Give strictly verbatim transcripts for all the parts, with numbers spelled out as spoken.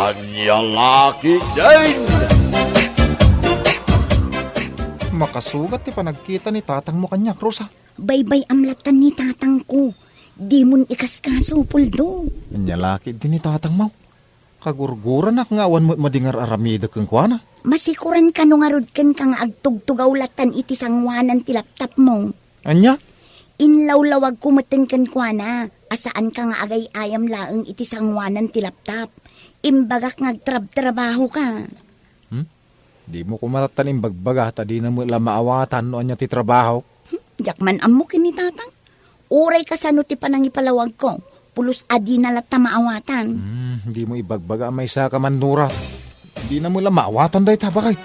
Ania la ketdin? Makasugat ti panagkita ni tatangmo kaniak, Rosa. Baybay-am lattan ni tatangko. Dimon ikaskaso, Puldo. Ania la ketdi ni tatangmo? Kagurguranak nga awan met madi nga ar-aramidek kenkuana. Masikuran kano ngarud kenka nga agtugtugaw lattan iti sangoanan ti laptopmo. Ania? Inlawlawagko metten kenkuana a saanka nga agay-ayam laeng iti sangoanan ti laptop. Imbagak nga agtrabtrabahoka. Hmm? Dimo koma lattan imbagbaga ta dina met la maawatan no ania ti trabaho. Hmm? Diak man ammo ken ni tatang. Uray kasano ti panangipalawagko, pulos a dina latta maawatan. Hmm, dimo ibagbaga a maysaka man, Nora. Dina met la maawatan dayta, baket.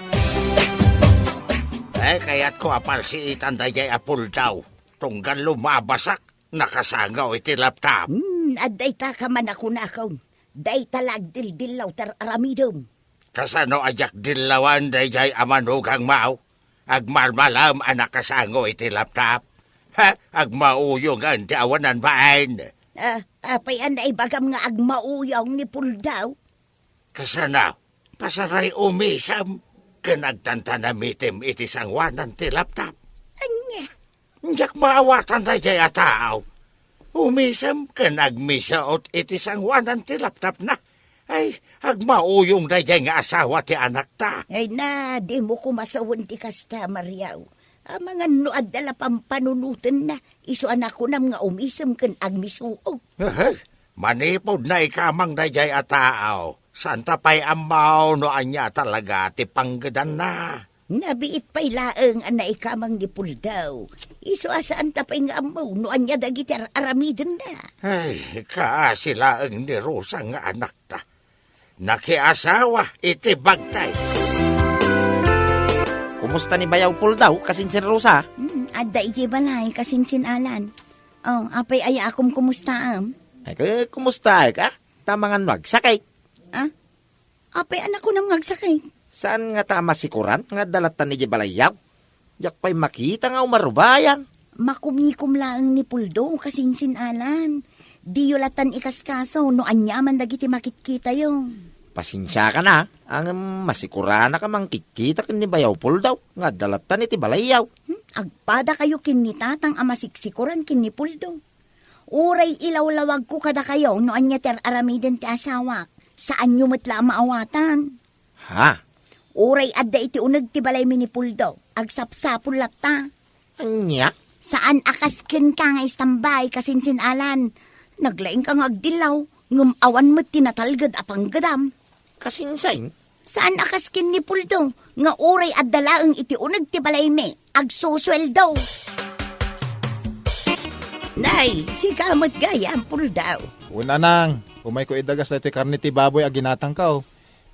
Eh, kayatko a palsiitan daydiay a Puldaw. Tunggal lumabasak, nakasango iti laptop. Hmm, adda ita ka man a kunakon. Dayta la agdildillaw ti ar-aramidem. Kasano a diak dillawan daydiay a manugangmo? Agmalmalam a nakasango iti laptop. Ha? Agmauyongen ti awanan bain. Ah, apay a naibagam nga agmauyong ni Puldaw? Kasano? Pasaray umisem ken agtantanamitem iti sangoanan ti laptop. Ania? Diak maawatan daydiay a tao. Umisem ken agmisuot iti sangoanan ti laptopna. Ay, agmauyong daydiay nga asawa ti anakta. Ay na, dimo koma sawen ti kasta, Mariaw. Amangan no adda la pampanunotenna, isu a nakunam nga umisem ken agmisuot. Ahay, manipud naikamang daydiay a tao, saanta pay ammo no ania talaga ti panggedanna. Nabiit pay laeng a naikamang ni Puldaw. Isu a saanta pay nga ammo no ania dagiti ar-aramidenna. Ay, kaasi laeng ni Rosa nga anakta. Nakiasawa iti bagtay. Kumusta ni Bayaw Puldaw, kasinsin Rosa? Hmm, adda iti balay, kasinsin Alan. Oh, apay aya a kumkumustaem? Ay, k-, kumustaek, a? Ta amangan no agsakit. Ah? Apay a nakunam nga agsakit? Saan ngata a masikuran nga adda lattan idiay balayyo? Diak pay makita nga umarubayan. Makumikom laeng ni Puldo, kasinsin Alan. Diyo lattan ikaskaso no aniaman dagiti makitkitayo. Pasensiakan a, ngem masikuranak a mangkitkita ken ni Bayaw Puldo nga adda lattan iti balayyo. Hmm, agpadakayo ken ni Tatang a masiksikuran ken ni Puldo. Uray ilawlawagko kadakayo no ania ti ar-aramiden ti asawak, saanyo met la a maawatan. Ha? Uray adda iti uneg ti balaymi ni Puldo, agsapsapul latta. Ania? Saan a kas kenka nga istambay, kasinsin Alan. Naglaingka nga agdillaw, ngem awan met ti natalged a panggedam. Kasinsin? Saan a kas ken ni Puldo, nga uray adda laeng iti uneg ti balaymi, agsusueldo. Nay, sika met gayam, Puldo. Wen, Anang, umayko idagas daytoy karne ti baboy a ginatangko.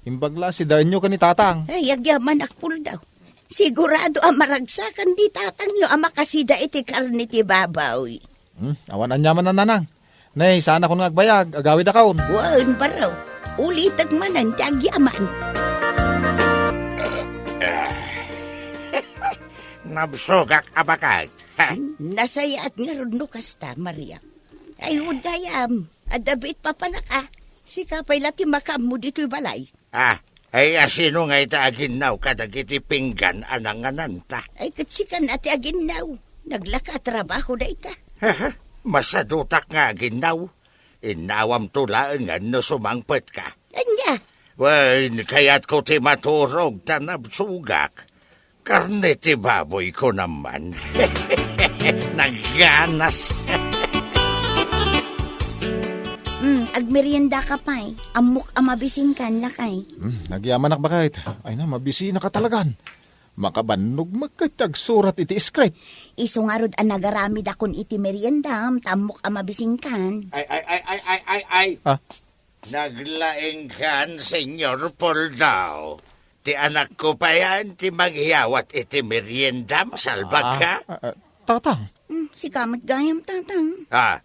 Imbag la, sidaenyo ken ni Tatang. Ay, agyamanak, Puldo. Sigurado a maragsakan ni Tatangyo a makasida iti karne ti baboy. Hmm, awan aniaman a nanang. Nay, saanakon nga agbayag, agawidakon. Wen, baro. Ulitek manen ti agyaman. Nabsogak a baket. Nasayaat ngarud no kasta, Maria. Ay, wen gayam, adda biit papanak a. Sika pay la ti makaammo ditoy balay. Ah, ay, asino nga ita aginnaw kadagiti pinggan a nangananta? Ay, ket sika na ti aginnaw. Naglaka a trabaho dayta. Masadutak nga aginnaw. Innawamto laengen no sumangpetka. Ania? Wen, kayatko ti maturog ta nabsogak. Karne ti baboy, kunam man. Nagganas. Hmm, agmeriendaka pay. Ammok a mabisinkan, lakay. Hmm, nagyamanak, baket. Ay na, mabisinaka talagan. Makabannog met ket ti agsurat iti script. Isu ngarud a nagaramidakon iti meriendam, ta ammok a mabisinkan. Ay, ay, ay, ay, ay, ay, ay. Ah? Naglaingkan, Senyor Poldo. Ti anakko payen ti mangyawat iti meriendam, salbagka? Ah, ah, ah, Tatang. Hmm, sika met gayam, Tatang. Ah,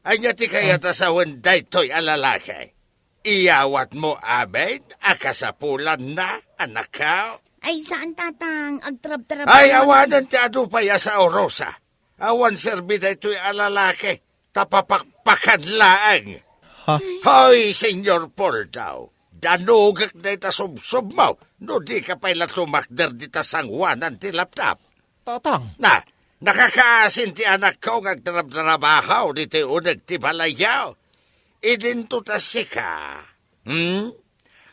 ania ti kayat a sawen daytoy a lalaki? Iyawatmo amin a kasapulanna, anakko? Ay, saan, Tatang. Agtrabtrabaho. Ay, awanen ti adu pay a sao, Rosa. Awan serbi daytoy a lalaki. Ta papakpakan laeng. Ha? Hoy, Senyor Poldo, Danugek dayta subsubmo no dika pay la tumakder dita sangoanan ti laptop. Tatang. Na, nakakaasin ti anakko nga agtrabtrabaho ditoy uneg ti balayyo. Idinto ta sika. Hmm?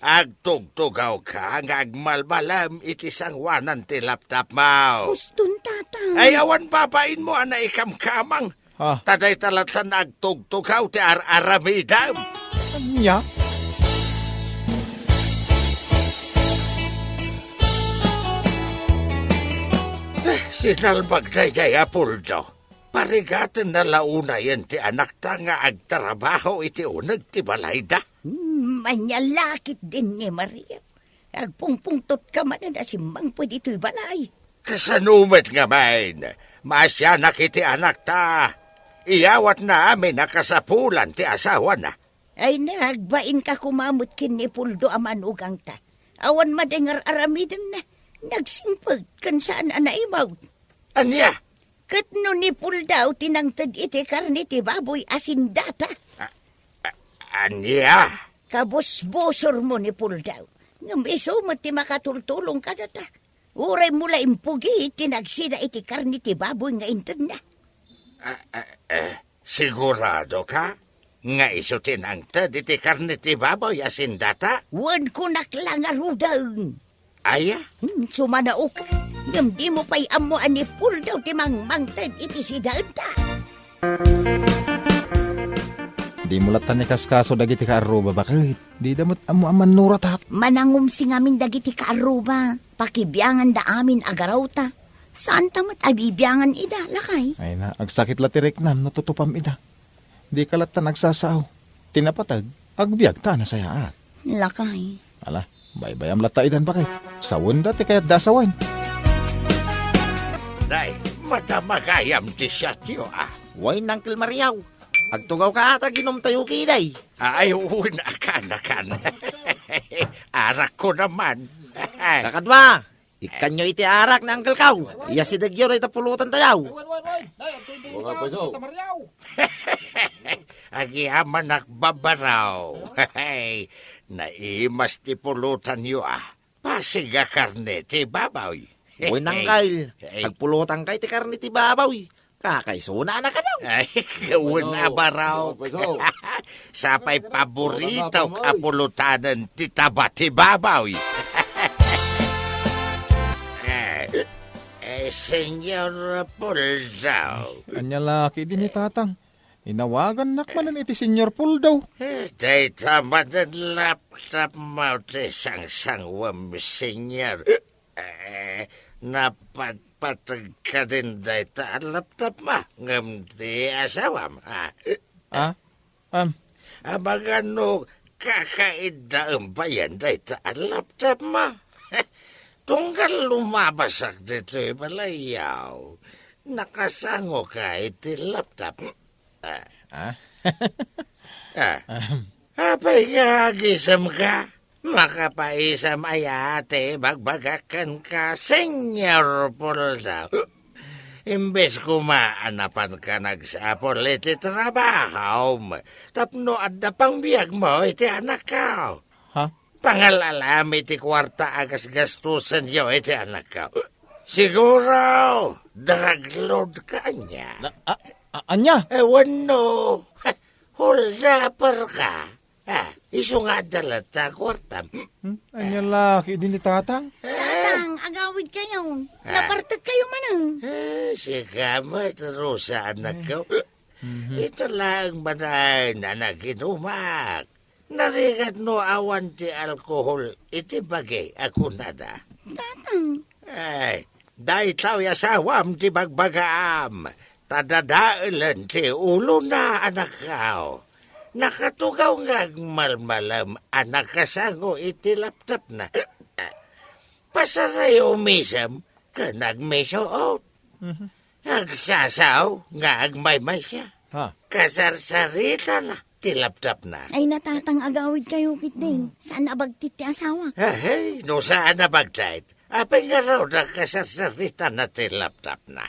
Agtugtugawka nga agmalmalem iti sangoanan ti laptopmo. Huston, Tatang. Ay, awan babainmo a naikamkamang. Ah. Ta dayta latta nga agtugtugaw ti ar-aramidem. Ania? Eh, sinalbag daydiay a Puldo. Parigatenna la unayen ti anakta nga agtrabaho iti uneg ti balayda. Hmm, ania la ketdin ni Maria. Agpungpungtotka manen a simmangpet ditoy balay. Kasano met ngamin? Maasianak iti anakta. Iyawatna amin a kasapulan ti asawana. Ay, nagbainka koma met ken ni Puldo a manugangta. Awan madi nga ar-aramidenna. Nagsingpet ken saan a naimawt. Ania? Ket no ni Puldo ti nangted iti karne ti baboy a sindata. A-, a-, ania? Kabusbusormo ni Puldo. Ngem isu met ti makatultulong kadata. Uraymo la impugi ti nagsida iti karne ti baboy nga intedna. A-, a-, eh, siguradoka nga isu ti nangted iti karne ti baboy a sindata? Wen, kunak la ngaruden. Aya? Hmm, sumanaoka. Ngem dimo pay ammo a ni Puldo ti mangmangted iti sidaenta. Dimo latta ni kaskaso dagiti kaarruba, baket. Dida met ammo a mannurat, a. Manangumsi ngamin dagiti kaarruba. Pakibianganda amin a garawta. Saanta met a bibiangan ida, lakay. Ay na, agsakit la ti riknam no tutupam ida. Dika latta nagsasao. Ti napateg, agbiagta a nasayaat. Lakay. Ala, baybayam latta idan, baket. Sawenda ti kayatda a sawen. Nay, madama gayam ti siatyo, a. Wen, Uncle Mario. Agtugawka a ta aginumtayo ketdi. Ay, wen, akan, akan. Arakko naman. Kakadua, ikkanyo iti arak ni Uncle Kao. Iyasidegyo dayta pulotantayo. Agyaman a babaraw. Naimas ti pulotanyo, a. Pasig a karne ti baboy. Wen, Uncle. Ay. Agpulotanka iti karne ti baboy. Kakaisuna a nakadaw. Ay, wen a baraw. Sapay paboritok a pulotanen ti taba ti baboy. Eh, eh, Señor Puldo. Ania la ketdi ni Tatang? Inawagannak manen iti Señor Puldo. Eh, dayta manen laptopmo ti sangsanguem, Señor. Eh, napatpateg kadin dayta a laptopmo, ngem ti asawam, a? A? Am. Amangan no kakaiddaem payen dayta a laptopmo. Tunggal lumabasak ditoy balayyo, nakasangoka iti laptop. Ah. Ah? Ah. Ahem. Apay nga agisemka? Makapaisem aya ti ibagbagak kenka, Señor Puldo? Imbes koma a napanka nagsapul iti trabahom tapno adda pangbiagmo iti anakko. Ha? Pangal-alam iti kuarta a gasgastosenyo iti anakko. Siguro, drug lord ka ania? Na, a, a, ania? Eh, wenno, holdaper ka. Ah, isu nga adda latta kuartam. Hmm? Ania la ketdi ni Tatang? Tatang, agawidkayo. Ah. Napartekkayo manen. Eh, sika met, Rosa, anakko. Mhm. Ito laeng manen a naginumak. Narigat no awan ti alkohol iti bagi a kunada. Tatang. Ay, daytoy asawam ti bagbagaam, ta dadaelen ti ulona, anakko. Nakatugaw nga agmalmalem a nakasango iti laptopna. Pasarayo umisem ken agmisuot. Mhm. Agsasao nga agmaymaysa. Ha? Kasarsaritana ti laptopna. Ay, natatang agawidkayo ketdin. Saan a bagtit ti asawak? Ahay, no saan a bagtit. Apay ngarud a kasarsaritana ti laptopna?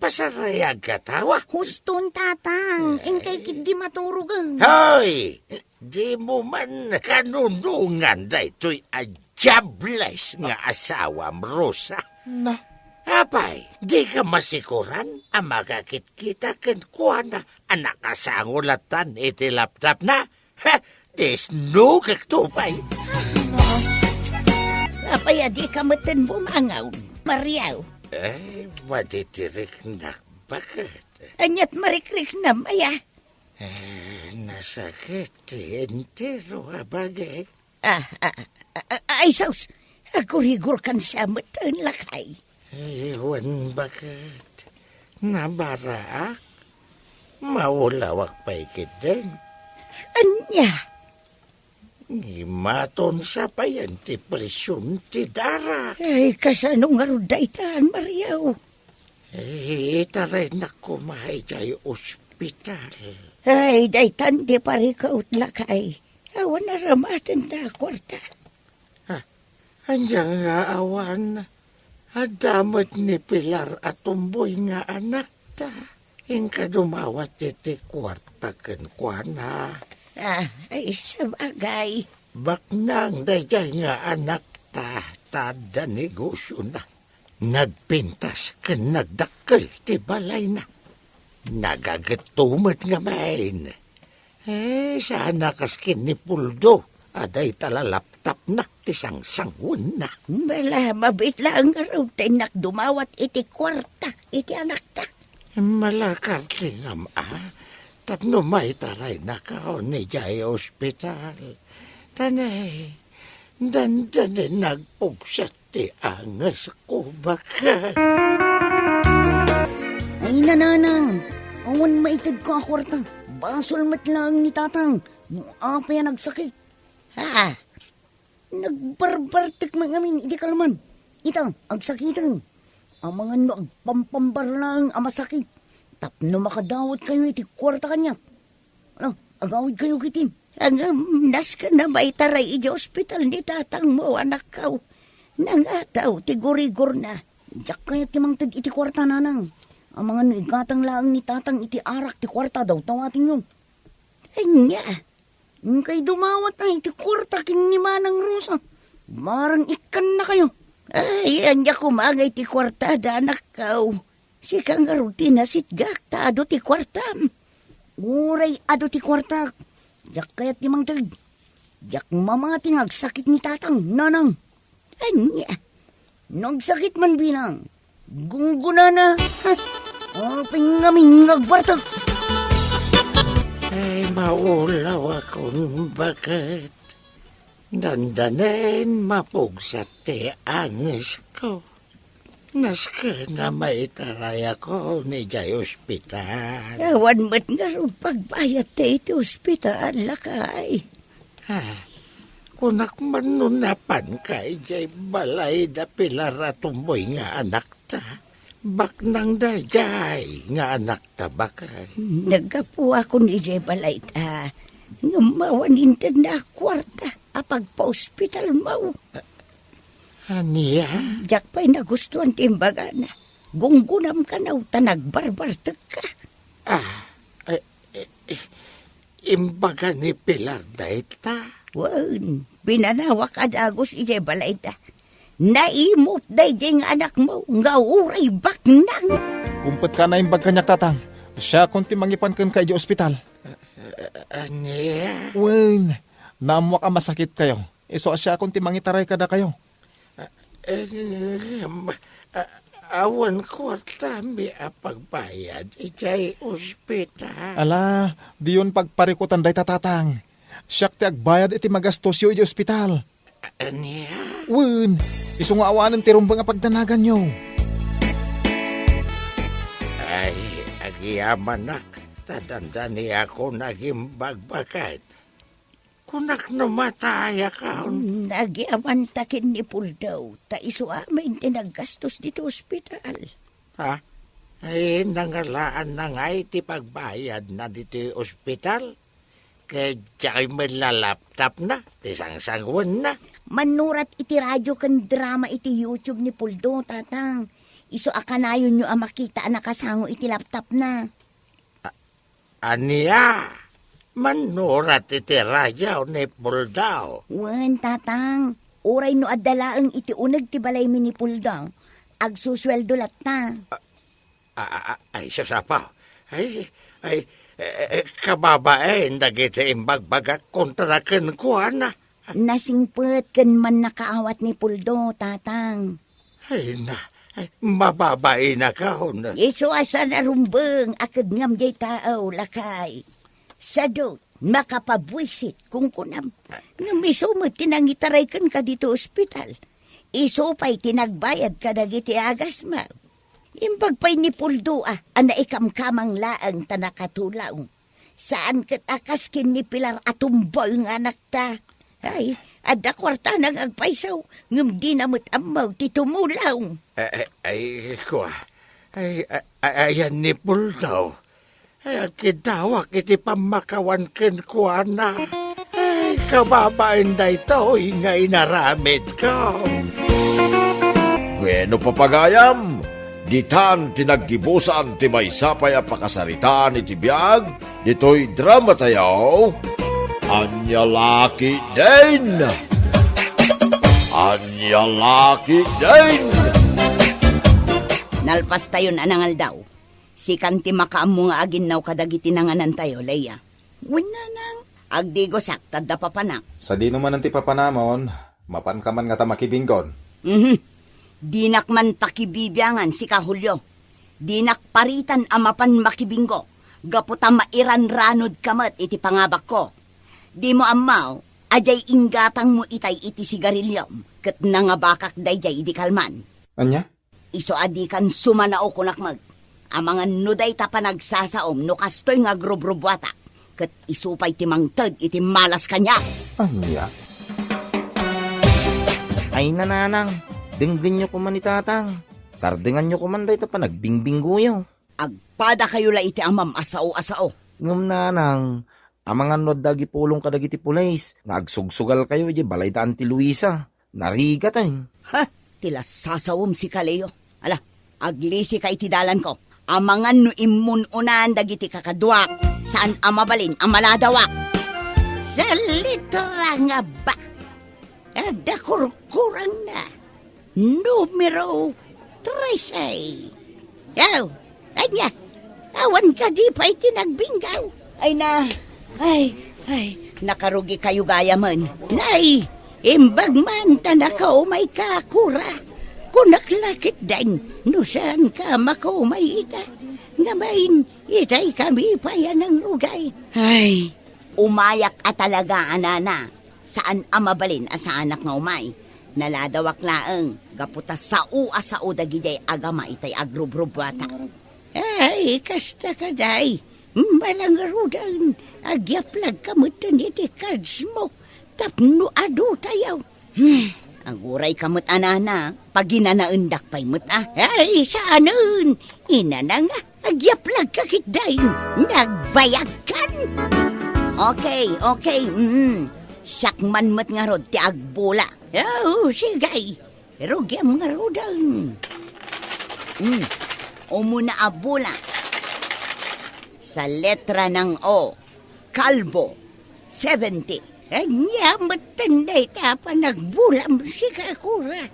Pasarayag katawa. Huston, tatang. Ay. Inkay ketdi maturogen. Hoy! Dimo man kanunongan daytoy a diables nga asawam, Rosa. Na? Apay, dika masikuran a makakitkita kenkuana a nakasango latan iti laptopna? Ha, disnogekto pay. Apay a dika metten bumangaw, Maria? Eh, madidiriknak, baket. Aniat marikriknam, aya? Eh, nasakit ti entero a bagi. Ah, ah, ah, ah, ay, sus! Agurigor kan siya metten, lakay. Eh, wen, baket. Nabaraak. Maulawak pay ketdin. Ania? Ngimaton sa payen ti presion ti darak. Ay, kasano ngarud daytan, Maria? Eh, itaraynak koma idiay ospital. Ay, daytan ti parikut, lakay. Awan aramidenta a kuarta. Ah, ania nga awan? Adda met ni Pilar a tumboy nga anakta. Inka dumawat iti kuarta kenkuana. Ah, ay, sabagay. Baknang daydiay nga anakta, ta adda negosiona. Nagpintas ken nagdakkel ti balayna. Nagagetto met ngamin. Eh, saan a kas ken ni Puldo a dayta la laptopna ti sangsanguenna. Bala, mabiit laeng ngarud ta innak dumawat iti kuarta iti anakta. Malakar ti ngam-a, tapno maitaraynak idiay ospital. Ta ne, dandani nagpugsa ti angesko, baket. Ay, nanang, awan maitedko a kuarta. Basol met laeng ni tatang no apay a nagsakit. Ha? Nagbarbartek met ngamin iti kalman. Ita, agsakiten. Amangan no agpampambar laeng a masakit. Tapno makadawatkayo iti kuarta kaniak. Ala, agawidkayo ketdin. Ngem, nasken a maitaray idiay ospital ni tatangmo, anakko. Nangataw ti gurigorna. Diak kayat ti mangted iti kuarta, nanang. Amangan no igatang laeng ni tatang iti arak ti kuarta, dawdawatenyo. Ania? Inkay dumawat iti kuarta ken ni Manang Rosa. Barang ikkannakayo. Ay, ania koma nga iti kuartada, anakko? Sika ngarud ti nasitgak ta adu ti kuartam. Uray adu ti kuartak, diak kayat ti mangted. Diak mamati nga agsakit ni tatang, nanang. Ania? No agsakit man bilang, gunggunana. Ha? Apay ngamin nga agbartek? Ay, maulawakon, baket. Dandanin mapugsa ti angesko. Nasken a maitarayakon idiay ospital. Awan met ngarud pagbayadta iti ospital, lakay. Ah, kunak man no napanka idiay balay da Pilar a tumboy nga anakta. Baknang daydiay nga anakta, baket. Naggapuakon idiay balayta. Ngem awan intedna a kuarta a pagpaospitalmo. Ania? Diak pay nagustuan ti imbagana. Gunggunam kano ta nagbarbartekka. Ah, eh, eh, eh, imbaga ni Pilar dayta? Wen, pinanawak a dagus idiay balayda. Naimut daydiay nga anakmo nga uray baknang. Kumpet ka naimbag kaniak, tatang. Siakon ti mangipan kenka idiay ospital. Ania? Wen, naammoak a masakitkayo. Isu a siakon ti mangitaray kadakayo. Ah, eh, ma-, ah, awan kuartami a pagbayad idiay ospital. Ala, diyon pagparikutan dayta, tatang. Siak ti agbayad iti magastosyo idiay ospital. Ania? Wen, isu nga awanen ti rumbeng a pagdanaganyo. Ay, agyamanak, ta dandaniakon agimbagbaket. Kunak no matayakon. Nagyamanta ken ni Puldo, ta isu amin ti naggastos ditoy ospital. Ha? Ay, nangalaanna ngay ti pagbayadna ditoy ospital? Ket diay met la laptopna ti sangsanguenna. Mannurat iti radio ken drama iti YouTube ni Puldo, tatang. Isu a kanayonyo a makita a nakasango iti laptopna. Ania? Mannurat iti rayaw ni Puldo. Wen, Tatang. Uray no adda laeng iti uneg ti balaymi ni Puldo, agsusueldo latta. A, a, a, ay, sus, Apo. Ay, ay, eh, eh, kababain dagiti imbagbagak kontra kenkuana. Nasingpet ken mannakaawat ni Puldo, Tatang. Ay na, ay, mababainakon. Isu a saan a rumbeng a kedngam diay tao, lakay. Sadut, makapabuisit, kunkunam. Ngem isu met ti nangitaray kenka ditoy ospital. Isu pay ti nagbayad kadagiti agasmo. Imbag pay ni Puldo a, a naikamkamang laeng ta nakatulong. Saan ket a kas ken ni Pilar a tumbol nga anakta. Ay, adda kuartana nga agpayso, ngem dina met ammo ti tumulong. Eh, eh, ay, kua. Ay, ay, ay, ayan ni Puldo. Ay, agkiddawak iti pammakawan kenkuana. Ay, kababain daytoy nga inaramidko. Bueno, papagayam, ditan ti naggibusan ti maysa pay a pakasaritaan iti biag ditoy drama tayo, Ania La Ketdin! Ania La Ketdin! Nalpastayon a nangaldaw. Sikan ti makaammo nga aginnaw kadagiti nanganantayo, Leia. Wen, nanang. Agdigosak, ta adda papanak. Sadino manen ti papanamon, mapanka man ngata makibinggon? Mhm. Dinak man pakibibiangan, sika, Julio. Dinak paritan a mapan makibinggo, gapu ta mairanranodka met iti pangabakko. Dimo ammo a diay inggatangmo itay iti sigariliom, ket nangabakak daydiay idi kalman. Ania? Isu a dikan sumanao, kunak met. Amangan no dayta panagsasaom no kastoy nga agrubrubuatak, ket isu pay ti mangted iti malas kaniak. Ania? Ay, nanang, denggenyo koma ni Tatang. Sardenganyo koman dayta panagbingbinggoyo. Agpadakayo la iti amam a sao a sao. Ngem, nanang, amangan no adda agipulong kadagiti pulis nga agsugsugalkayo idiay balay da Auntie Luisa. Narigat, eh. Ha? Ti la sasawem, sika, Leo. Ala, aglisika iti dalanko. Amangan no immun-unan dagiti kakaduak, saan a mabalin a maladawak. Sa letra nga ba, adda kurkurangna. Numero trese. Aw, ania? Awan kadi pay ti nagbinggaw? Ay na, ay, ay, nakarugikayo gayamen. Nay, imbag man ta nakaumayka, Kura. Kunak la ketdin no saanka makaumay ita. Ngem itay kami pay a nangrugay. Ay, umayak a talaga, a nana. Saan a mabalin a saanak nga umay. Naladawak laeng, gapu ta sao a sao dagidiay agama itay agrubrubuata. Ay, kasta kadi. Malangaruden, agyaplagka metten iti kadsmo tapno adu tayo. Hmm, agurayka met, a nana, paginanaendak pay met, a. Ay, saanen, inana nga. Agyaplagka ketdin, nagbayagkan. Okay, okay, mm. Siak man met ngarud ti agbula. Oh, sige. Rugiam ngaruden. Mm. Umuna a bula. Sa letra ng O, kalbo. Seventy. Ania metten dayta a panagbulam, sika, Kura.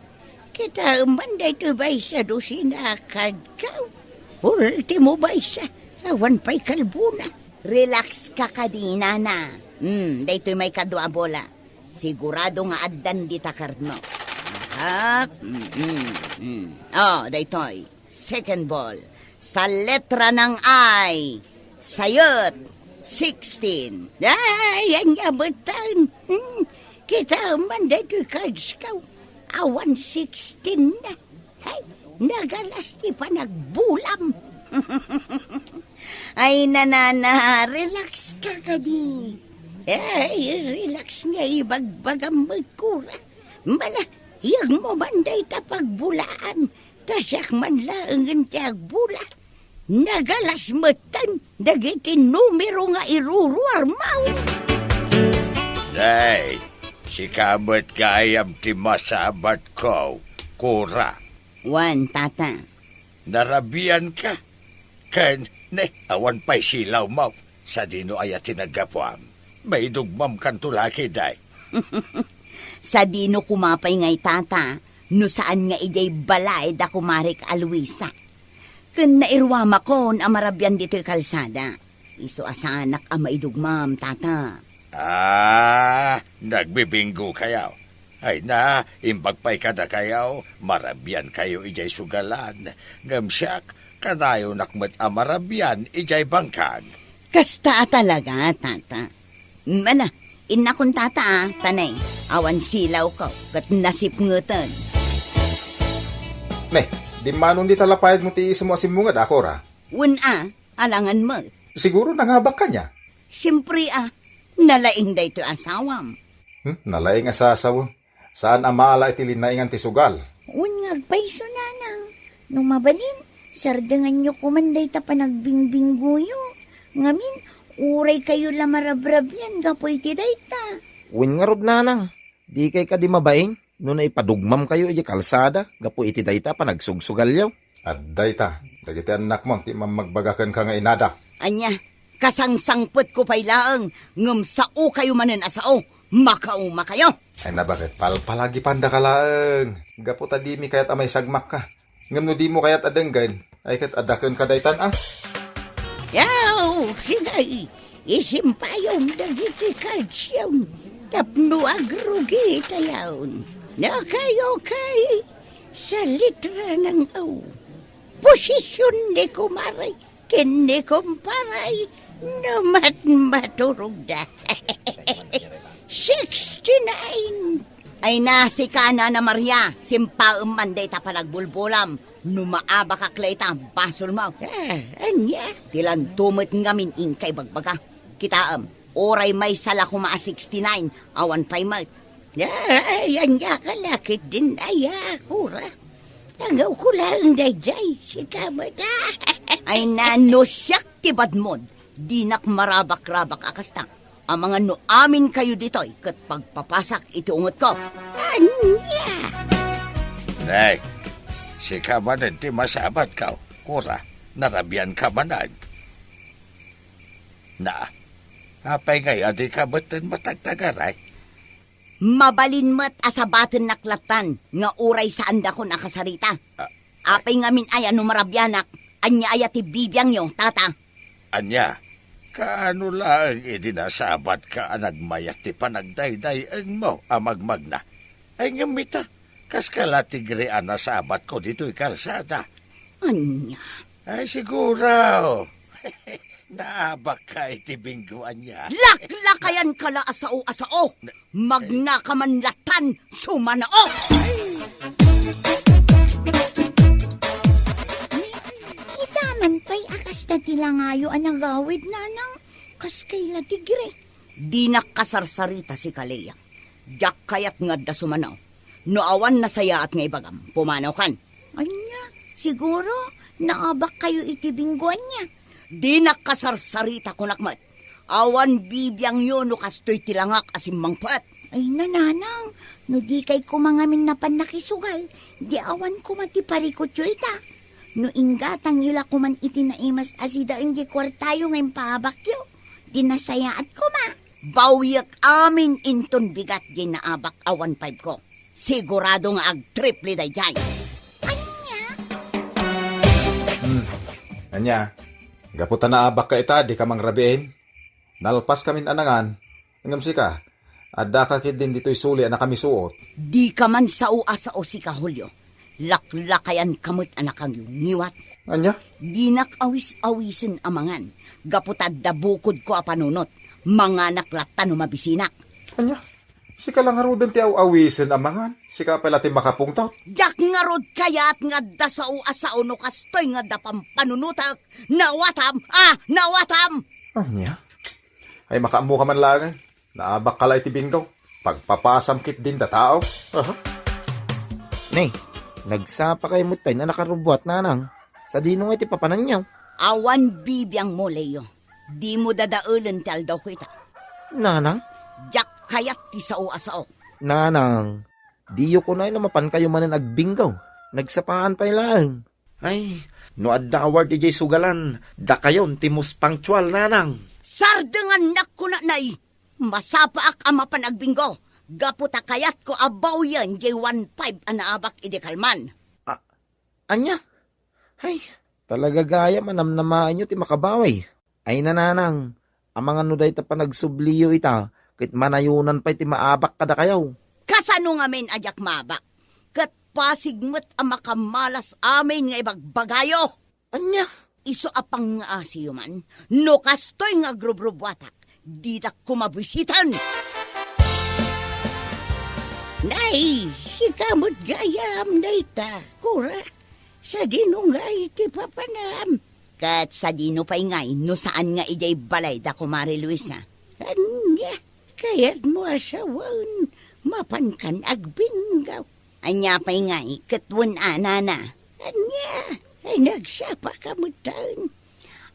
Kitaem man daytoy maysa dosina a kadkaw. Ultimo maysa, awan pay kalbona. Relax ka kadi, nana. Hmm, daytoy maikadua a bola. Sigurado nga addan dita kardmo. Aha. Mm, mm, mm. Oh, daytoy. Second ball. Sa letra ng I, sayot, sixteen. Ay, ania metten. Hmm, kitaem man daytoy kardskaw. Awan sixteen na. Ay, nagalas ti panagbulam. Ay, nanana, relax ka kadi. Ay, relax nga ibagbagam met, Kura. Malahiyagmo man dayta pagbulaan. Ta siak man laengen ti agbula. Nagalas metten dagiti numero nga iruruarmo. Nay, sika met gayam ti masabatko, Kura. Wen, tata. Narabianka? Ken, ne, awan pay silawmo. Sadino aya ti naggapuam? Maidugmamkanto la ketdi. Sadino koma pay ngay, tata, no saan nga idiay balay da kumarik a Luisa? Ken nairuamakon a marabian ditoy kalsada. Isu a saanak a maidugmam, tata. Ah, nagbibinggokayo. Ay na, imbag pay kadakayo, marabiankayo idiay sugalan. Ngem siak, kanayonak met a marabian idiay bangkag. Kasta a talaga, tata. Mm, ala, innakon, tata, a, tanay, awan silawko, ket nasipngeten. Ne, dimmanon dita lapayagmo ti iismo a simmunged, a, Cora? Wen a, alangan met. Siguro nangabakka nia? Siempre a, nalaing daytoy asawam. Hmm, nalaing a sasawen. Saan a maala iti linnaingan ti sugal. Wen nga agpayso, nanang. No mabalin, sardenganyo koman dayta panagbingbinggoyo. Ngamin, uray kayo la marabrabian gapu iti dayta. Wen ngarud, nanang, dikay kadi mabain no naipadugmamkayo iti kalsada gapu iti dayta a panagsugsugalyo? Adda ita, dagiti annakmo ti mammagbaga kenka nga inada. Ania, kasangsangpetko pay laeng, ngem saokayo manen a sao, makaumakayo. Ay, nabaket, palpalagipandaka laeng. Gapu ta dimi kayat a maisagmakka. Ngem no dimo kayat a denggen, ay ket adda kenka daytan a. Yaw, sige, isimpayom dagiti kadsiyom tapno agrugitayon. Nakayo kay sa litra ng O. Posisyon ni kumare ken ni kumpare no matmaturogda. Sixty-nine. Ay na, sika, Nana Maria, simpaem man dayta panagbulbulam. No maabakak la ita, basolmo. Ah, ania? Ti lanto met ngamin inkay bagbaga. Kitaem, uray maysa la koma a sixty-nine, awan pay met. Ay, ania ka la ketdin aya, Cora? Tangawko laeng daydiay, sika met a. Ay na, no siak ti badmod, dinak marabakrabak a kasta. Amangan no aminkayo ditoy ket pagpapasak iti ungetko. Ania? Nay, sika manen ti masabatko, Cora, narabianka manen. Na, apay ngay a dika metten matagtagaray? Mabalin met a sabatennak lattan nga uray saandakon a kasarita. Ah, apay ngamin aya no marabianak? Ania aya ti bibiangyo, tata? Ania, kaano laeng idi nasabatka a nagmayat ti panagdayday-engmo a magmagna? Ay ngem ita, kaska la ti gre a nasabatko ditoy kalsada. Ania? Ay, siguro. Naabakka iti binggo, ania? Laklakayanka la a sao a sao. Na- Magnaka man lattan, sumanao! Ita man pay a kasta ti langayo a nagawid, nanang, kas kayla ti gre. Dinak kasarsarita, sika Lea. Diak kayat nga adda sumanao. No awan nasayaat nga ibagam, pumanawkan. Ania, siguro, naabakkayo iti binggo, ania? Dinak kasarsarita, kunak met. Awan bibiangyo no kastoy ti langak a simmangpet. Ay, nanang, no dikay koma ngamin napan nakisugal, di awan koma ti parikutyo ita. No inggatangyo la koman iti naimas a sidaen di kuartayo nga impaabakyo, di nasayaat koma. Bawiek amin inton bigat di naabak a one five ko. Sigurado nga agtriple daydiay. Ania? Hmm. Ania? Gapu ta naabakka ita, dika mangrabiin? Nalpaskamin a nangan, ngem sika, addaka ketdin ditoy suli a nakamisuot. Dika man sao a sao, sika, Julio. Laklakayanka met a nakangiwngiwat. Ania? Dinak awis-awisen a mangan, gapu ta adda bukodko a panunot. Manganak latta no mabisinak. Ania? Sika la ngaruden ti aw-awisen a mangan, sika pay la ti makapungtot. Diak ngarud kayat nga adda sao a sao no kastoy nga adda pampanunotek. Nawatam, a, nawatam! Ania? Ay, makaammoka man laengen. Naabakka la iti binggo. Pagpapasam ketdin da tao. Aha. Ne, nagsapakayo met tay a nakarubbuat, nanang. Sadino ngay ti papananyo? Awan bibiangmo, Leo. Dimo dadaelen ti aldawko ita. Nanang? Diak kayat ti sao a sao. Nanang, diyo kunay no mapankayo manen agbinggo. Nagsapaan pay laeng. Ay, no adda award idiay sugalan, dakayon ti most punctual, nanang. Sardengannak kunanay, masapaak a mapan agbinggo, gapu ta kayatko a bawyen jay one five a naabak idi kalman. A-, ania? Ay, talaga gayam a namnamaenyo ti makabawi. Ay, nanang, amangan no dayta panagsubliyo ita, ket manayonan pay ti maabak kadakayo. Kasano ngamin a diak maabak? Ket pasig met a makamalas amin nga ibagbagayo. Ania? Isu a pangngaasiyo man, no kastoy nga agrubrubuatak, ditak koma buisiten. Nay, sika met gayam dayta, Kura. Sadino ngay ti papanam? Ket sadino pay ngay no saan nga idiay balay da Kumare Luisa? Ania, kayatmo a sawen, mapankan agbinggaw? Ania pay ngay ket wen a, nana? Ania, ay nagsapaka metten?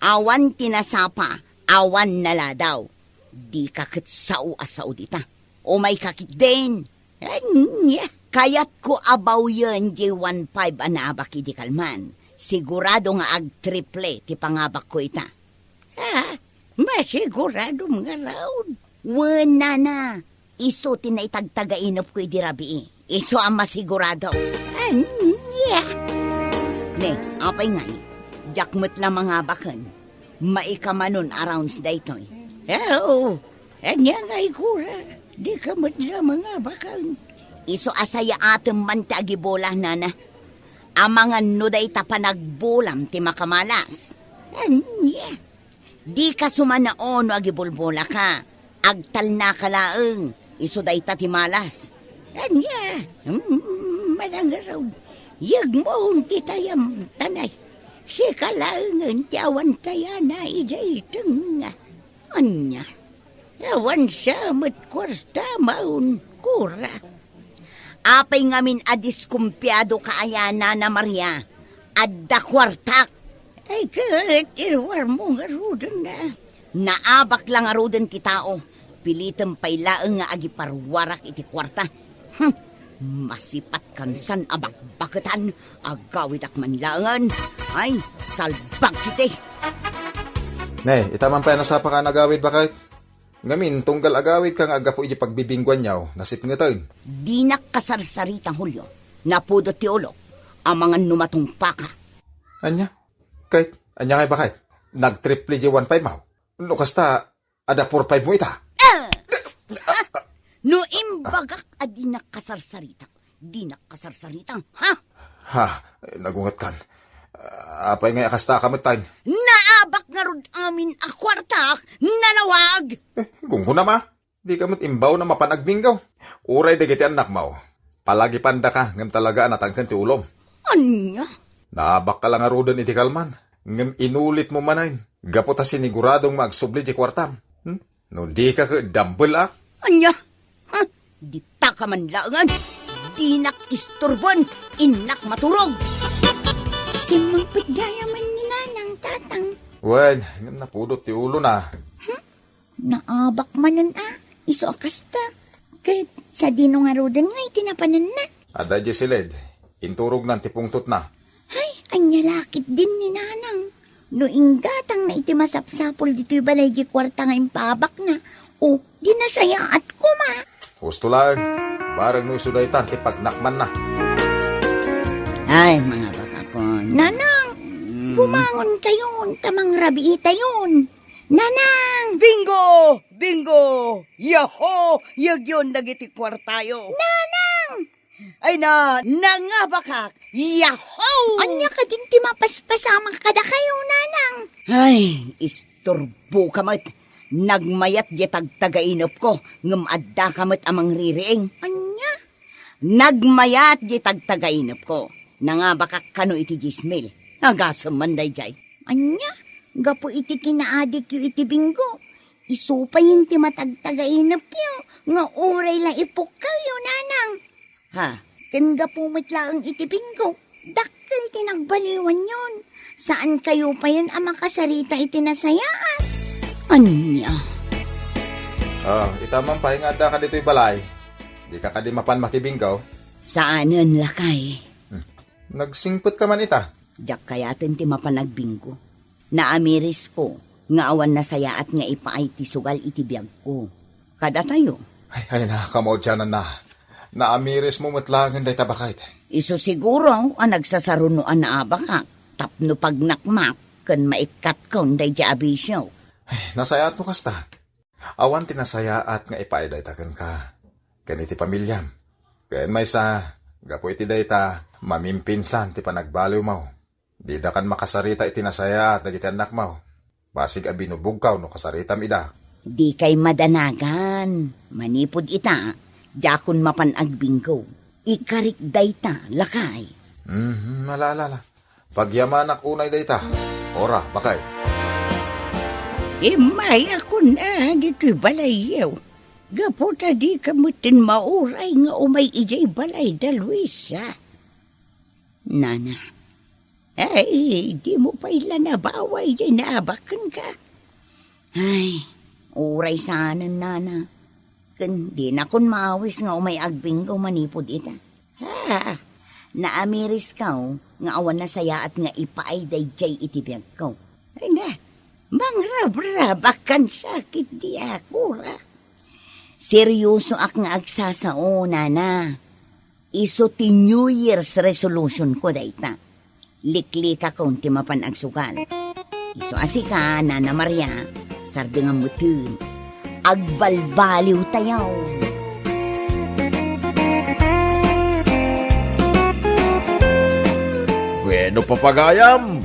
Awan ti nasapa, awan naladaw. Dika ket sao a sao dita. Umayka ketdin. Ania? Kayatko a bawyen jay one five a naabak idi kalman. Sigurado nga agtriple ti pangabakko ita. Ha? Masiguradom ngarud? Wen, nana. Isu ti naitagtagainepko idi rabii. Isu a masigurado. Ania? Ne, apay ngay? Diak met la mangabaken. Maikamanon a rounds daytoy. Aw, ania ngay, Kura? Dika met la mangabaken. Isu a sayaatem man ti agibola, nana. Amangan no dayta panagbolam ti makamalas. Ania? Dika sumanao no agibulbolaka. Agtalnaka laeng. Isu dayta ti malas. Ania? Mm, manangarud. Yegmon ti tayam, tanay. Sika laengen ti awan tayana idiay tengnga. Ania? Awan sa met kuarta maun, Kura. Apay ngamin a diskumpiado ka aya, Nana Maria? Adda kuartak. Ay, ket iruarmo ngaruden a. Naabak la ngaruden ti tao. Pilitem pay laeng nga agiparuarak iti kuarta. Hmm. Masipat kansan a bakbaketan, agawidak man laengen. Ay, salbag iti. Ne, ita man pay a nasapaka a nagawid, baket. Ngamin, tunggal agawidka nga aggapu iti pagbibingguanyo, nasipngeten. Dinak kasarsarita, Julio. Napudot ti ulok. Amangan no matungpaka. Ania? Ket, ania ngay, baket? Nagtriple di one five mo? No kasta, adda four five mo ita. Ah! Ha? No imbagak a dinak kasarsarita, dinak kasarsarita, ha? Ha, nagungetkan. Apay ngay a kasta ka metten? Naabak ngarud amin a kuartak, nalawag! Eh, gunggona ma. Dika met imbaw na mapan agbinggaw. Uray dagiti annakmo, palagipandaka ngem talaga a natangken ti ulom. Ania? Naabakka la ngaruden iti kalman, ngem inulitmo manen, gapu ta siniguradom nga agsubli ti kuartam. Hmm? No dika ket dambel a? Ania? Ha? Ditaka man laengen. Dinak isturben, innak maturog. Simmangpet gayam ni Nanang, Tatang. Wen, ngem napudot ti ulona. Hmm? Naabak manen a, isu a kasta. Ket sadino ngaruden nga iti napananna? Adda idiay siled, inturognan ti pungtotna. Ay, ania la ketdin ni Nanang? No inggatangna iti masapsapul ditoy balay di kuarta nga impaabakna, o, di nasayaat koma. Husto laeng, bareng no isu daytan ti pagnakmanna. Ay, mangabakakon. Nanang, mm, bumangon kayon, ta mangrabiitayon. Nanang! Bingo! Bingo! Yaho! Yagyon dagiti kuartayo. Nanang! Ay na, nangabakak! Yaho! Ania kadin ti mapaspasamak kadakayo, Nanang? Ay, isturboka met. Nagmayat di tagtagainepko, ngem addaka met a mangririing. Ania? Nagmayat di tagtagainepko. Nangabakak kano iti dies mil. Agasem man daydiay. Ania? Gapu iti kinaadikyo iti bingo, isu payen ti matagtagainepyo nga uray la ipukkawyo, Nanang. Ha? Ken gapu met laeng iti bingo, dakkel ti nagbaliwanyon. Saankayo payen a makasarita iti nasayaat. Ania? Ah, ita man pay nga addaka ditoy balay. Dika kadi mapan makibinggo? Saanen, lakay. Hmm. Nagsingpetka man ita? Diak kayaten ti mapan agbinggo. Naamirisko, nga awan nasayaat nga ipaay ti sugal iti biagko kadatayo. Ay, ay, na, kamaudiananna. Naamirismo met laengen dayta, baket. Isu siguro a nagsasarunoan a abakak tapno pagnakmak ken maikkatkon daydiay a bisio. Ay, nasayaat no kasta. Awan ti nasayaat nga ipaay dayta kenka, ken iti pamiliam. Ken maysa, gapu iti dayta, mamimpinsan ti panagbaliwmo. Didakan makasarita iti nasayaat dagiti annakmo. Basig a binubogkaw no kasaritam ida. Dikay madanagan. Manipud ita, diakon mapan agbingko. Ikarik dayta, lakay. Mhm, ala, ala, ala. Pagyamanak unay dayta. Ora, baket. Immayakon a ditoy balayyo. Gapu ta dika metten mauray nga umay idiay balay da Luisa. Nana. Ay, dimo pay la nabaway diay naabak kenka. Ay, uray saanen, nana. Ken dinakon maawis nga umay agbingko manipud ita. Ha, naamirisko nga awan nasayaat nga ipaay daydiay iti biagko. Ay na, mangrabrabak kan sakit di akura. Seryosoak nga agsasao, nana. Isu ti New Year's resolution ko dayta. Liklikakon ti mapan agsugal. Isu a sika, Nana Maria, sardengam metten. Agbalbaliwtayo. Bueno, papagayam,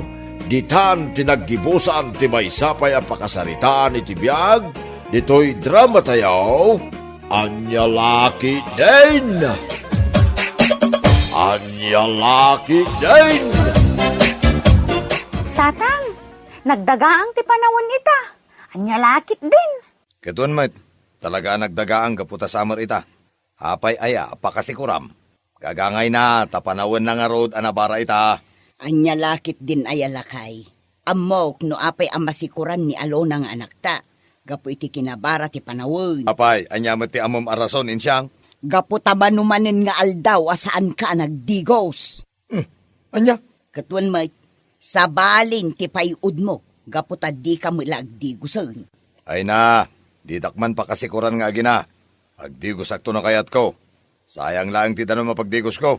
ditan ti naggibusan ti maysa pay a pakasaritaan iti biag ditoy dramatayo. Ania la ketdin? Ania la ketdin? Tatang, nagdagaang ti panawen ita. Ania la ketdin? Ket wen met, talaga a nagdagaang gapu ta summer ita. Apay aya a pakasikoram? Gagangayna ta panawenna ngarud a nabara ita. Ania la ketdin aya, lakay? Ammok no apay a masikoran ni Alona nga anakta gapu iti kinabara ti panawen. Apay, ania met ti ammom a rason, Insiang? Gapu ta manumanen nga aldaw a saanka a nagdigos. Hmm, ania? Ket wen met, sabalin ti pay-odmo gapu ta dika met la agdigosen. Ay na, didak man pakasikoran nga agina. Agdigosakto no kayatko. Sayang laeng ti danum a pagdigosko.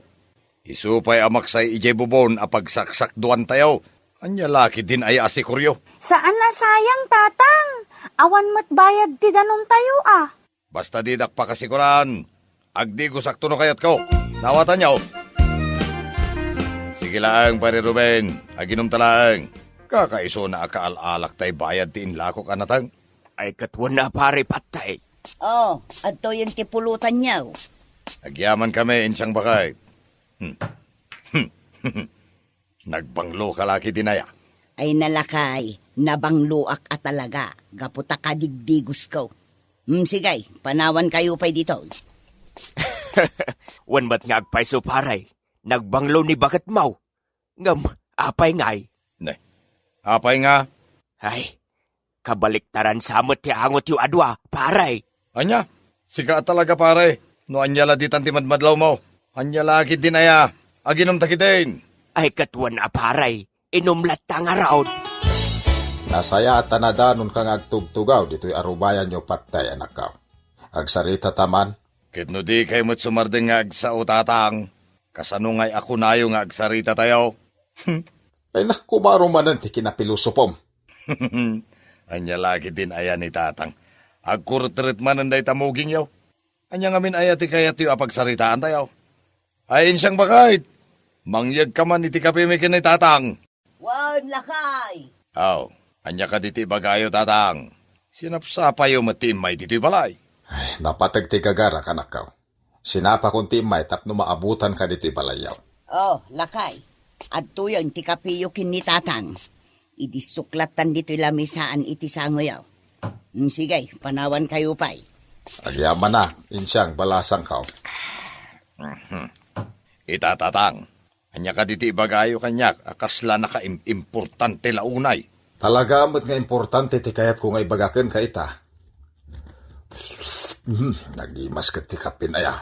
Isu pay a maksay idiay bubon a pagsaksakduantayo. Ania la ketdin aya a sikoryo? Saan a sayang, Tatang. Awan met bayad ti danumtayo a. Basta didak pakasikoran, agdigosakto no kayatko. Nawatanyo? Sige laeng, Pare Ruben, aginumta laeng. Kakaisuna a kaal-alak tay bayad ti inlakok a nateng. Ay, ket wen a, pare, patay. Oh, adtoyen ti pulutanyo. Agyamankami, Insiang Baket. Hmm. Nagbangloka la ketdin aya? Ay na, lakay, nabangloak a talaga, gapu ta kadigdigosko. Hmm, sige, panawankayo pay ditoy. Wen met nga agpayso, pare, nagbanglo ni baketmo. Ngem, apay ngay? Ne, apay nga? Ay, kabaliktaran sa met ti angotyo a dua, pare. Ania? Sika a talaga, pare. No ania la ditan ti madmadlawmo? Ania la ketdin aya? Aginumta ketdin. Ay, ket wen a, pare. Inum latta ngarud. Nasayaat ta nadanonka nga agtugtugaw ditoy arubayanyo patay, anakko. Agsaritata man? Ket no dikay met sumardeng nga agsao, Tatang, kasano ngay a kunayo nga agsaritatayo? Ay, naku, maaro manen ti kinapilosopom. Ania la ketdin aya ni Tatang? Agkurutret manen dayta mugingyo. Ania ngamin aya ti kayatyo a pagsaritaantayo? Ay, Insiang Baket, mangyegka man iti kapemi ken ni Tatang. Wen, lakay. Aw, ania kadi ti ibagayo, Tatang? Sinapsapayo met ti immay ditoy balay. Ay, napateg ti gagarak, anakko. Sinapakon ti immay tapno maabutanka ditoy balayyo. Oh, lakay. Adtoyen ti kapiyo ken ni Tatang. Idissok lattan ditoy lamisaan iti sangoyo. Mm, sige, panawankayo pay. Agyamanak, Insiang balasangko. Mhm. Ita, Tatang, ania kadi ti ibagayo kaniak a kasla nakaim-importante la unay? Talaga met nga importante ti kayatko nga ibaga kenka ita. Hmm, nagimas ket ti kapen aya.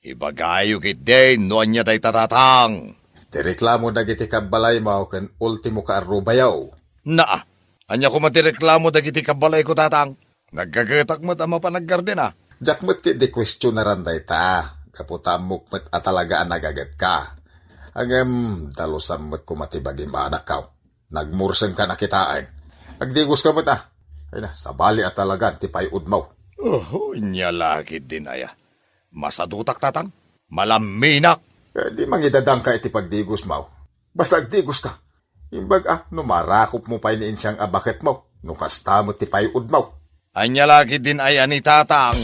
Ibagayo ketdin no ania dayta, Tatang. Ti reklamo dagiti kabbalaymo ken ultimo kaarrubayo. Naa, Ania koma ti reklamo dagiti kabbalayko, Tatang? Naggagetak met a mapan aggardena. Diak met ketdi kuestionaran dayta, gapu ta ammok met a talaga a nagagetka. Ngem dalusam met koma ti bagim, anakko. Nagmursengka na kitaen. Agdigoska met a. Ay na, sabali a talagan ti pay-udmo. Oho, ania la ketdin aya. Masadutak, Tatang. Malamminak. Eh, di mangidadangka iti pagdigosmo. Basta agdigoska. Imbag a, no marakopmo pay ni insiang a baketmo, no kasta met ti pay-udmo. Ania la ketdin aya ni Tatang?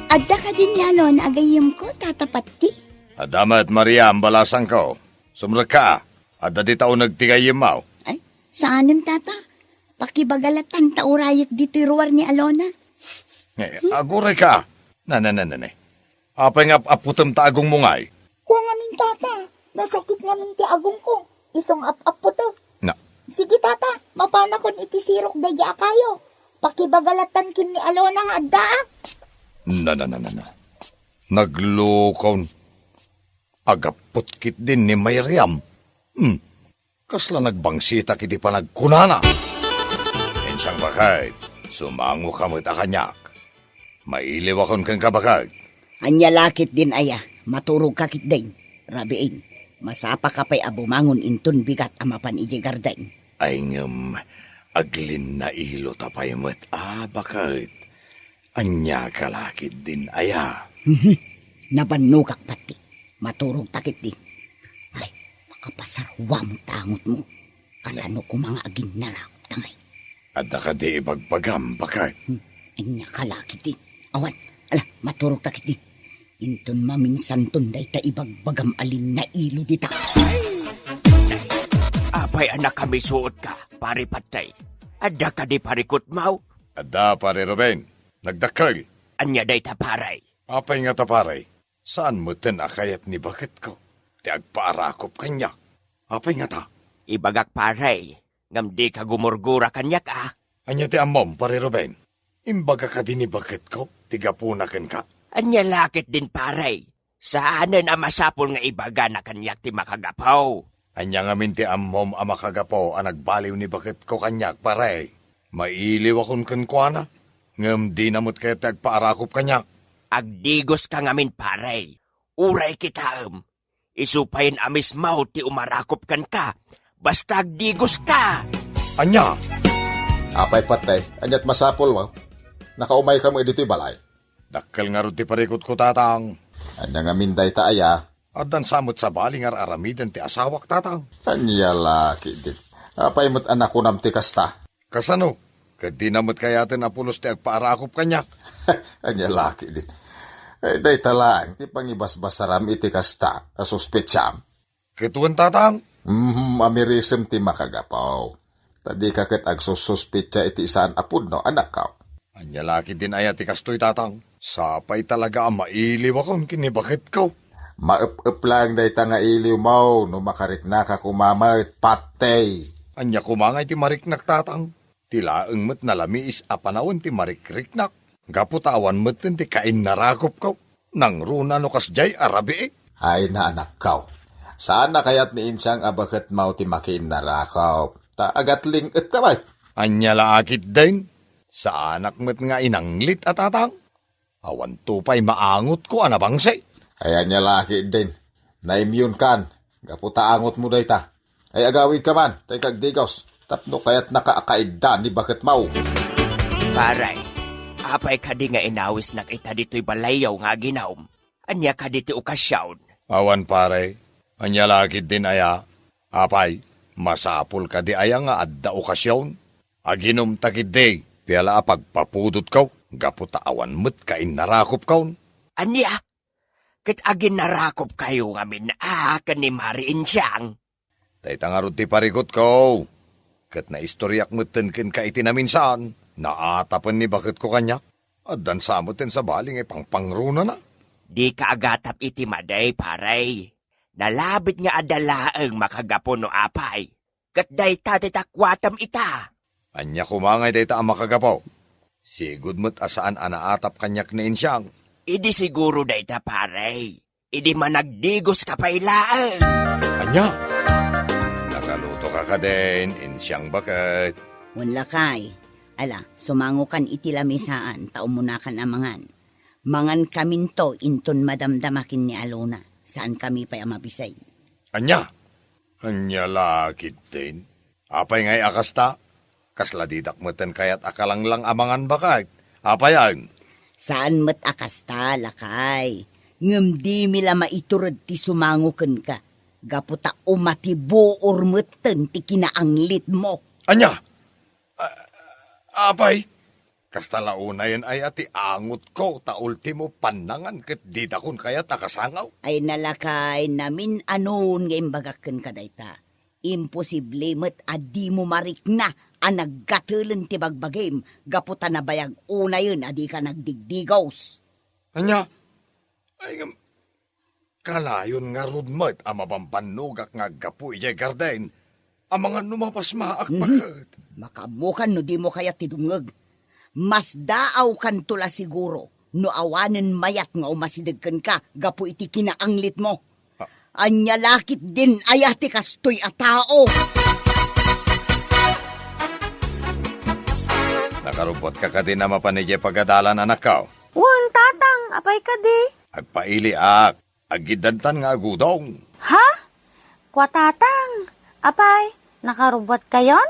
Adda kadi ni Alona a gayyemko, Tata Patti? Adda met, Mariam, balasangko. Sumrekka, adda dita uneg ti gayyemmo. Ay, saanen, Tata. Pakibaga latan ta urayek ditoy ruar ni Alona. Eh, agurayka. Na, na, na, na, na. Apay nga ap-apputem ta agongmo ngay? Kua ngamin, Tata, nasakit ngamin ti agongko. Isu nga ap-apputek. Na. Sige, Tata, mapanakon iti sirok daydi a kayo. Pakibaga latan ken ni Alona nga addaak. Na, na, na, na, na. Naglukon. Agapput ketdin ni Mariam. Hmm. Kasla nagbangsitak iti panagkunana. Insiang baket, sumangoka met a kaniak. Mailiwakon kenka, baket. Ania la ketdin aya, maturogka ketdin. Rabiin, masapaka pay a bumangon inton bigat a mapan idiay garden. Ay ngem, aglinnailota pay met a, baket. Ania ka la ketdin aya? Mhm. Nabannogak, Patti. Maturogta ketdin. Ay, makapasaruam ta angotmo. Kasano koma nga aginnarakopta ngay? Adda kadi ibagbagam, baket? Hmm. Ania ka la ketdin? Awan. Ala, maturogta ketdin. Inton maminsanton dayta ibagbagam a linnailo dita. Apay a nakamisuotka, Pare Patay? Adda kadi parikutmaw? Adda, Pare Ruben. Nagdakkel. Ania dayta, pare? Apay ngata, pare? Saan metten a kayat ni baketko ti agpaarakop kaniak? Apay ngata? Ibagak, pare, ngem dika gumurgura kaniak, a? Ania ti ammom, Pare Ruben? Imbaga kadi ni baketko ti gapuna kenka? Ania la ketdin, pare? Saanen a masapul nga ibagana kaniak ti makagapu. Ania ngamin ti ammom a makagapu a nagbaliw ni baketko kaniak, pare? Mailiwakon kenkuana, ngem dina met kayat ti agpaarakop kaniak. Agdigoska ngamin, pare. Uray kitaem, isu payen a mismo ti umarakop kenka, basta agdigoska. Ania? Apay, Patay, aniat masapulmo? Nakaumayka met ditoy balay? Dakkel ngarud ti parikutko, Tatang. Ania ngamin dayta aya? Addan sa met sabali nga ar-aramiden ti asawak, Tatang. Ania la ketdin? Apay met a nakunam ti kasta? Kasano? Ket dina met kayaten a pulos ti agpaarakop kaniak? Ania la ketdin? Eh, dayta laeng ti pangibasbasaram iti kasta a suspetsam. Ket wen, Tatang? Mhm, amirisem ti makagapu. Ta dika ket agsussuspetsa iti saan a pudno, anakko. Ania la ketdin aya ti kastoy, Tatang? Sapay talaga a mailiwakon ken ni baketko. Maep-ep laeng dayta nga iliwmo no makariknaka koma met, Patay. Ania koma ngay ti mariknak, Tatang? Ti laeng met nalamiis a panawen ti marikriknak, gapu ta awan metten ti kainnarakopko. Nangruna no kasdiay a rabii. Ay, naanakko. Saan a kayat ni insiang a baketmo ti makiinnarakop. Ta agatling-etka pay. Ania la a ketdin? Saanak met nga inanglit a, Tatang. Awanto pay maangotko a nabangsi. Ay, ania la ketdin? Naimyonkan, gapu ta angotmo dayta. Ay, agawidka man, ta inka agdigos, tapno kayatnaka a kaiddan ni baketmo. Pare, apay kadi nga inawisnak ita ditoy balayyo nga aginum? Ania kadi ti okasion? Awan, pare. Ania la ketdin aya? Apay, masapul kadi aya nga adda okasion? Aginumta ketdi, piala a pagpapudotko, gapu ta awan met kainnarakopkon. Ania? Ket aginnarakopkayo ngamin a ken ni Mari Insiang? Dayta ngarud ti parikutko. Ket naistoriak metten kenka iti naminsan, naatapen ni baketko kaniak. Addan sa metten sabali nga ipangpangrunana. Dika agatap iti madi, pare. Nalabit nga adda laeng makagapu no apay. Ket dayta ti takuatem ita. Ania koma ngay dayta a makagapu? Sigud met a saan a naatap kaniak ni Insiang. Idi siguro dayta, pare. Idi managdigoska pay laeng. Ania? Nakalutoka kadin, Siang baket. Wen lakay. Ala, sumangokan iti lamisaan, ta umunakan a mangan. Mangankaminto inton madamdama ken ni Alona. Saankami pay a mabisig. Ania? Ania la ketdin? Apay ngay a kasta? Kasla didak metten kayat a kalanglang a mangan baket. Apayen? Saan met a kasta, lakay. Ngem dimi la maitured ti sumango kenka. Gapu ta umatibuor metten ti kinaanglitmo. Ania? A-, apay? Kasta la unayen aya ti angotko ta ultimo pannangan ket didakon kayat a kasangaw? Ay nalakay, namin-anon nga imbagak kenka dayta. Imposible met a dimo marikna a naggatelen ti bagbagim gapu ta nabayag unayen a dika nagdigdigos. Ania? Ay, ngem, kanayon ngarud met a mabambannogak nga aggapu idiay garden, amangan no mapasmaak. Mhm. Baket. Makaammokan no dimo kayat ti dumngeg. Mas daawkanto la siguro no awanen mayat nga umasideg kenka gapu iti kinaanglitmo. Ah. Ania la ketdin aya ti kastoy a tao? Nakarubbuatka kadin a mapan idiay pagadalan, anakko? Wen, tatang, apay kadi? Agpailiak. Aggiddantan nga agudong. Ha? Kua, tatang, apay, nakarubbuatkayon?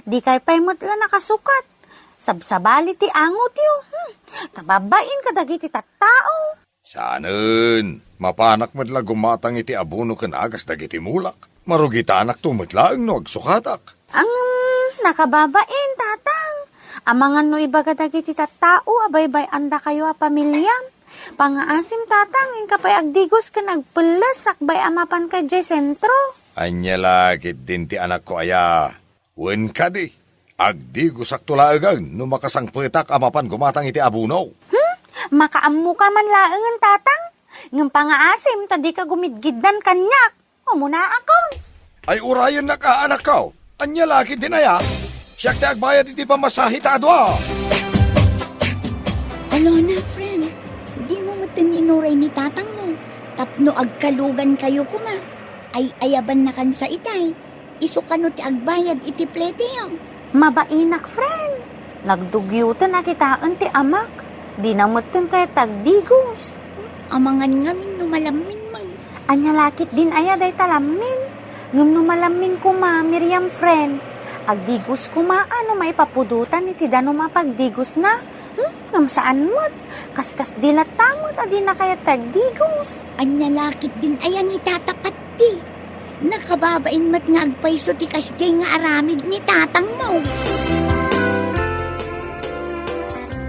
Dikay pay met la nakasukat. Sabsabali ti angotyo. Hmm, kababain kadagiti tattao. Saanen, mapanak met la gumatang iti abono ken agas dagiti mulak. Marugitanakto met laeng no agsukatak. Ang nakababain, tatang. Amangan no ibaga dagiti tattao a baybay-andakayo a pamiliam. Pangaasim, tatang, inka pay agdigos ken agpelles sakbay a mapanka idiay sentro. Ania la ketdin ti anakko aya? Wen kadi, agdigosakto laengen no makasangpetak a mapan gumatang iti abono. Hmm? Makaammoka man laengen, tatang. Ngem pangaasim ta dika gumidgiddan kaniak. Umunaakon. Ay, urayennak a, anakko. Ania la ketdin aya? Siak ti agbayad iti pamasahe ta a dua. Alona, friend, dimo metten inuray ni tatangmo tapno agkalugankayo koma. Ay-ayabannakan sa itay. Isu kano ti agbayad iti pleteyo. Mabainak, friend. Nagdugioten a kitaen ti amak. Dina metten kayat ti agdigos. Hmm, amangan ngamin no malammin man. Ania la ketdin aya dayta lammin? Ngem no malammin koma, Miriam, friend, agdigos koma a no maipapudotan iti danum a pagdigosna. Hmm? Ngem saan met. Kaskasdi latta met a dina kayat ti agdigos. Ania la ketdin aya ni Tata Patti? Nakababain met nga agpayso ti kasdiay nga aramid ni tatangmo.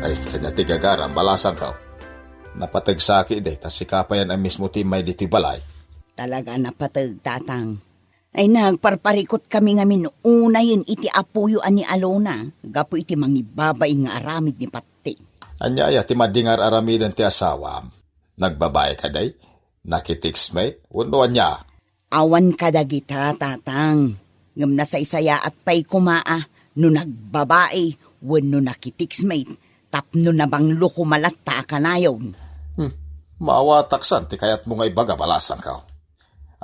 Ay, ania ti gagaram, balasangko? Napateg saki idi ta sika payen a mismo ti immay ditoy balay. Talaga a napateg, tatang. Ay, nagparparikutkami ngamin unayen iti apoyo a ni Alona gapu iti mangibabain nga aramid ni Patti. Ania aya ti madi nga ar-aramiden ti asawam? Nagbabai kadi? Nakitext met? Wenno ania? Awan kadagita, tatang. Ngem nasaysayaat pay koma a no nagbabai wenno nakitext met tapno nabanglo koma latta a kanayon. Hmm. Maawatak san ti kayatmo nga ibaga, balasangko.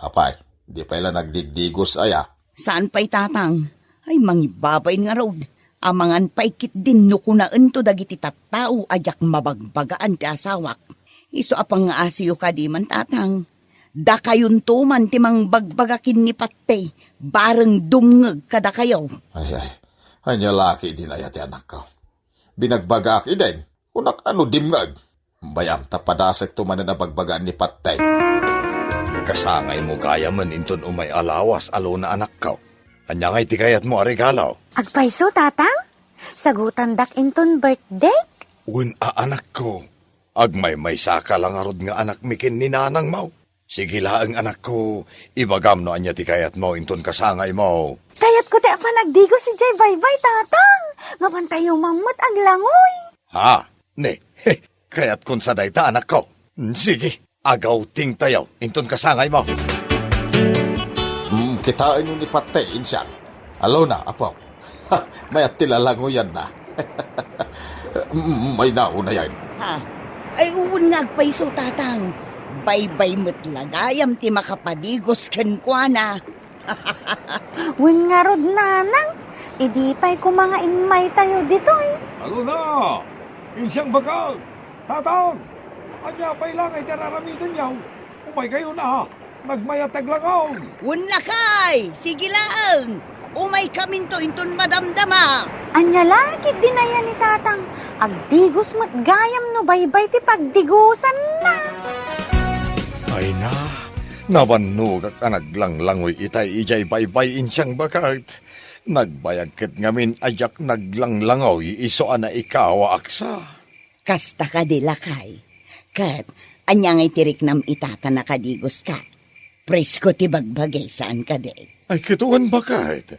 Apay, di pay la nagdigdigos aya? Saan pay, tatang? Ay, mangibabain ngarud. Amangan pay ketdin no kunaento dagiti tattao a diak mabagbagaan ti asawak. Isu a pangngaasiyo kadi man, tatang. Dakayonto man ti mangbagbaga ken ni Patte, bareng dumngeg kadakayo. Ay, ay. Ania la ketdin aya ti anakko? Binagbagaak idi. Kunak a no dimngeg. Bay-am ta padasekto manen a bagbagaan ni Patte. Kasangaymo gayamen inton umay a lawas, Alona, anakko. Ania ngay ti kayatmo a regalo? Agpayso, tatang? Sagutandak inton birthday? Wen a, anakko. Agmaymaysaka la ngarud nga anakmi ken ni nanangmo. Sige laeng, anakko, ibagam no ania ti kayatmo inton kasangaymo. Kayatko ti apan agdigos idiay baybay, tatang. Mapantayo man met aglangoy. Ha? Ne, kayatkon sa dayta, anakko. Sige, agawtingtayo inton kasangaymo. Mm, kitaenyo ni Patte, insiang. Alona, apo. Mayat ti lalangoyanna. Mm, maynaon a yan. Ha? Ay, wen nga agpayso, tatang. Baybay met la gayam ti makapadigos kenkuana. Wen ngarud, nanang, idi pay koma nga immaytayo ditoy. Alona! Insiang bakag! Tatang! Ania pay la nga iti ar-aramidenyo? Umaykayon a! Nagmayat ti aglangaw! Wen, lakay! Sige laeng! Umaykaminto inton madamdama! Ania la ketdin aya ni Tatang? Agdigos met gayam no baybay ti pagdigosanna! Ay na, nabannogak a naglanglangoy itay idiay baybay, insiang bakag. Nagbayag ket ngamin a diak naglanglangoy isu a naikawaak sa. Kasta kadi, lakay. Ket ania ngay ti riknam ita ta nakadigoska? Presko ti bagbagi, saan kadi? Ay, ket wen, bakit?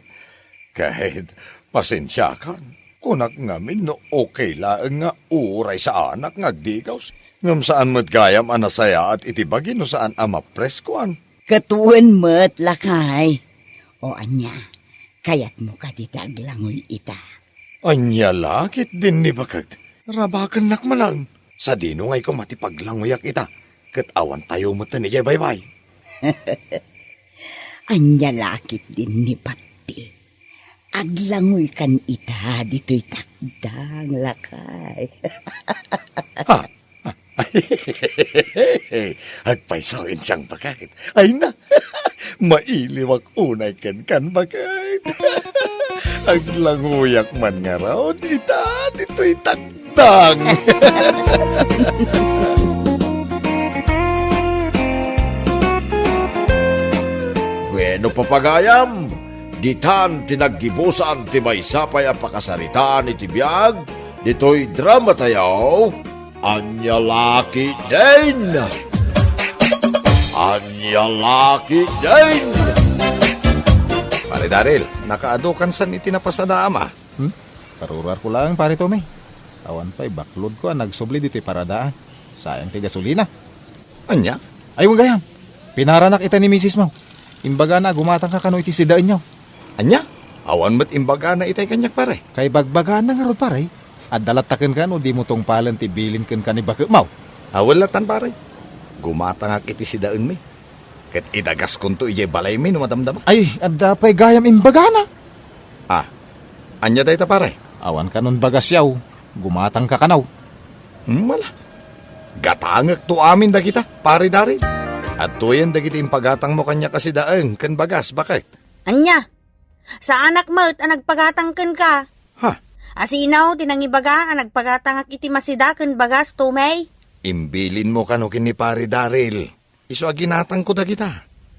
Ket, pasensiakan. Kunak ngamin no okay laeng nga uray saanak nga agdigos. Ngem saan met gayam a nasayaat iti bagi no saan a mapreskoan. Ket wen met, lakay. O ania, kayatmo kadi ti aglangoy ita? Ania la ketdin ni bakag? Rabakennak manen. Sadino ngay koma ti paglangoyak ita? Ket awan tayo met idiay baybay. Ania la ketdin ni Patti? Aglangoykan ita ditoy takdang, lakay. Ha? Agpayso, insiang bakit. Ay na, mailiwak unay kenkan, bakit. Aglangoyak man ngarud ita ditoy takdang. Bueno, papagayam, ditan ti naggibusan ti maysa pay a pakasaritaan iti biag ditoy drama tayo. Ania la ketdin? Ania la ketdin? Pare Daryl, nakaadu kansan iti napasadaam a? Hmm? Karuruarko laeng, Pare Tommy. Awan pay baklodko a nagsubli ditoy paradaan. Sayang ti gasolina. Ania? Ay, wen gayam. Pinaranak ita ni misismo. Imbagana a gumatangka kano iti sidaenyo. Ania? Awan met imbagana itay kaniak, pare. Kaibagbagana ngarud, pare. Adda latta kenka no dimo tungpalen ti bilin kenka ni baketmo. Awan lattan, pare. Gumatangak iti sidaenmi. Ket idagaskonto idiay balaymi no madamdama. Ay, adda pay gayam imbagana. Ah, ania dayta, pare? Awan kanon bagasyo. Gumatangka kano. Hmm, wala. Gatangekto amin dagita, Pare Daryl. Adtoyen dagiti impagatangmo kaniak a sidaen ken bagas, bakit? Ania? Saanak met a nagpagatang kenka. Ha? Asino ti nangibaga a nagpagatangak iti masida ken bagas, Tommy? Imbilinmo kano ken ni Pare Daryl. Isu a ginatangko dagita.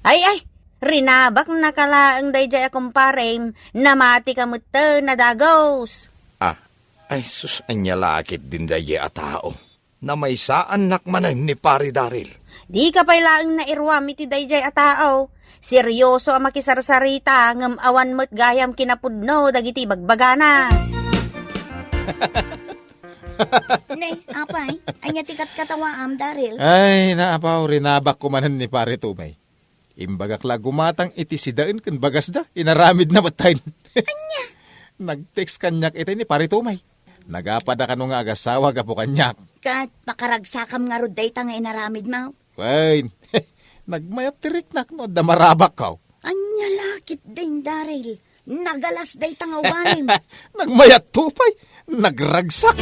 Ay, ay, rinabaknaka laeng daydiay a kumparem, namatika metten a dagus. Ah, ay sus, ania la ketdin daydiay a tao? Namaysaannak manen ni Pare Daryl. Dika pay laeng nairuam iti daydiay a tao. Serioso a makisarsarita, ngem awan met gayam kinapudno dagiti bagbagana. Ne, apay, ania ti katkatawaam, Daryl? Ay, naapaw, rinabakko manen ni Pare Tommy. Imbagak la gumatang iti sidaen ken bagasda, inaramidna metten. Ania? Nag-text kaniak itay ni Pare Tommy. Nagapada kano nga agasawa gapu kaniak. Ket pakaragsakam ngarud dayta nga inaramidmo? Wen, nagmayat ti riknak no adda marabakko. Ania la ketdin, Daryl? Nagalas dayta nga ugalim. Nagmayatto pay. Nagragsak.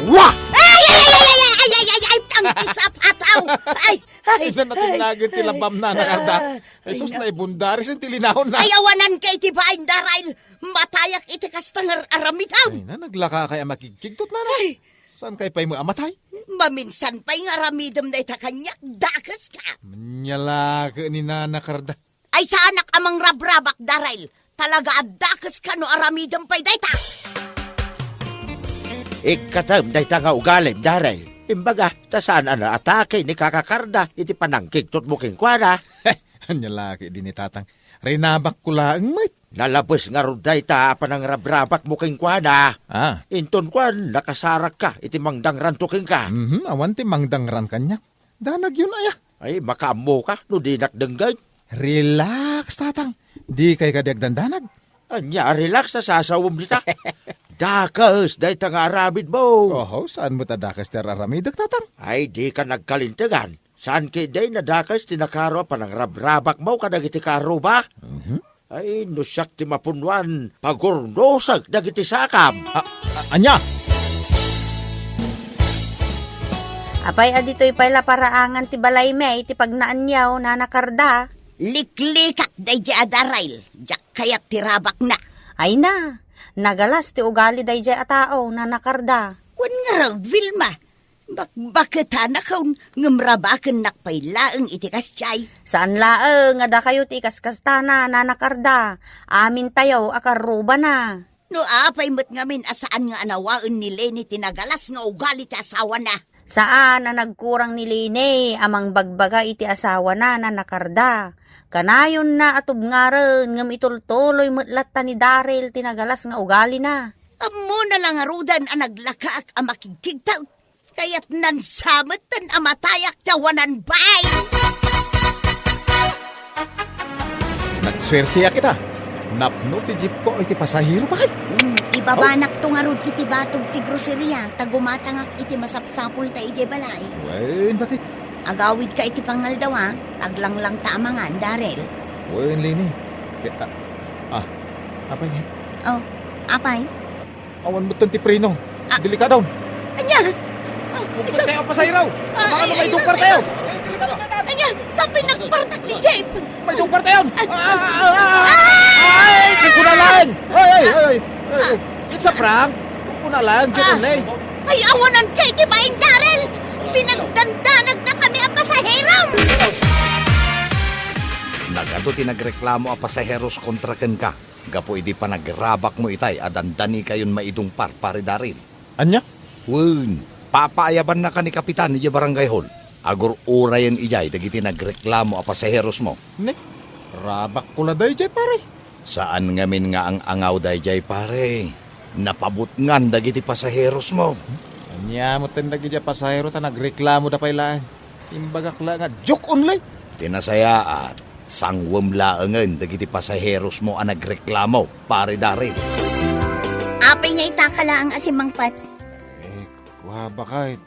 Wah! Ay, ay, ay, ay, ay, ay, ay, ay, ay, ang kisap ataw. Ay, ay, ay, na natingnagan ti labam na nakarda. Ah, ay, Jesus, na. Naibundaris ti linawon na. Ay, awanan kay ti bain, Daryl. Matayak iti kasta nga ar-aramidam. Ay, na, naglaka kay a makigkigtot na, na. Ay. Saan kay pay mo a matay? Maminsan pay nga aramidem dayta kaniak, dakes ka. Manyalaka ni Nana Karda. Ay, saanak a mangrabrabak, Daryl. Talaga a dakes ka no aramidem pay dayta. Ikkatem dayta nga ugalim, Daryl. Imbaga, ta saan a naatake ni Kaka Karda iti panangkigtotmo kenkuana. Ania la ketdi ni Tatang. Rinabakko laeng met. Nalabes ngarud dayta a panangrabrabakmo kenkuana. Ah. Inton kuan, nakasarakka iti mangdangranto kenka. Mhm, awan ti mangdangran kaniak. Danagyon aya. Ay, makaammoka no dinak denggen. Relax, Tatang. Dikay kadi agdandanag. Ania a relax a sasawem dita? Dakes dayta nga aramidmo. Oho, saan met a dakes ti ar-aramidek, Tatang? Ay, dika nagkalintegan. Saan ketdi a dakes ti nakaro a panangrabrabakmo kadagiti kaarruba? Mhm. Ay, no siak ti mapunnuan, pagurnosek dagiti sakam. A-, a-, ania? Apay a ditoy pay la paraangan ti balaymi iti pagnaanyo, Nana Karda? Liklikak daydiay a Daryl, diak kayat ti rabakna. Ay na, nagalas ti ugali daydiay a tao, Nana Karda. Wen ngarud, Vilma, bakbaketanakon ngem rabakennak pay laeng iti kasdiay. Saan laeng a dakayo ti ikaskastana, Nana Karda. Amintayo a karrubana. No apay met ngamin a saan nga anawaen ni Leni ti nagalas nga ugali ti asawana? Saan a nagkurang ni Leni a mangbagbaga iti asawana, Nana Karda. Kanayonna a tubngaren ngem itultuloy met latta ni Daryl ti nagalas nga ugalina. Ammona la ngaruden a naglakaak a makigkigtaw. Kayatnan sa metten a matayak ti awanan bay! Nagsuerteak ita. Napno ti jeepko iti pasahero, bakit? Hmm, ibabanakto ngarud iti batog ti groceria, ta gumatangak iti masapsapulta idiay balay. Wen, bakit? Agawidka iti pangaldaw, a. Aglanglang ta a mangan, Daryl. Wen, Leni. Ke-, a-, a, apay ngay? Oh, apay? Awan metten ti preno. Ah. Delikado. Ania? Ah, Kumpara isa- tayo, pasahero. Ah, Mga ay, ano, may ay, dungkar isa- tayo. Ay, delikado. Ania? Saan pinagpartak ti jeep? May dungkar tayo. Ah. Ah, ah, ah, ah. Ay, di ko na lang. Ay, ay, ay, ay, ay. Ah. It's a prank. Di ko na lang, John Ah. Lay. Ay, awanan kay ti bain, Daryl. Pinagdandanag na kami a pasahero. Nagadu ti nagreklamo a pasaheros kontra kenka. Gapu idi panagrabakmo itay a dandanikayon maidungpar, Pare Daryl. Ania? Wen, papaayabannaka ni Kapitan idiay Barangay Hall. Agur-urayen idiay dagiti nagreklamo a pasaherosmo. Ne, rabakko la daydiay, pare. Saan ngamin nga ang-angaw daydiay, pare. Napabutngan dagiti pasaherosmo. Ania metten dagiti pasahero ta nagreklamo da pay laeng. Imbagak la nga joke only. Ti nasayaat, sanguem laengen dagiti pasaherosmo a nagreklamo, Pare Daryl. Apay nga itaka laeng a simmangpet? Eh, kua, bakit?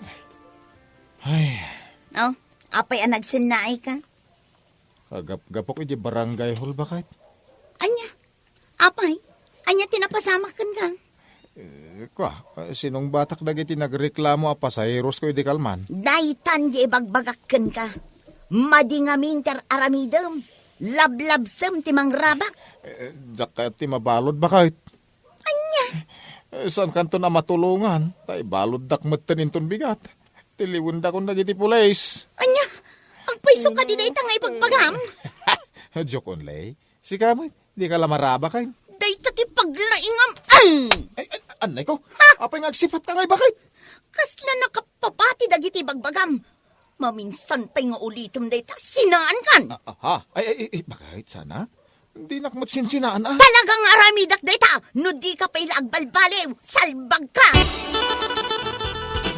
Ay. Oh, apay a nagsennaay ka? Agapgapok iti barangay hall, bakit? Ania? Apay, ania ti napasamak kenka? Eh, kua, sinungbatak dagiti nagreklamo a pasaherosko idi kalman. Daytan ti ibagbagak kenka. Madi ngamin ti ar-aramidem. Lablabsem ti mangrabak. Eh, diak kayat ti mabalud, bakit? Ania? Eh, saankanton a matulongan, ta ibaluddak metten inton bigat. Tiliwendakon dagiti pulis. Ania? Agpayso kadi dayta nga ibagbagam? Joke only. Sika met, dika la marabak, ay. Dayta ti paglaingam. Ay! Ay, ay, anay ko. Ha? Apay nga agsipatka ngay, bakit? Kasla nakapapati dagiti bagbagam. Maminsan pay nga ulitem dayta, sinaankan. Ah, aha. Ay, ay, ay, ay, bakit sana? Dinak met sinsinaan, ah. Talaga nga aramidak dayta. No dika pay la agbalbaliw, salbagka.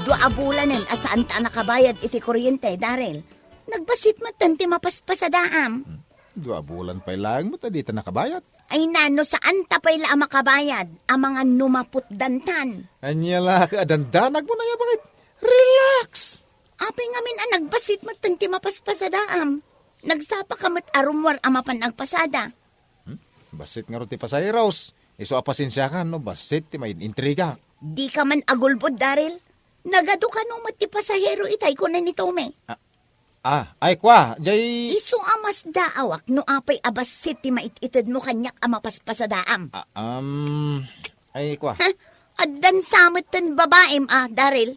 Dua a bulanen a saanta a nakabayad iti kuryente, Daryl. Nagbassit metten ti mapaspasadaam. Hmm. Dua bulan pay laeng met a dita nakabayad. Ay na, no saanta pay la a makabayad, amangan no maputdantan. Ania la, a dandanagmo na ya, bakit? Relax! Apay ngamin a nagbassit metten ti mapaspasadaam. Nagsapaka met a rummuar a mapan agpasada. Hmm? Bassit ngarud ti pasaheros. Isu a pasensiakan no bassit ti main-intriga. Dika man agulbod, Daryl. Nagadu kano met ti pasahero itay, kuna ni Tommy. Ah, Ah, ay, kua, jay... Isu a masdaawak no apay a bassit ti mait-itedmo kaniak a mapaspasadaam. Ah, um, ay, kua. Ha? Addan sa metten babaim, ah, Daryl.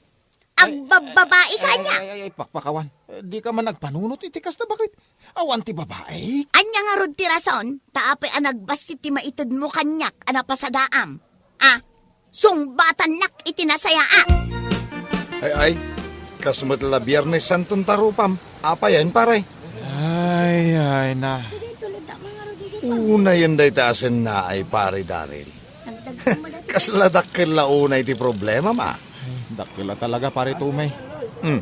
Ay, Agbabbabai ay, ay, kaniak. Ay, ay, ay, pakpakawan. Eh, dika man agpanunot iti kasta, bakit? Awan ti babai. Ania ngarud ti rason, ta apay a nagbassit ti maited mo kaniak a napasadaam? Ah, sungbatannak iti nasayaat. Ay, ay, kas met la Biernes Santon tarupam. Apayen, pare? Ay, ay na. Sige, tulod ta, mga Rodrigo. Unayen dayta a sennaay, pare Daryl. Nagdagsa mo dati. Kasla dakkel la unay ti problema, ma. Ay, dakkel la talaga, pare Tommy. Hmm.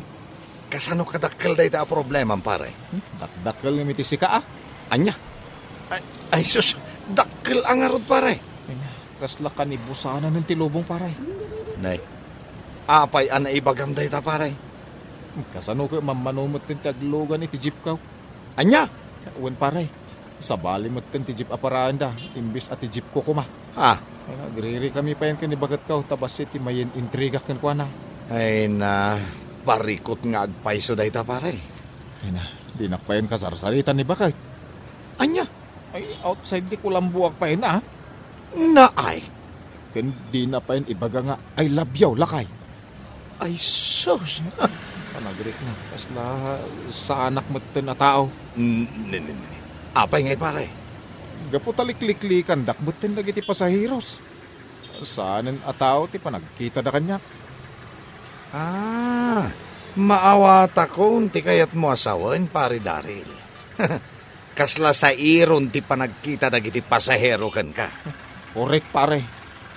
Kasano kadakkel dayta a problemam, pare? Hmm? Dakdakkel ngem iti sika, ah. Ania? Ay, ay, sus, dakkel a ngarud, pare. Ay, kasla kanibusanan ti lubong, pare. Nay, apay a naibagam dayta, pare? Kasano ket mammano metten ti aglugan iti jeepko? Ania? Wen, pare, sabali metten ti jeep a paraenda, imbes a ti jeepko koma. Ah. Ay, agririkami payen ken ni baketko ta bassit ti mayen intrigak kenkuana. Ay na, parikut nga agpayso dayta, pare. Ay na, dinak payen kasarsarita ni baket. Ania? Ay, outside ti kulambuak payen, ah. Naay. Ken dina payen ibaga nga, "I love you, lakay." Ay, sus! Panagrik na. Kasla saanak metten a tao. N-, ne, ne, ne. Apay ngay, pare? Gapu ta likliklikandak metten dagiti pasaheros. Saanen a tao ti panagkitada kaniak. Ah, maawatakon ti kayatmo a sawen, Pare Daryl. Kasla sairon ti panagkita dagiti pasahero kenka. Korek, pare.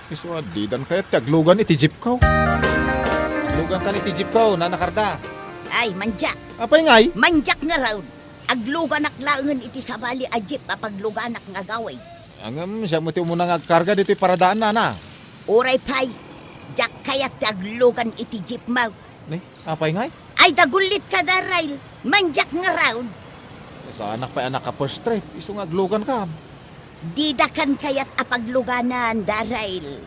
Isu a didan kayat ti aglugan iti jeepko. Aglugankan iti jeepko, Nana Karda. Ay, mandiak. Apay ngay? Mandiak ngarud. Agluganak laengen iti sabali a jeep a pagluganak nga agawid. Ngem, siak met ti umuna nga agkarga ditoy paradaan, Nana. Uray pay, diak kayat ti aglugan iti jeepmo. Ne, apay ngay? Ay, dagullit ka, Daryl. Mandiak ngarud. Saanak pay a naka-first trip, isu nga aglugankan. Didakan kayat a pagluganan, Daryl.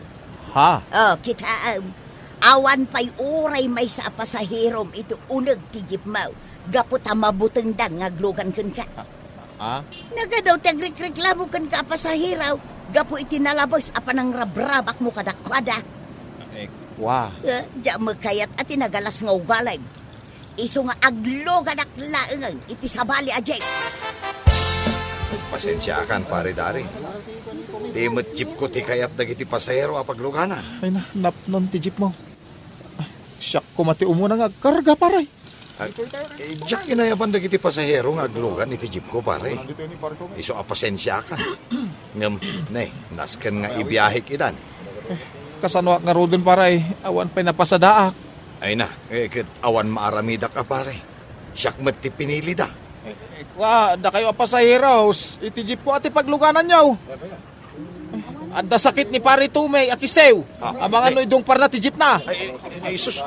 Ha? Oh, kitaem. Awan pay uray maysa a pasaherom iti uneg ti jeepmo gapu ta mabutengdan nga aglugan kenka. Ah? Nagadu ti agrikreklamo kenka a pasahero gapu iti nalabes a panangrabrabakmo kadakuada. Eh, kwa. Eh, diak met kayat a ti nagalas nga ugalim. Isu nga agluganak laengen iti sabali a jeep. Pasensiakan, Pare Daryl. Ti met jeepko ti kayat dagiti pasahero a pagluganan. Ay na, napnon ti jeepmo. Ay, siak koma ti umuna nga agkarga, pare. Ay, eh, diak inayaban dagiti pasahero nga aglugan iti jeepko, pare. Isu a pasensiakan. Ngem, ne, nasken nga ibiahek idan. Kasanoak ngaruden, pare? Awan pay napasadaak. Ay na, eh, ket awan maaramidak a pare. Siak met ti pinilida. Eh, eh, kwa, dakayo a pasaheros, iti jeepko a ti paglugananyo. Adda sakit ni Pare Tommy a kisiw. Ah, amangan no idungparna ti jeepna. Ay, ay, ay, sus.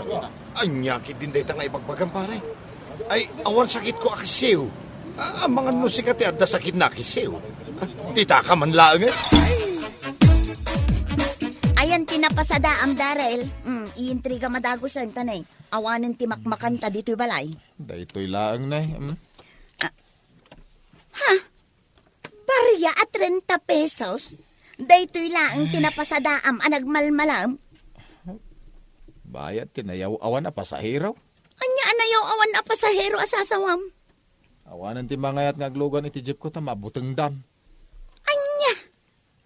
Ania ketdin dayta nga ibagbagam, pare? Ay, awan sakitko a kisiw. Ah, amangan no sika ti adda sakitna a kisiw. Ah, ditaka man laengen. Ayan ti napasadaam, Daryl. Mm, iintriga madagusen ta ne. Awanen ti makmakanta ditoy balay. Daytoy laeng ne. Mm. Ah. Ha? Barya a treinta pesos? Daytoy laeng ti napasadaam a nagmalmalam. Bayat ti nayaw-awan a pasahero. Ania a nayaw-awan a pasahero a sasawam? Awanen ti mangayat nga aglugan iti jeepko ta mabutengdan. Ania?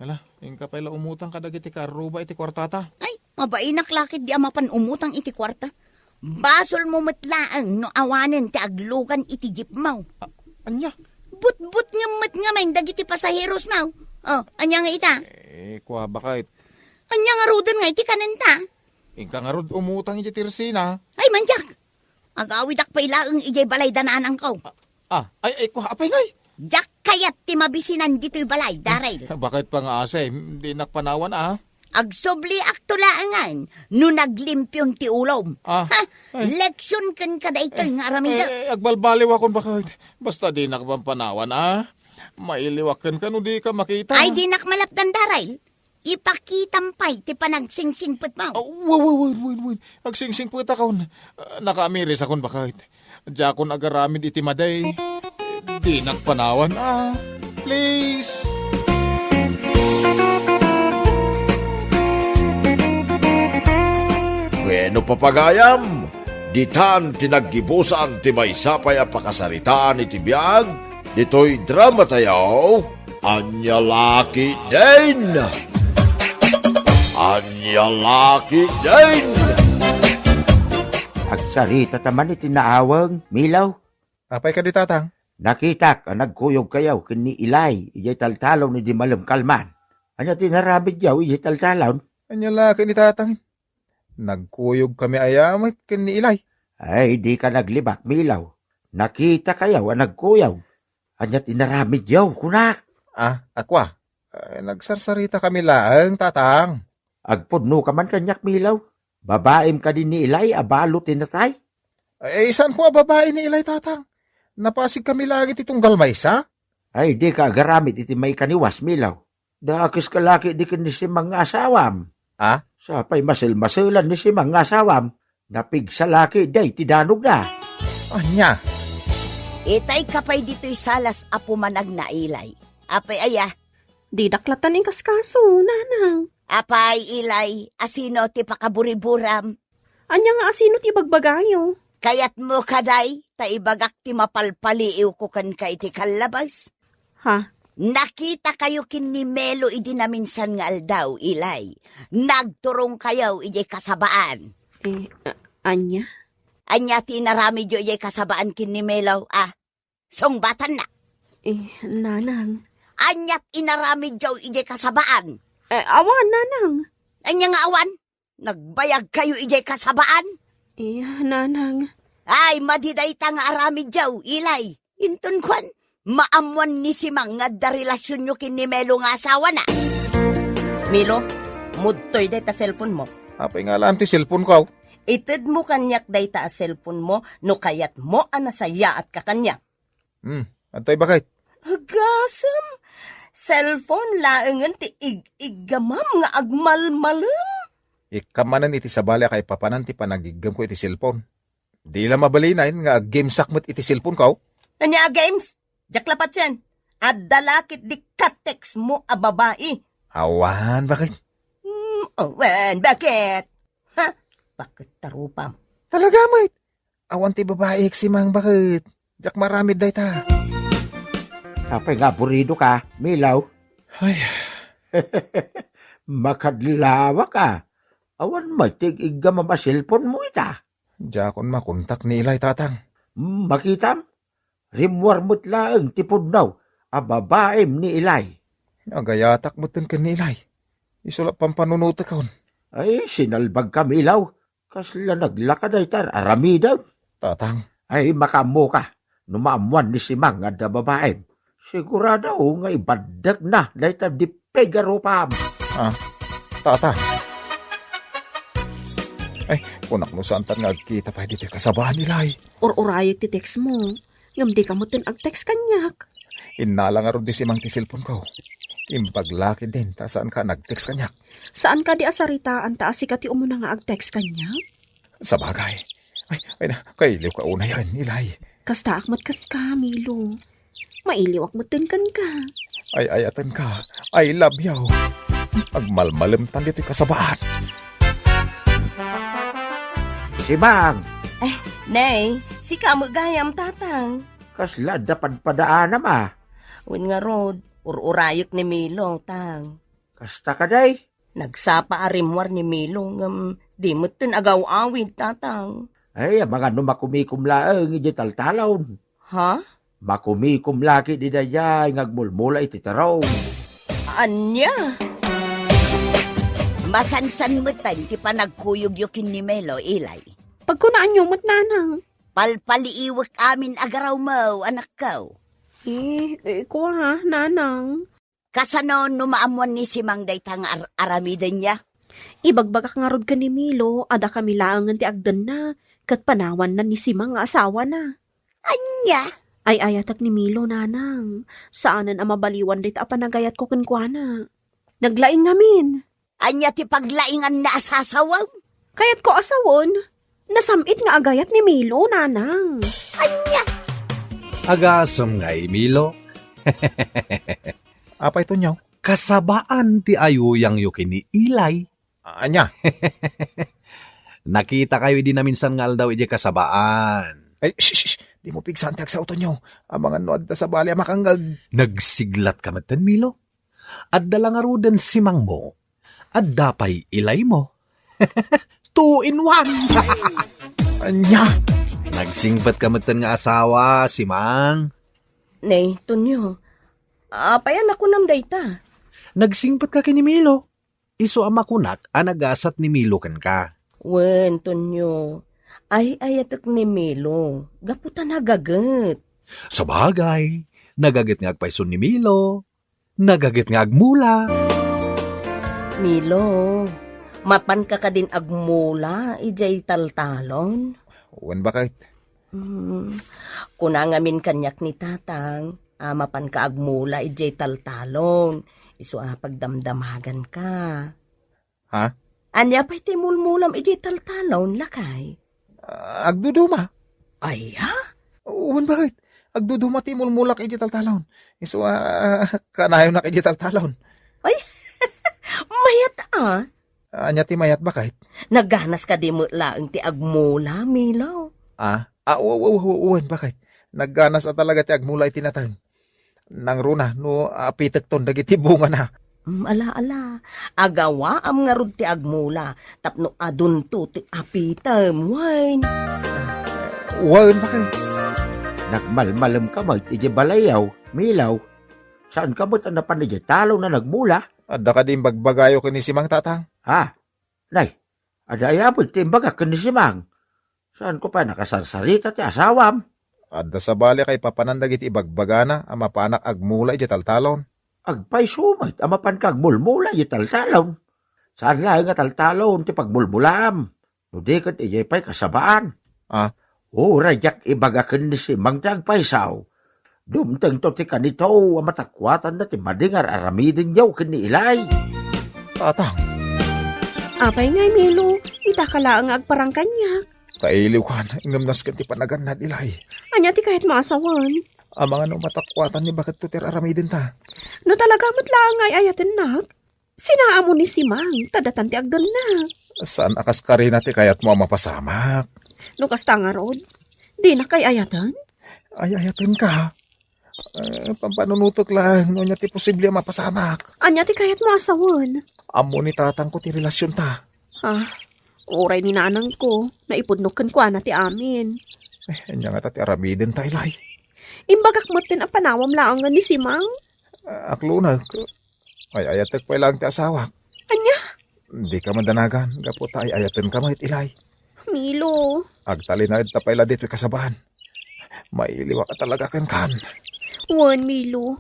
Ala, inka pay la umutang kadagiti kaarruba iti kuartata. Ay, mabainak la ketdi a mapan umutang iti kuarta. Basolmo met laeng no awanen ti aglugan iti jeepmo. A-, ania? Butbot ngem met ngamin dagiti pasaherosmo. Oh, ania nga ita? Eh, kua, baket. Ania ngaruden nga iti kanenta? Inka ngarud umutang iti tersina. Ay, mandiak! Agawidak pay laeng idiay balay da nanangko. Ah, ay, ay, kua, apay ngay? Diak kayat ti mabisinan ditoy balay, Daryl. Baket pay nga asay, dinak panawan, ah. Agsubliakto laengen no naglimpion ti ulom. Ah, ha? Ay. Leksion kenka daytoy nga aramidek. Eh, eh, agbalbaliwakon, baket. Basta dinak pampanawan, ah. Mailiwak kenka no dika makita. Ay, dinak malapdan, Daryl. Ipakitam pay ti panagsingsingsingpetmo. Ah, wen, wen, wen, wen, wen. Agsingsingpetakon. Ah, nakaamirisakon, baket. Diakon agaramid iti madi. Dinak panawan, ah. Please. Wenno, papagayam, ditan ti naggibusan ti maysa pay a pakasaritaan iti biag ditoy drama tayo. Ania la ketdin? Ania la ketdin? Agsarita ta man iti naaweng, Milo. Apay kadi, Tatang? Nakitak a nagkuyogkayo ken ni Eli idiay taltalon idi malem kalman. Ania ti inaramidyo idiay taltalon? Ania la ket ni Tatang? Nagkuyogkami aya met ken ni Eli. Ay, dika naglibak, Milo. Nakitakayo a nagkuyog. Ania ti inaramidyo, kunak? Ah, a kua? Eh, nagsarsaritakami laeng, Tatang. Agpudnoka man kaniak, Milo. Babaem kadi ni Eli a balo ti natay? Eh, saan ko a babai ni Ilay, Tatang? Napasigkami laeng iti tunggal maysa? Ay, dika agaramid iti maikaniwas, Milo. Dakeska la ketdi ken ni Simang nga asawam. Ha? Sapay maselmaselan ni Simang nga asawam. Napigsa la ketdi ti danogna. Ania? Itayka pay ditoy salas a pumanagna, Ilay. Apay aya? Didak lattan inkaskaso, nanang. Apay, Ilay, asino ti pakaburiburam? Ania nga asino ti ibagbagayo? Kayatmo kadi ta ibagak ti mapalpaliiwko kenka iti kallabas? Ha? Nakitakayo ken ni Melo idi naminsan nga aldaw, Ilay. Nagturongkayo idiay kasabaan. Eh, a-, ania? Ania ti inaramidyo idiay kasabaan ken ni Melo, a? Sungbatanna. Eh, nanang. Ania ti inaramidyo idiay kasabaan? Eh, awan, nanang. Ania nga awan? Nagbayagkayo idiay kasabaan? Eh, nanang. Ay, madi dayta nga aramidyo, Ilay. Inton kuan, maammuan ni Simang nga adda relasionyo ken ni Melo nga asawana. Milo, mudtoy dayta cellphone mo. Apay nga alam ti cellphone ko? Itedmo kaniak dayta a cellphone mo no kayatmo a nasayaatka kaniak. Hmm, adtoy bakit? Agasem, cellphone laengen ti ig-iggamam nga agmalmalem. Ikkan manen iti sabali a kaipapanan ti panagiggem ko iti cellphone. Di la mabalinen nga aggamesak met iti cellphone ko. Ania a games? Diak la patien. Adda la ketdi ka-text mo a babai. Awan, bakit? Hmm, awan, bakit? Ha? Bakit tarupam? Talaga, mate? Awan ti babaik, Simang, bakit? Diak maaramid dayta. Apay nga aburidoka, Milaw? Ay. Makadlawak a. Awan met ti ig-iggamam a cellphone mo ita. Diakon makontak ni Ilay, Tatang. Hmm, makitam? Rimmuar met laeng ti pudno a babaim ni Ilay. Agayatak metten ken ni Ilay. Isu la pampanunotekon. Ay, sinalbagka, Milaw. Kasla naglaka dayta aramidem. Tatang. Ay, makaammoka. No maammuan ni Simang nga adda babaim, sigurado nga ibaddekna dayta dippeg a rupam. Ah, Tatang. Ay, kunak no saantan nga agkita pay ditoy kasabaan, Ilay. Ur-urayek ti text mo. Ngem dika metten ag-text kaniak. Innala ngarud ni Simang ti cellphone ko. Imbag la ketdin ta saanka nag-text kaniak. Saan kadi a saritaan ta a sika ti umuna nga ag-text kaniak? Sabagay. Ay, ay na, kailiwka unayen, Ilay. Kastaak met kenka, Milo. Mailiwak metten kenka. Ay-ayatenka. I love you. Agmalmalemtan ditoy kasabaan. Simang! Eh, Nay, sika met gayam, Tatang. Kasla adda padpadaanam a? Wen ngarud, ur-urayek ni Milo, Tang. Kasta kadi? Nagsapa a rimmuar ni Milo ngem di metten agaw-awid, Tatang. Ay, amangan no makumikom laeng idiay taltalon. Ha? Makumikom la ketdi daydiay nga agmulmula iti tarong. Ania? Masansan metten ti panagkuyogyo ken ni Melo, Ilay. Pagkunaanyo met, Nanang. Palpaliiwek amin a garawmo, anakko. Eh, eh, kua, Nanang. Kasano no maammuan ni Simang dayta nga ar-, aramidenna? Ibagbagak ngarud ken ni Milo a dakami laengen ti agdenna, ket panawanna ni Simang nga asawana. Ania? Ay-ayatek ni Milo, Nanang. Saanen a mabaliwan dayta a panagayatko kenkuana. Naglaing ngamin. Ania ti paglainganna a sasawem? Kayatko a sawen. Nasam-it nga agayat ni Milo, Nanang. Ania? Agasem ngay, Milo. Apay, Tonyo? Kasabaan ti ayuyangyo ken ni Ilay. Ania? Nakitakayo idi naminsan nga aldaw idiay kasabaan. Ay, shh, shh, shh. Dimo pigsaan ti agsao, Tonyo. Amangan no adda sabali a makangngeg. Nagsiglatka metten, Milo. Adda la ngaruden Simangmo. Adda pay Ilaymo. Two in one. Ania? Nagsingpetka metten nga asawa, Simang. Nay, Tonyo, apay a nakunam dayta? Nagsingpetka ken ni Milo. Isu a makunak a nagasat ni Milo kenka. Wen, Tonyo, ay-ayatek ni Milo gapu ta nagaget. Sabagay, nagaget nga agpayso ni Milo. Nagaget nga agmula. Milo, mapanka kadin agmula idiay taltalon? Wen, baket. Hmm. Kuna ngamin kaniak ni Tatang, a mapanka agmula idiay taltalon, isu a pagdamdamaganka. Ha? Ania pay ti mulmulam idiay taltalon, lakay? Ah, agduduma. Aya? Wen, bakit? Agduduma ti mulmulak idiay taltalon. Isu a, ah, kanayonak idiay taltalon. Ay, mayat a. Ania ti mayat, bakit? Nagganas kadi met laeng ti agmula, Milo? Ah? Ah, wa-, wa-, wa-, wen, bakit? Nagganas a talaga ti agmula iti nateng. Nangruna no apitekton dagiti bungana. Mm, ala, ala. Agawaam ngarud ti agmula tapno adunto ti apitem, wen. Wen, bakit? Nagmalmalemka met idiay balayyo, Milo. Saanka met a napan idiay talon a nagmula? Adda kadi imbagbagayo ken ni Simang, Tatang? Ha? Nay, adda aya met ti imbagak ken ni Simang? Saanko pay nakasarsarita ti asawam? Adda sabali a kaipapanan dagiti ibagbagana a mapanak agmula idiay taltalon. Agpayso met a mapanka agmulmula idiay taltalon. Saan laeng a taltalon ti pagmulmulam, no di ket idiay pay kasabaan. Ah? Uray diak ibaga ken ni Simang ti agpayso. Dumtengto ti kanito a matakuatanna ti madi nga ar-aramidenyo ken ni Ilay. Tatang. Apay ngay, Milo, itaka laeng nga agparang kaniak. Kailiwkan, ngem nasken ti panagannad, Ilay. Ania ti kayatmo a sawen? Amangan no matakuatan ni baketto ti ar-aramidenta. No talaga met laeng nga ay-ayatennak, sinaam ni Simang, ta datan ti agdannak. Saan a kas karina ti kayatmo a mapasamak? No kasta ngarud, dinak ay-ayaten? Ay-ayatenka. Eh, pampanunotek laeng no ania ti posible a mapasamak. Ania ti kayatmo a sawen? Ammo ni tatangko ti relasionta. Ah, uray ni nanangko, naipudno kenkuana ti amin. Eh, ania ngata ti aramidenta, Ilay? Imbagak metten a panawam laeng nga ni Simang. Ah, akloneg. Ay-ayatek pay laeng ti asawak. Ania? Dika madanagan gapu ta ay-ayatenka met, Ilay. Milo. Agtalinaedta pay la ditoy kasabaan. Mailiwak a talaga kenkan. Wen, Milo.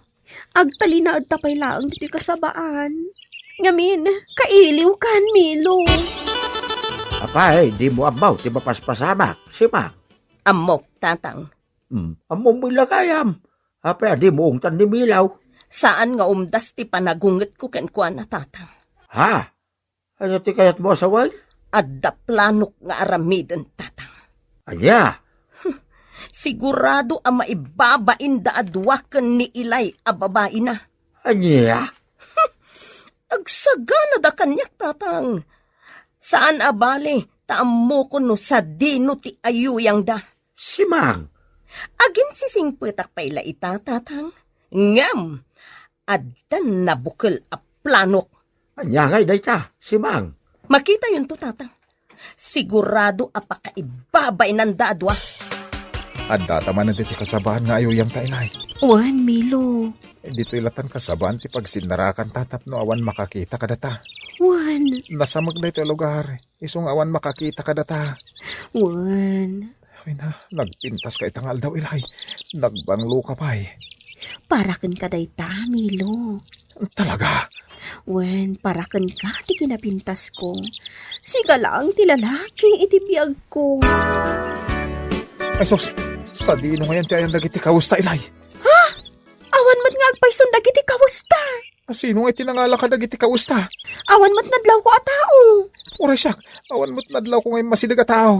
Agtalinaedta pay laeng ditoy kasabaan. Ngamin, kailiwkan, Milo. Apay, dimo ammo ti mapaspasamak, Simang? Ammok, Tatang. Hmm, ammom met la gayam. Apay a dimo ungtan ni Milo? Saan nga umdas ti panagungetko kenkuana, Tatang. Ha? Ania ti kayatmo a sawen? Adda planok nga aramiden, Tatang. Ania? Sigurado a maibabainda a dua ken ni Ilay a babaina. Ania? Agsaganada kaniak, Tatang. Saan a bale, ta ammokon no sadino ti ayuyangda. Simang. Aginsisingpetak pay la ita, Tatang. Ngem, addan nabukel a planok. Ania ngay dayta, Simang? Makitayonto, Tatang. Sigurado a pakaibabainanda a dua. Addata manen ditoy kasabaan nga ayuyangta, Ilay. Wen, Milo. Ditoy latan kasabaan ti pagsinnarakanta tapno awan makakita kadata. Wen. Nasamek daytoy a lugar, isu nga awan makakita kadata. Wen. Ay na, nagpintaska ita nga aldaw, Ilay. Nagbangloka pay. Para kenka dayta, Milo. Talaga? Wen, para kenka ti kinapintasko. Sika laeng ti lalaki iti biagko. Ay sus, sadino ngayen ti ayan dagiti kawesta, Ilay? Ha? Awan met nga agpayson dagiti kawesta. A, sino nga iti nangala kadagiti kawesta? Awan met nadlawko a tao. Uray siak, awan met nadlawko nga immasideg a tao.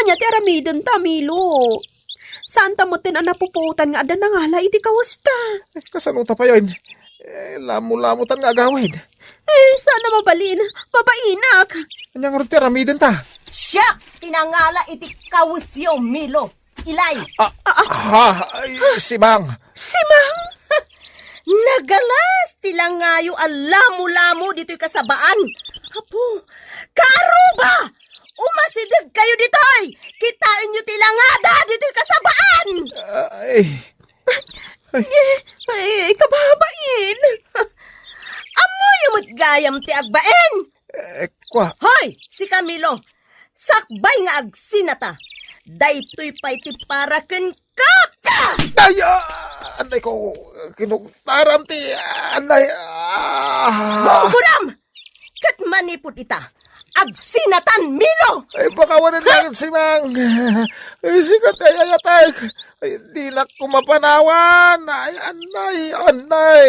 Ania ti aramidenta, Milo? Saanta metten a napupuotan nga adda nangala iti kawesta. Eh, kasano ta payen? Eh, lamo-lamotan nga agawid. Eh, saan a mabalin. Mabainak. Ania ngarud ti aramidenta? Siak ti nangala iti kawesyo, Milo. Ilay. Ah, ah, ah, ay, Simang. Simang? Nagalas ti langayo a lamo-lamo ditoy kasabaan. Apo, kaaruba! Umasidegkayo ditoy! Kitaenyo ti langada ditoy kasabaan! Ay. Ay. Eh, ay, kababain! Ammoyo met gayam ti agbain! Eh, kua. Hoy, si Camilo! Sakbay nga agsinata! Daytoy pay ti para kenka! Ay, ah, anay ko, kinugtaram ti, anay, ah. Gugurem! Ket manipud ita, agsinatan, Milo! Ay, pakawanan lang, Simang. Ay, sikat ay ayatek. Ay, dinak ko mapanawan. Ay, anay, anay,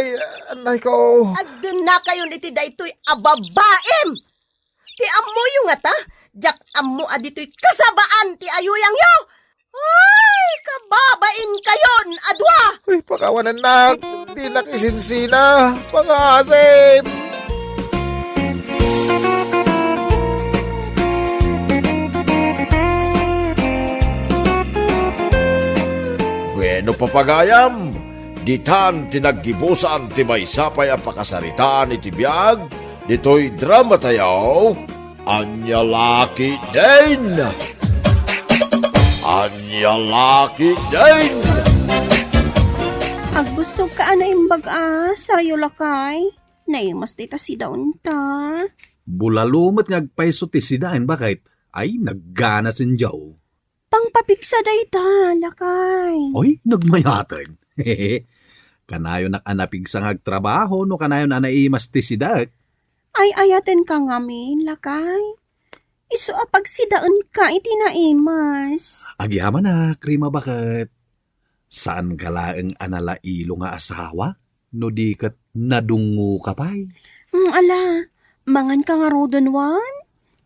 anay ko. Agdennakayon iti daytoy a babaim! Ti ammoyo ngata, diak ammo a ditoy kasabaan ti ayuyangyo. Ay, kababainkayon a dua! Ay, pakawanannak, dinak isinsina, pangasim. Bueno, papagayam, ditan ti naggibusan ti maysa pay a pakasaritaan iti biag ditoy dramatayo. Ania la ketdin! Ania la ketdin! Agbussogka a naimbag a, sarayo lakay. Naimas dayta sidaenta. Bulalo met nga agpayso ti sidaen, baket. Ay, naggana sendiaw. Pangpapigsa dayta, lakay. Oy, nagmayaten. Kanayonak a napigsa nga agtrabaho no kanayon a naimas ti sidaek. Ay-ayatenka ngamin, lakay. Isu a pagsidaenka iti naimas. Agyamanak, Rima, baket. Saanka laeng a nalailo nga asawa? No di ket nadungngoka pay. Mm, ala, manganka ngaruden wen?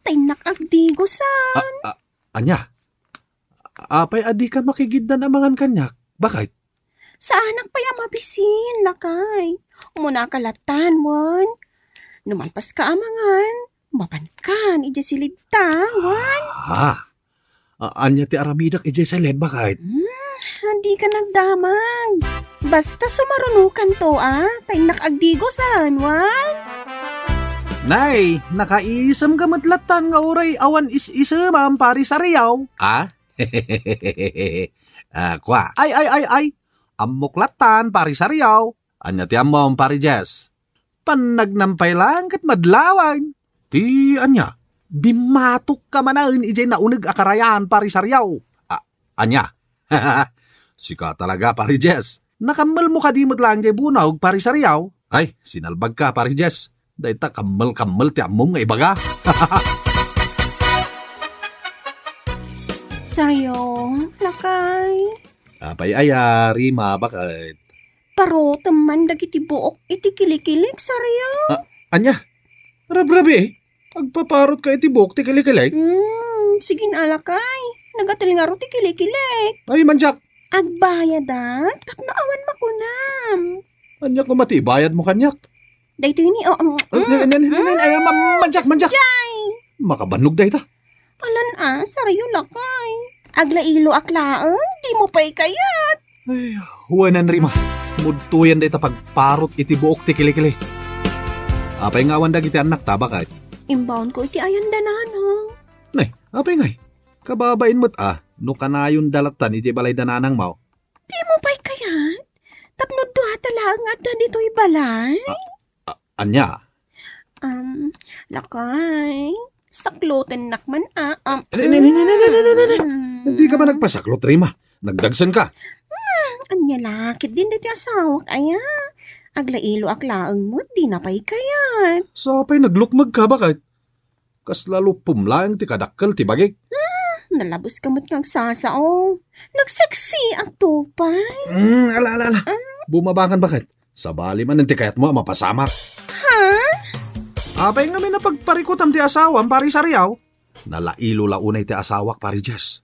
Ta innak agdigosan. A, a, ania? Apay a dika makigiddan a mangan kaniak? Baket? Saanak pay a mabisin, lakay. Umunaka latan, wen. No malpaska a mangan, mapankan idiay silidta, wen. Ah. A, ania ti aramidek idiay silid, baket? Hmm, dika nagdamag. Basta sumarunokanto, a, ta innak agdigosan, wen. Nay, nakaisemka met latan nga uray awan is-isemam, Pari Sariaw. Ah? Ah, kua. Ay, ay, ay, ay. Ammok latan, Pari Sariaw. Ania ti ammom, Pari Jess? Pannagnam pay laeng ket madlawen. Ti ania? Bimmatokka manen idiay nauneg a karayan, Pari Sariaw. A, ania? Sika talaga, Pari Jess. Nakammelmo kadi met laeng diay bunog, Pari Sariaw? Ay, sinalbagka, Pari Jess. Dayta kammelkammel ti ammom nga ibaga. Sariaw, lakay. Apay aya, Rima, baket? Parutem man dagiti buok iti kilikilik, Sariaw. A, ania? Rabrabii, agpaparotka iti buok ti kilikilik? Hmm, sige, lakay. Nagatel ngarud ti kilikilik. Ay, mandiak. Agbayadak tapno awan makunam. Ania koma ti ibayadmo kaniak? Daytoy ni, o, um, Ay, ay, ay, ay, ay, ay, ma-, mandiak, mandiak. Jay! Makabannog dayta. Alan a, sarayo lakay. Aglailoak laeng, dimo pay kayat. Ay, wen, Rima. Mudtoyan dayta pagparot iti buok ti kilikili. Apay nga awan dagiti annakta, baket? Imbaonko iti ayan da nanang. Nay, apay ngay? Kababain met a, no kanayonda latan idiay balay da nanangmo. Dimo pay kayat? Tapno duata laeng nga adda ditoy balay? A, a, ania? Um, lakay, saklotennak man a, um, Dika ba nagpasaklot, Rima? Nagdagsenka. Hmm, ania la ketdin daytoy asawak aya? Aglailoak laeng met, dina pay kayat. Sa pay naglukmegka, baket? Kasla luppom laeng ti kadakkel ti bagik. Hmm, nalabeska met nga agsasao. Nagseksiak to pay. Hmm, ala, ala, ala. Ah. Bumabangan, baket? Sabali manen ti kayatmo a mapasamak. Ha? Apay ngamin a pagparikutam ti asawam, Pari Sariaw? Nalailo la unay ti asawak, Pari Jess.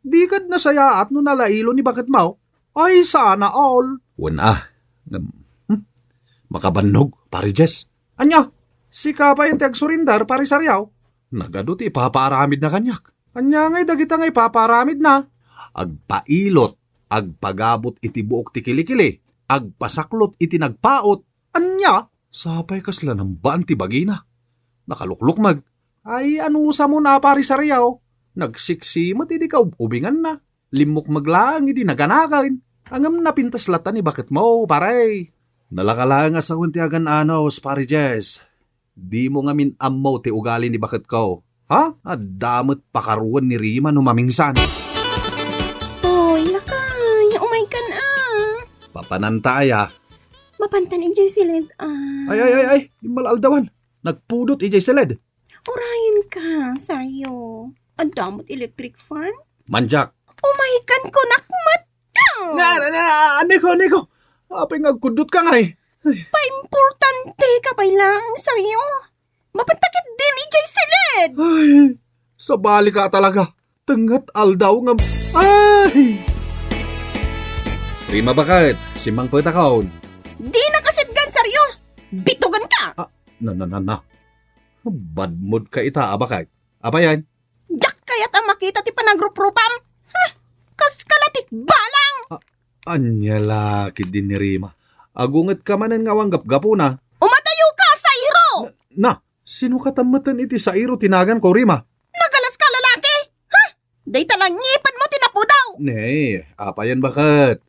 Dikad nasayaat no nalailo ni baketmo? Ay, sana all. Wen a. Ngem, hmm? Makabannog, Pari Jess. Ania? Sika pay ti agsurindar, Pari Sariaw? Nagadu ti ipapaaramidna kaniak. Ania ngay dagita nga ipapaaramidna? Agpailot, agpagabut iti buok ti kilikili, agpasaklot iti nagpaut. Ania? Sapay kasla nambaan ti bagina. Nakaluklukmeg. Ay, anusam a, Pari Sariaw. Nagsiksi met idi kaub-ubinganna. Limmukmeg laeng idi naganaken. Ngem napintas latta ni baketmo, pare. Nalaka laeng a sawen ti agan-anos, Pari Jess. Dimo ngamin ammo ti ugali ni baketko. Ha? Adda met pakaruan ni Rima no mamingsan. Oy, lakay, umaykan a. Papananta aya? Mapantan idiay siled a. Ay, ay, ay, ay, immal-aldawan. Nagpudot idiay siled. Urayenka, Sario. Adda met electric fan? Manjak. Umaykan kunak met. Na, na, na, aneko, aneko. Apay nga agkuddot ka ngay? Ay. Paimportante ka pay laeng, Sario. Mapenta ketdin idiay siled. Ay, sabali ka talaga. Tengnget aldaw nga, ay! Rima, baket, simmangpetakon. Di nakasetgan, Sario. Bitugan ka. Ah, na, na, na, na. Bad mood ka ita, a baket. Apayen? Diak kayat a makita ti panagruprupam. Huh! Kas kalatik balang! A-, ania la ketdin ni Rima? Agunget ka manen nga awan gapgapuna. Umadayo ka, Sairo! Na, na, sino ka tammaten iti Sairo ti naganko, Rima? Nagalas ka, lalaki! Huh! Dayta la ngipenmo ti napudaw! Ne, apayen baket?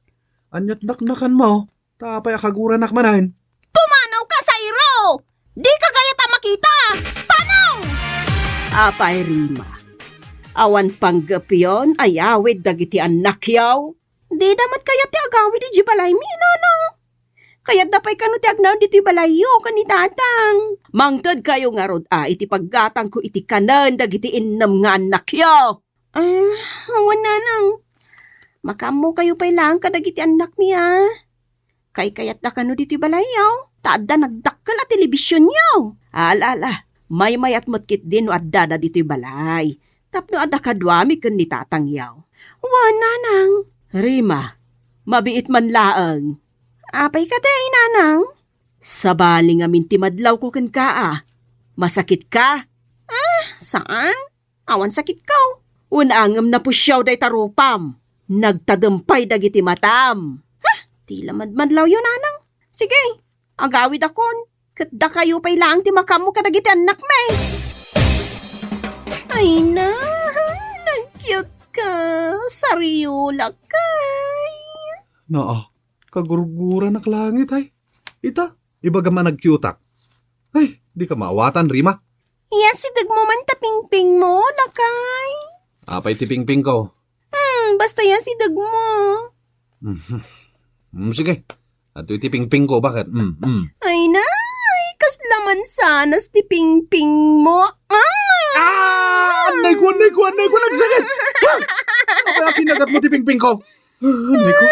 Aniat naknakanmo? Ta apay a kaguranak manen? Pumanaw ka, Sairo! Di ka kayat a makita! Panaw! Apay, Rima, awan panggepyon a yawid dagiti annakyo? Dida met kayat ti agawid idiay balaymi, nanang. Kayatda pay kano ti agnaed ditoy balayyo ken ni tatang. Mangtedkayo ngarud a iti paggatangko iti kanen dagiti innem nga annakyo. Ah, awan, nanang. Makaammokayo pay laeng kadagiti annakmi, a. Kaykayatda kano ditoy balayyo, ta adda nagdakkel a telebisionyo. Ala, ala, maymayat met ketdi no addada ditoy balay. Tapno adda kaduami ken ni tatangyo. Wen, nanang. Rima, mabiit man laeng. Apay kadi, nanang? Sabali ngamin ti madlawko kenka, a. Masakitka? Ah, saan? Awan sakitko. Wen, ngem napusiaw dayta rupam. Nagtadem pay dagiti matam. Huh! Ti la madmadlawyo, nanang. Sige, agawidakon. Ket dakayo pay laeng ti makaammo kadagiti annakmi. Ay na, nag-cute ka. Sariola kay. Naa, kagurguranak langit, ay. Ita, ibagam a nag-cute-ak. Ay, di ka maawatan, Rima. Iya, sidegmo man ta pingpingmo, lakay. Apay ti pingpingko? Hmm, basta iya, sidegmo. Mhm. Hmm, sige. Adtoy ti pingpingko, baket? Hmm, hmm. Ay, nay, kasla mansanas ti pingpingmo. Ah! Ah! Annay ko, annay ko, annay ko, nagsakit! Ah! Apay a kinagatmo ti pingpingko? Ah, annay ko.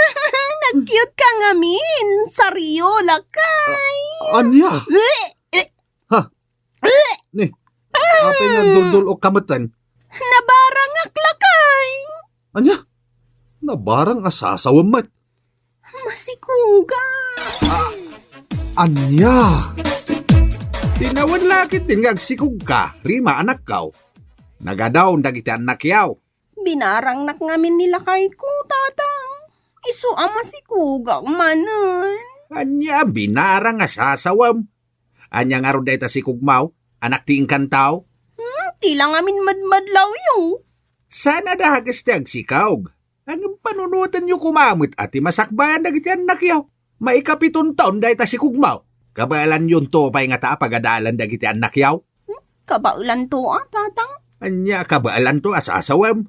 Nag-cute ka ngamin. Sariola kay. Ah, ania? Eh, eh. Ha? Eh. Ni, apay nga duldul-ok ka metten? Nabarangak, lakay. Ania? Nabarang a sasawem met. Masikuga. Ah, ania? Tinawen la ketdin nga agsikugka, Rima, anakko. Nagadaw dagiti annakyo. Binarangnak ngamin ni lakayko, tatang. Isu a masikugak manen. Ania, binarang a sasawem? Ania ngarud dayta sikugmo, anak ti inkanto? Hmm, ti la ngamin madmadlawyo. Saan a dages ti agsikog? Ngem panunotenyo koma met a ti masakbayan dagiti annakyo. Maikapiton taon dayta sikugmo. Kabaelanyo pay ngata a pagadalan dagiti annakyo? Hmm, kabaelanto a, tatang? Ania, kabaelanto a sasawem?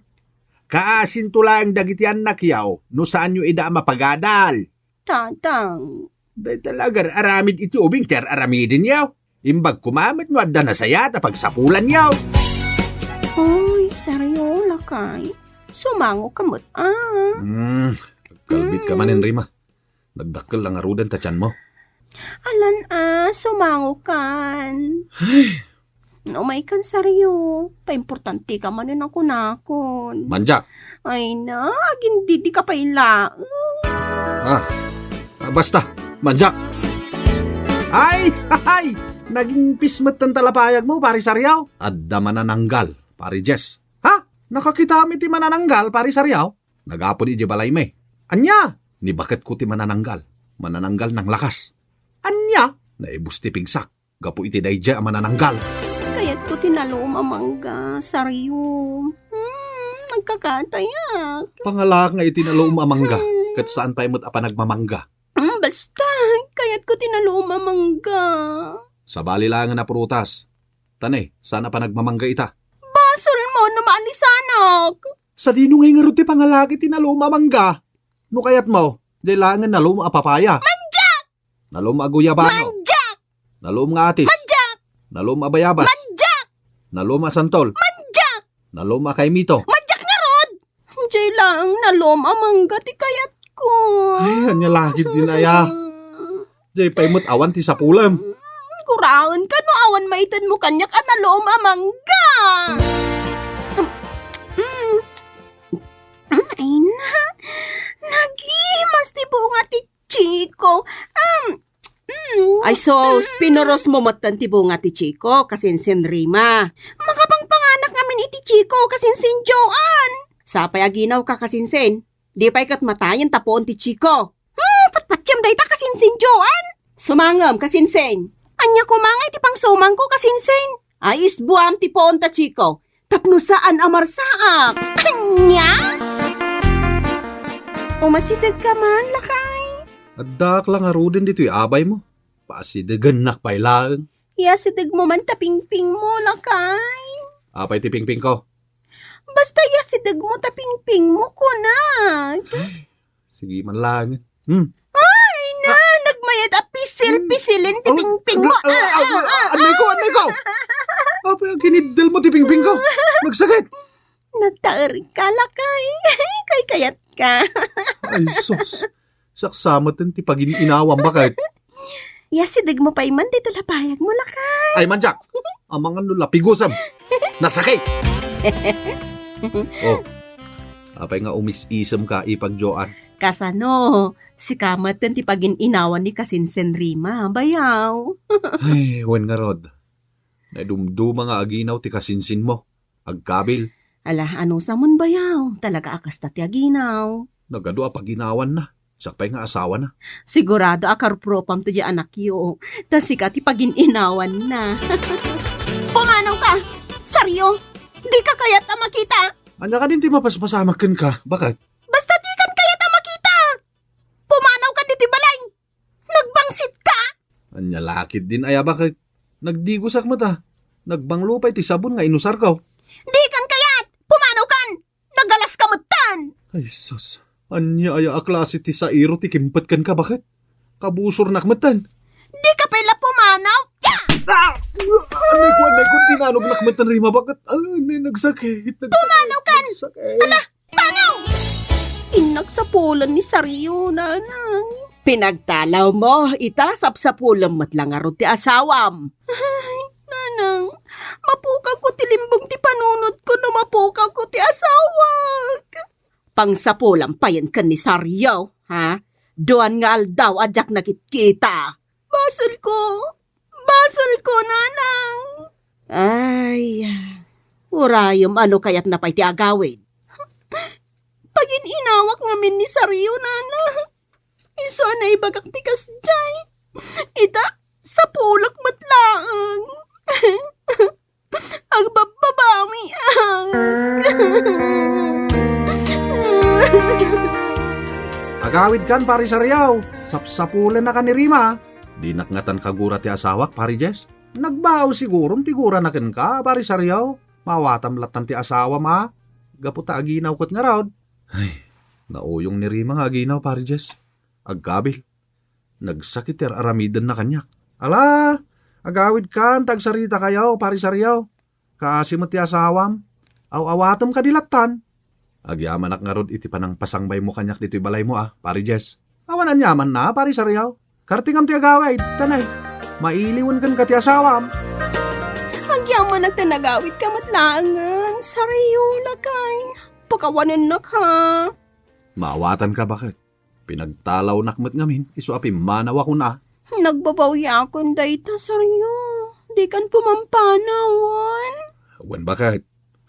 Kaasinto laeng dagiti annakyo no saanyo ida a mapagadal. Tatang. Dayta la agar-aramid iti ubing ti ar-aramidenyo. Imbag koma met no adda nasayaat a pagsapulanyo. Uy, Sariola kay. Sumango ka met, a. Hmm, kalbit ka manen, Rima. Nagdakkel la ngaruden ta tianmo. Alan a, sumango kan. Ay. No, umay kan, Sario. Paimportante ka manen a kunakon. Manjak. Ay na, agindidi ka pay laeng. Ah, ah, basta, manjak. Ay, hay! Naging pismet ten talapayagmo, pare Sario. Adda manananggal, pare Jess. Ha? Nakakitaam iti manananggal, pare Sario? Nagapod idiay balaymi. Ania? Ni baketko ti manananggal. Manananggal nanglakas. Ania? Naibus ti pigsak gapu iti daydiay a manananggal. Kayatko ti nalum a mangga, Sario. Hmm, nagkakatayak. Pangalaak nga iti nalum a mangga, hmm, ket saan pay met a panagmamangga. Hmm, basta, kayatko ti nalum a mangga. Sabali laengen a prutas. Ta ne, saan a panagmamangga ita. Basolmo no maalisanak. Sadino ngay ngarud ti pangalaak iti nalum a mangga? No kayatmo, diay laengen nalum a papaya. Manjak! Nalum a guyabano. Manjak! Nalum nga atis. Manjak! Nalum a bayabas. Manjak! Nalom a santol. Mandiak! Nalom a kaimito. Mandiak ngarud! Jay laeng nalom a mangga ti kayatko. Ay, ania la ketdin aya? Jay pay met awan ti sapulem. Guraenka no awan maitedmo kaniak a nalom a mangga. Mm. Ay na, nagimas ti bunga ti Chico. Um, mm. Ay sus, pinurosmo metten ti bunga ti Chico, kasinsin Rima. Makapangpanganak ngamin iti Chico, kasinsin Joan. Sapay aginawka, kasinsin. Di pay ket matayen ta puon ti Chico. Hmm, patpatiem dayta, kasinsin Joan. Sumangem, kasinsin. Ania koma nga iti pangsumangko, kasinsin? Ay, isbuam ti puon ta Chico. Tapno saan a marsaak. Ania? Umasidegka man, lakay. Addaak la ngaruden ditoy abaymo. Pasidegennak pay laeng. Iyasidegmo man ta pingpingmo, lakay. Apay ti pingpingko? Basta iyasidegmo ta pingpingmo, kunak. Sige man laeng. Hmm. Ay, na, nagmayat a pisil-pisilin ti pingpingmo. Ah, ah, ah, ah, ah, ah. Anay ko, anay ko. Apay, aginiddel mo ti pingpingko. Nagsakit. Nagtaer ka, lakay. Kay kayat ka. Ay, sus. Saksamet ti pagin-inawam, baket. Iyasidegmo pay man dita lapayagmo, lakay. Ay, mandiak. Amangan no lapigusem. Nasakit. Oh. Apay nga umis-isemka, ipag Joan? Kasano? Sika met ti pagin-inawan ni kasinsin Rima, bayaw. Ay, wen ngarud. Naidumduma nga aginaw ti kasinsinmo. Agkabil. Ala, anusamon, bayaw? Talaga a kasta ti aginaw. Nagadu a paginawanna. Siak pay nga asawana. Sigurado a karupropam to di anakyo. Ta sika ti pagin-inawanna. Pumanawka! Sario! Dika kayat a makita! Ania kadin ti mapaspasamak kenka? Baket? Basta dikan kayat a makita! Pumanawka ditoy balay! Nagbangsit ka! Ania la ketdin aya, baket? Nagdigosak met a. Nagbanglo pay ti sabon nga inusarko. Dikan kayat! Pumanawkan! Nagalas ka metten! Ay, sus. Ania aya a klase ti sairo ti kimpet kenka, baket? Kabusornak metten. Dika pay la pumanaw! Tiya! Ah! Anay ko, anay ko, dinanognak metten, Rima, baket? Ah, anay, nagsakit, nagsakit, Pumanawkan! Nagsakit. Ala! Panaw! Innak sapulan ni Sario, nanang. Pinagtalawmo ita, sapsapulem met la ngarud ti asawam. Ay, nanang, mapukawko ti limbong ti panunotko no mapukawko ti asawak. Pangsapulam payen ken ni Sario, ha? Duan nga aldaw a diak nakitkita. Basolko. Basolko, nanang. Ay, urayem, ano kayatna pay ti agawid? Pagin-inawak ngamin ni Sario, nanang. Isu a naibagak ti kasdiay. Ita, sapulek met laeng. Agbabbabawiak. Agawidkan, Pari Sariaw. Sapsapulennakan ni Rima. Dinak ngatan kagura ti asawak, Pari Jess. Nagbao siguron ti gurana kenka, Pari Sariaw. Maawatam lattan ti asawam a. Gapu ta aginaw ket ngarud. Ay, nauyong ni Rima nga aginaw, Pari Jess. Agkabil. Nagsakit ti ar-aramidenna kaniak. Ala, agawidkan ta agsaritakayo, Pari Sariaw. Kaasi met ti asawam. Aw-awatem kadi lattan. Agyamanak ngarud iti panangpasangbaymo kaniak ditoy balaymo a, Pari Jess. Awan aniamanna, Pari Sariaw. Kartingam ti agawid, tanay. Mailiwen kenka ti asawam. Agyamanak ta nagawidka met laengen, Sariaw, lakay. Pakawanennak, ha? Maawatanka, baket? Pinagtalawnak met ngamin, isu a pimmanawakon a. Nagbabawiakon dayta, Sario. Dikan pumampanawan. Wen, baket?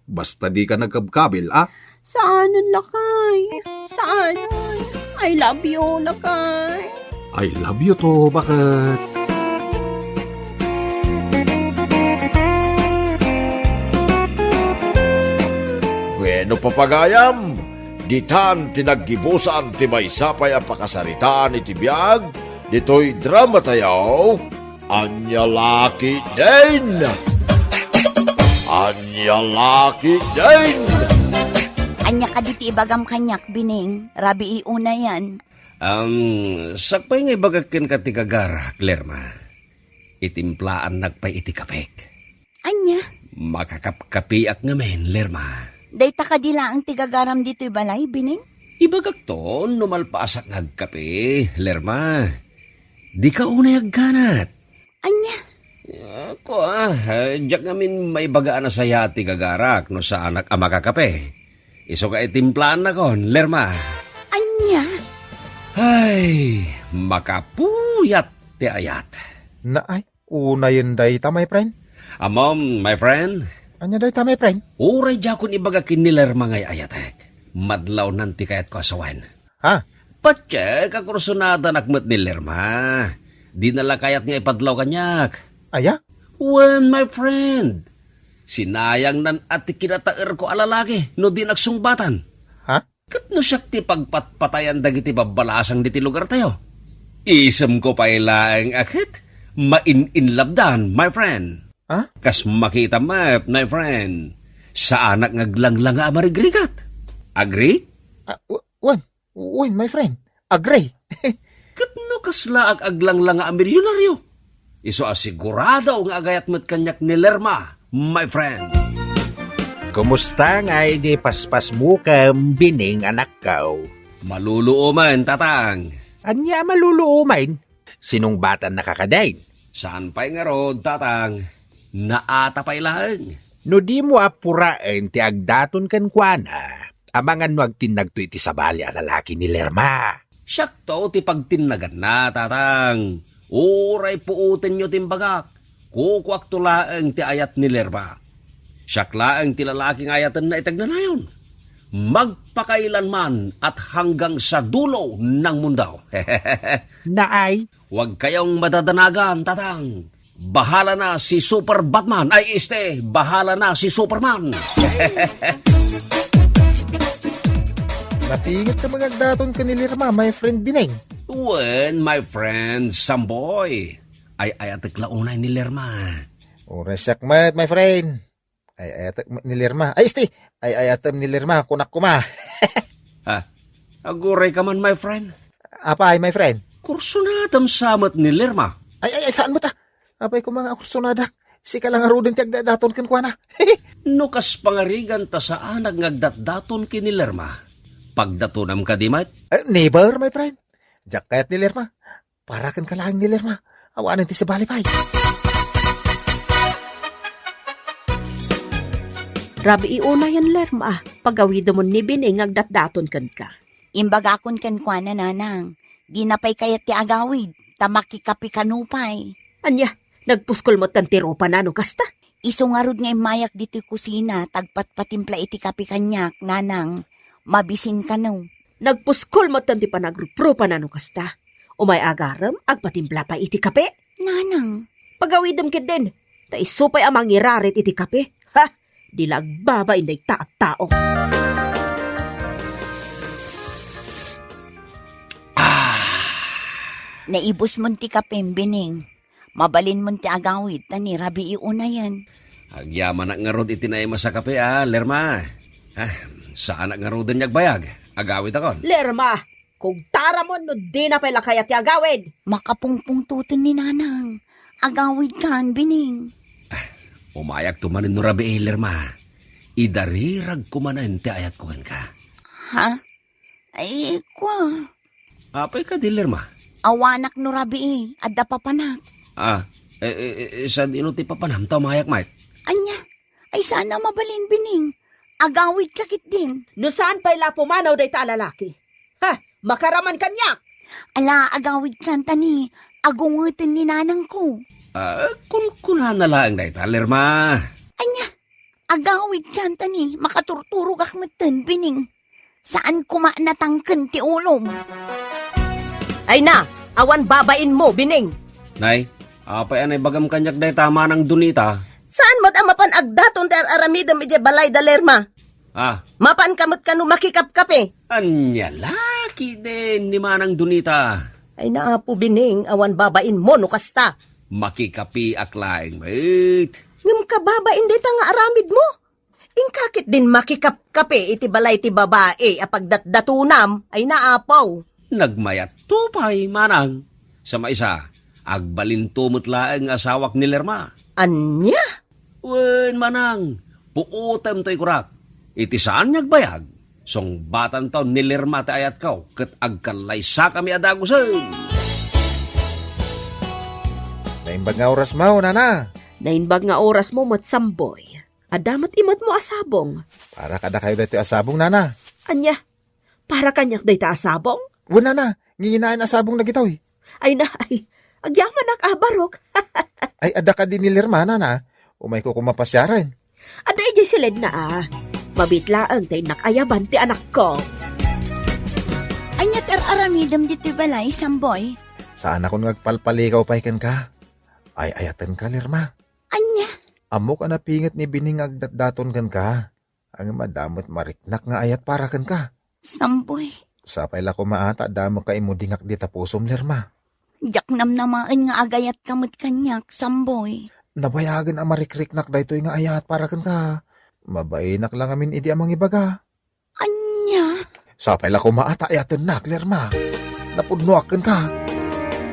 Basta dika nagkabkabil, a? Saanen, lakay. Saanen. I love you, lakay. I love you too, baket? Bueno, papagayam, ditan ti naggibusan ti maysa pay a pakasaritaan iti biag ditoy dramatayo, Ania La Ketdin! Ania La Ketdin! Ania kadi ti ibagam kaniak, Bining? Rabii unayan. Am, sakbay nga ibagak kenka ti gagarak, Lerma. Itimplaannak pay iti kapek. Ania? Makakapkapiak ngamin, Lerma. Dayta kadi laeng ti gagaram ditoy balay, Bining? Ibagakto no malpaasak nga agkape, Lerma. Dika unay agganat. Ania? Ako, ah, diak ngamin maibaga a nasayaat ti gagarak no saanak a makakape. Isu nga itimplaan nakon, Lerma. Ania? Ay, makapuyat ti ayat. Naay, unayen dayta, my friend. Ammom, my friend. Ania dayta, my friend? Uray diakon ibaga ken ni Lerma nga ay-ayatek. Madlawnan ti kayatko a sawen. Ha? Patiek a kursunadanak met ni Lerma. Dina la kayat nga ipadlaw kaniak. Aya? Wen, my friend. Sinayangnan a ti kinataerko a lalaki no dinak sungbatan. Ha? Ket no siak ti pagpatpatayan dagiti babbalasang diti lugartayo, isemko pay laeng a ket main-inlabdan, my friend. Ha? Kas makita met, my friend, saanak nga aglanglanga a marigrigat. Agree? Ah, w-, wen, wen, my friend. Agree. Ket no kasla ag-, aglanglanga a milyonaryo, isu a sigurado nga agayat met kaniak ni Lerma, my friend. Kumusta nga idi paspasmo ken Bining, anakko? Maluluomen, Tatang. Ania a maluluomen? Sinungbatannaka kadin? Saan pay ngarud, Tatang. Naata pay laeng. No dimo a puraen ti agdaton kenkuana, amangan no agtinnagto iti sabali a lalaki ni Lerma. Siakto ti pagtinnaganna, Tatang. Uray puotenyo ti imbagak, kukuakto laeng ti ayat ni Lerma. Siak laeng ti lalaki nga ayatenna iti agnanayon. Magpakailanman at hanggang sa dulo ng mundo. Naay? Huwag kayong madadanagan, Tatang. Bahala na si Super Batman. Ay, este, bahala na si Superman. Napinget ka mangagdaton ken ni Lerma, my friend Bining. Wen, my friend Samboy. Ay-ayatek la unay ni Lerma. Uray siak met, my friend. Ay-ayatek met ni Lerma. Ay, este! Ay-ayatem ni Lerma, kunak koma. Ah, aguray ka man, my friend. Apay, my friend? Kursunadam sa met ni Lerma. Ay, ay, ay, saan met, ah? Apay koma nga kursunadak? Sika la ngaruden ti agdatdaton kenkuana. No kas pangarigan ta saanak nga agdatdaton ken ni Lerma, pagdatonam kadi met? Eh, never, my friend. Diak kayat ni Lerma. Para kenka laeng ni Lerma. Awanen ti sabali pay. Rabii unayen, Lerma, pagawidemon ni Bining nga agdatdaton kenka. Imbagakon kenkuana, Nanang, dina pay kayat ti agawid, ta makikape kano pay. Ania, nagpuskol metten ti rupana no kasta? Isu ngarud nga immayak ditoy kusina, ta agpatpatimpla iti kape kaniak, Nanang. Mabisin kano. Nagpuskol metten ti panagruprupana no kasta. Umay agarem, agpatimpla pay iti kape. Nanang. Pagawidem ketdin, ta isu pay a mangirarit iti kape. Ha? Di la agbabain dayta a tao. Ah. Naibusmon ti kapem, Bining. Mabalinmon ti agawid, ta ni rabii unayen. Agyamanak ngarud iti naimas a kape, a, Lerma. Ah, saanak ngaruden nga agbayag. Agawidakon. Lerma, kugtaramon no dina pay la kayat ti agawid. Makapungpungtoten ni Nanang. Agawidkan, Bining. Ah, umayakto manen no rabii, Lerma. Idariragko manen ti ayatko kenka. Ha? Ay, kua. Apay kadi, Lerma? Awanak no rabii, adda papanak. Ah, eh, eh, eh, sadino ti papanam ta umayak met? Ania? Ay, saan a mabalin, Bining. Agawidka ketdin. No saan pay la pumanaw dayta a lalaki. Ha, makaraman kaniak! Ala, agawidkan ta ni, agungeten ni nanangko. Ah, kunkunana laeng dayta, Lerma. Ania? Agawidkan ta ni, makaturturogak metten, Bining. Saan koma natangken ti ulom. Ay na, awan babainmo, Bining. Nay, apay a naibagam kaniak dayta, Manang Donita? Saan met a mapan agdaton ti ar-aramidem idiay balay da Lerma? Ah. Mapan ka met kano makikapkape? Ania la ketdin ni Manang Donita? Ay na, Apo Bining, awan babainmo no kasta. Makikapeak laeng met. Ngem kababain dayta nga aramidmo? Inka ketdin makikapkape iti balay ti babai a pagdatdatonam, ay na, Apo. Nagmayatto pay, Manang. Sa maysa, agbalinto met laeng nga asawak ni Lerma. Ania? Wen, manang, puotem toy kurak. Iti saan nga agbayag, sungbatanto ni Lerma ti ayatko ket agkallaysakami a dagusen. Naimbag nga oras mo, nana. Naimbag nga oras mo met, Samboy. Adda met imetmo a sabong. Para kadakayo daytoy a sabong, nana. Ania? Para kaniak dayta a sabong? Wen, nana, nginginaen a sabong dagitoy. Ay na, ay, agyamanak a barok. Ay, adda kadi ni Lerma, nana. Umayko koma pasiaren. Adda idiay siledna a. Mabiit laeng ta innak ayaban ti anakko. Ania ti ar-aramidem ditoy balay, Samboy? Saanakon nga agpalpalikaw pay kenka. Ay-ayatenka, Lerma. Ania? Ammok a napinget ni Bining nga agdatdaton kenka. Ngem adda met mariknak nga ayat para kenka. Samboy. Sapay la koma a ta adda met kaimudingak dita pusom, Lerma. Diak namnamaen nga agayatka met kaniak, Samboy. Nabayagen a marikriknak daytoy nga ayat para kenka. Mabainak la ngamin idi a mangibaga. Ania? Sapay la koma a ta ayatennak, Lerma. Napudnoak kenka.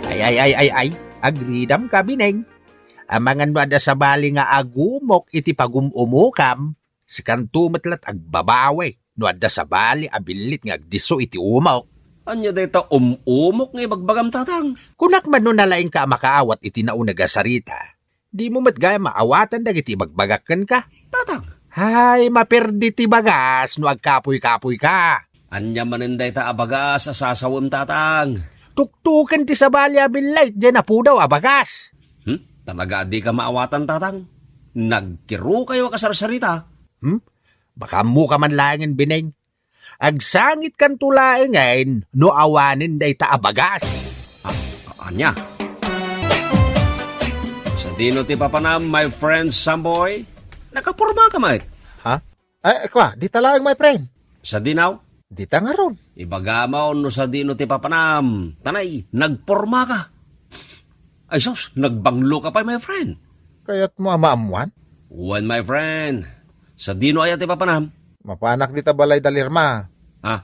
Ay, ay, ay, ay, ay. Agridamka, Bining. Amangan no adda sabali nga agumok iti pagum-umokam, sikanto met la't agbabawi no adda sabali a billit nga agdisso iti umok. Ania dayta um-umok nga ibagbagam, Tatang? Kunak man no nalaingka a makaawat iti nauneg a sarita, dimo met gayam maawatan dagiti ibagbagak kenka. Tatang. Hay, maperdi ti bagas no agkapuy-kapuyka. Ania manen dayta a bagas a sasawem, Tatang? Tuktoken ti sabali a billit diay napudaw a bagas. Hmm? Talaga a dika maawatan, Tatang? Nagkirukayo a kasarsarita. Hmm? Baka ammoka man laengen, Bining. Agsangitkanto laengen no awanen dayta a bagas. Ah, ania? Sadino ti papanam, my friend Samboy? Nakapormaka met. Ha? Ay, kua, dita laeng, my friend. Sadino? Dita ngarud. Ibagam no sadino ti papanam. Tanay, nagpormaka. Ay sus, nagbangloka pay, my friend. Kayatmo a maammuan? Wen, my friend. Sadino aya ti papanam? Mapanak dita balay da Lerma. Ah,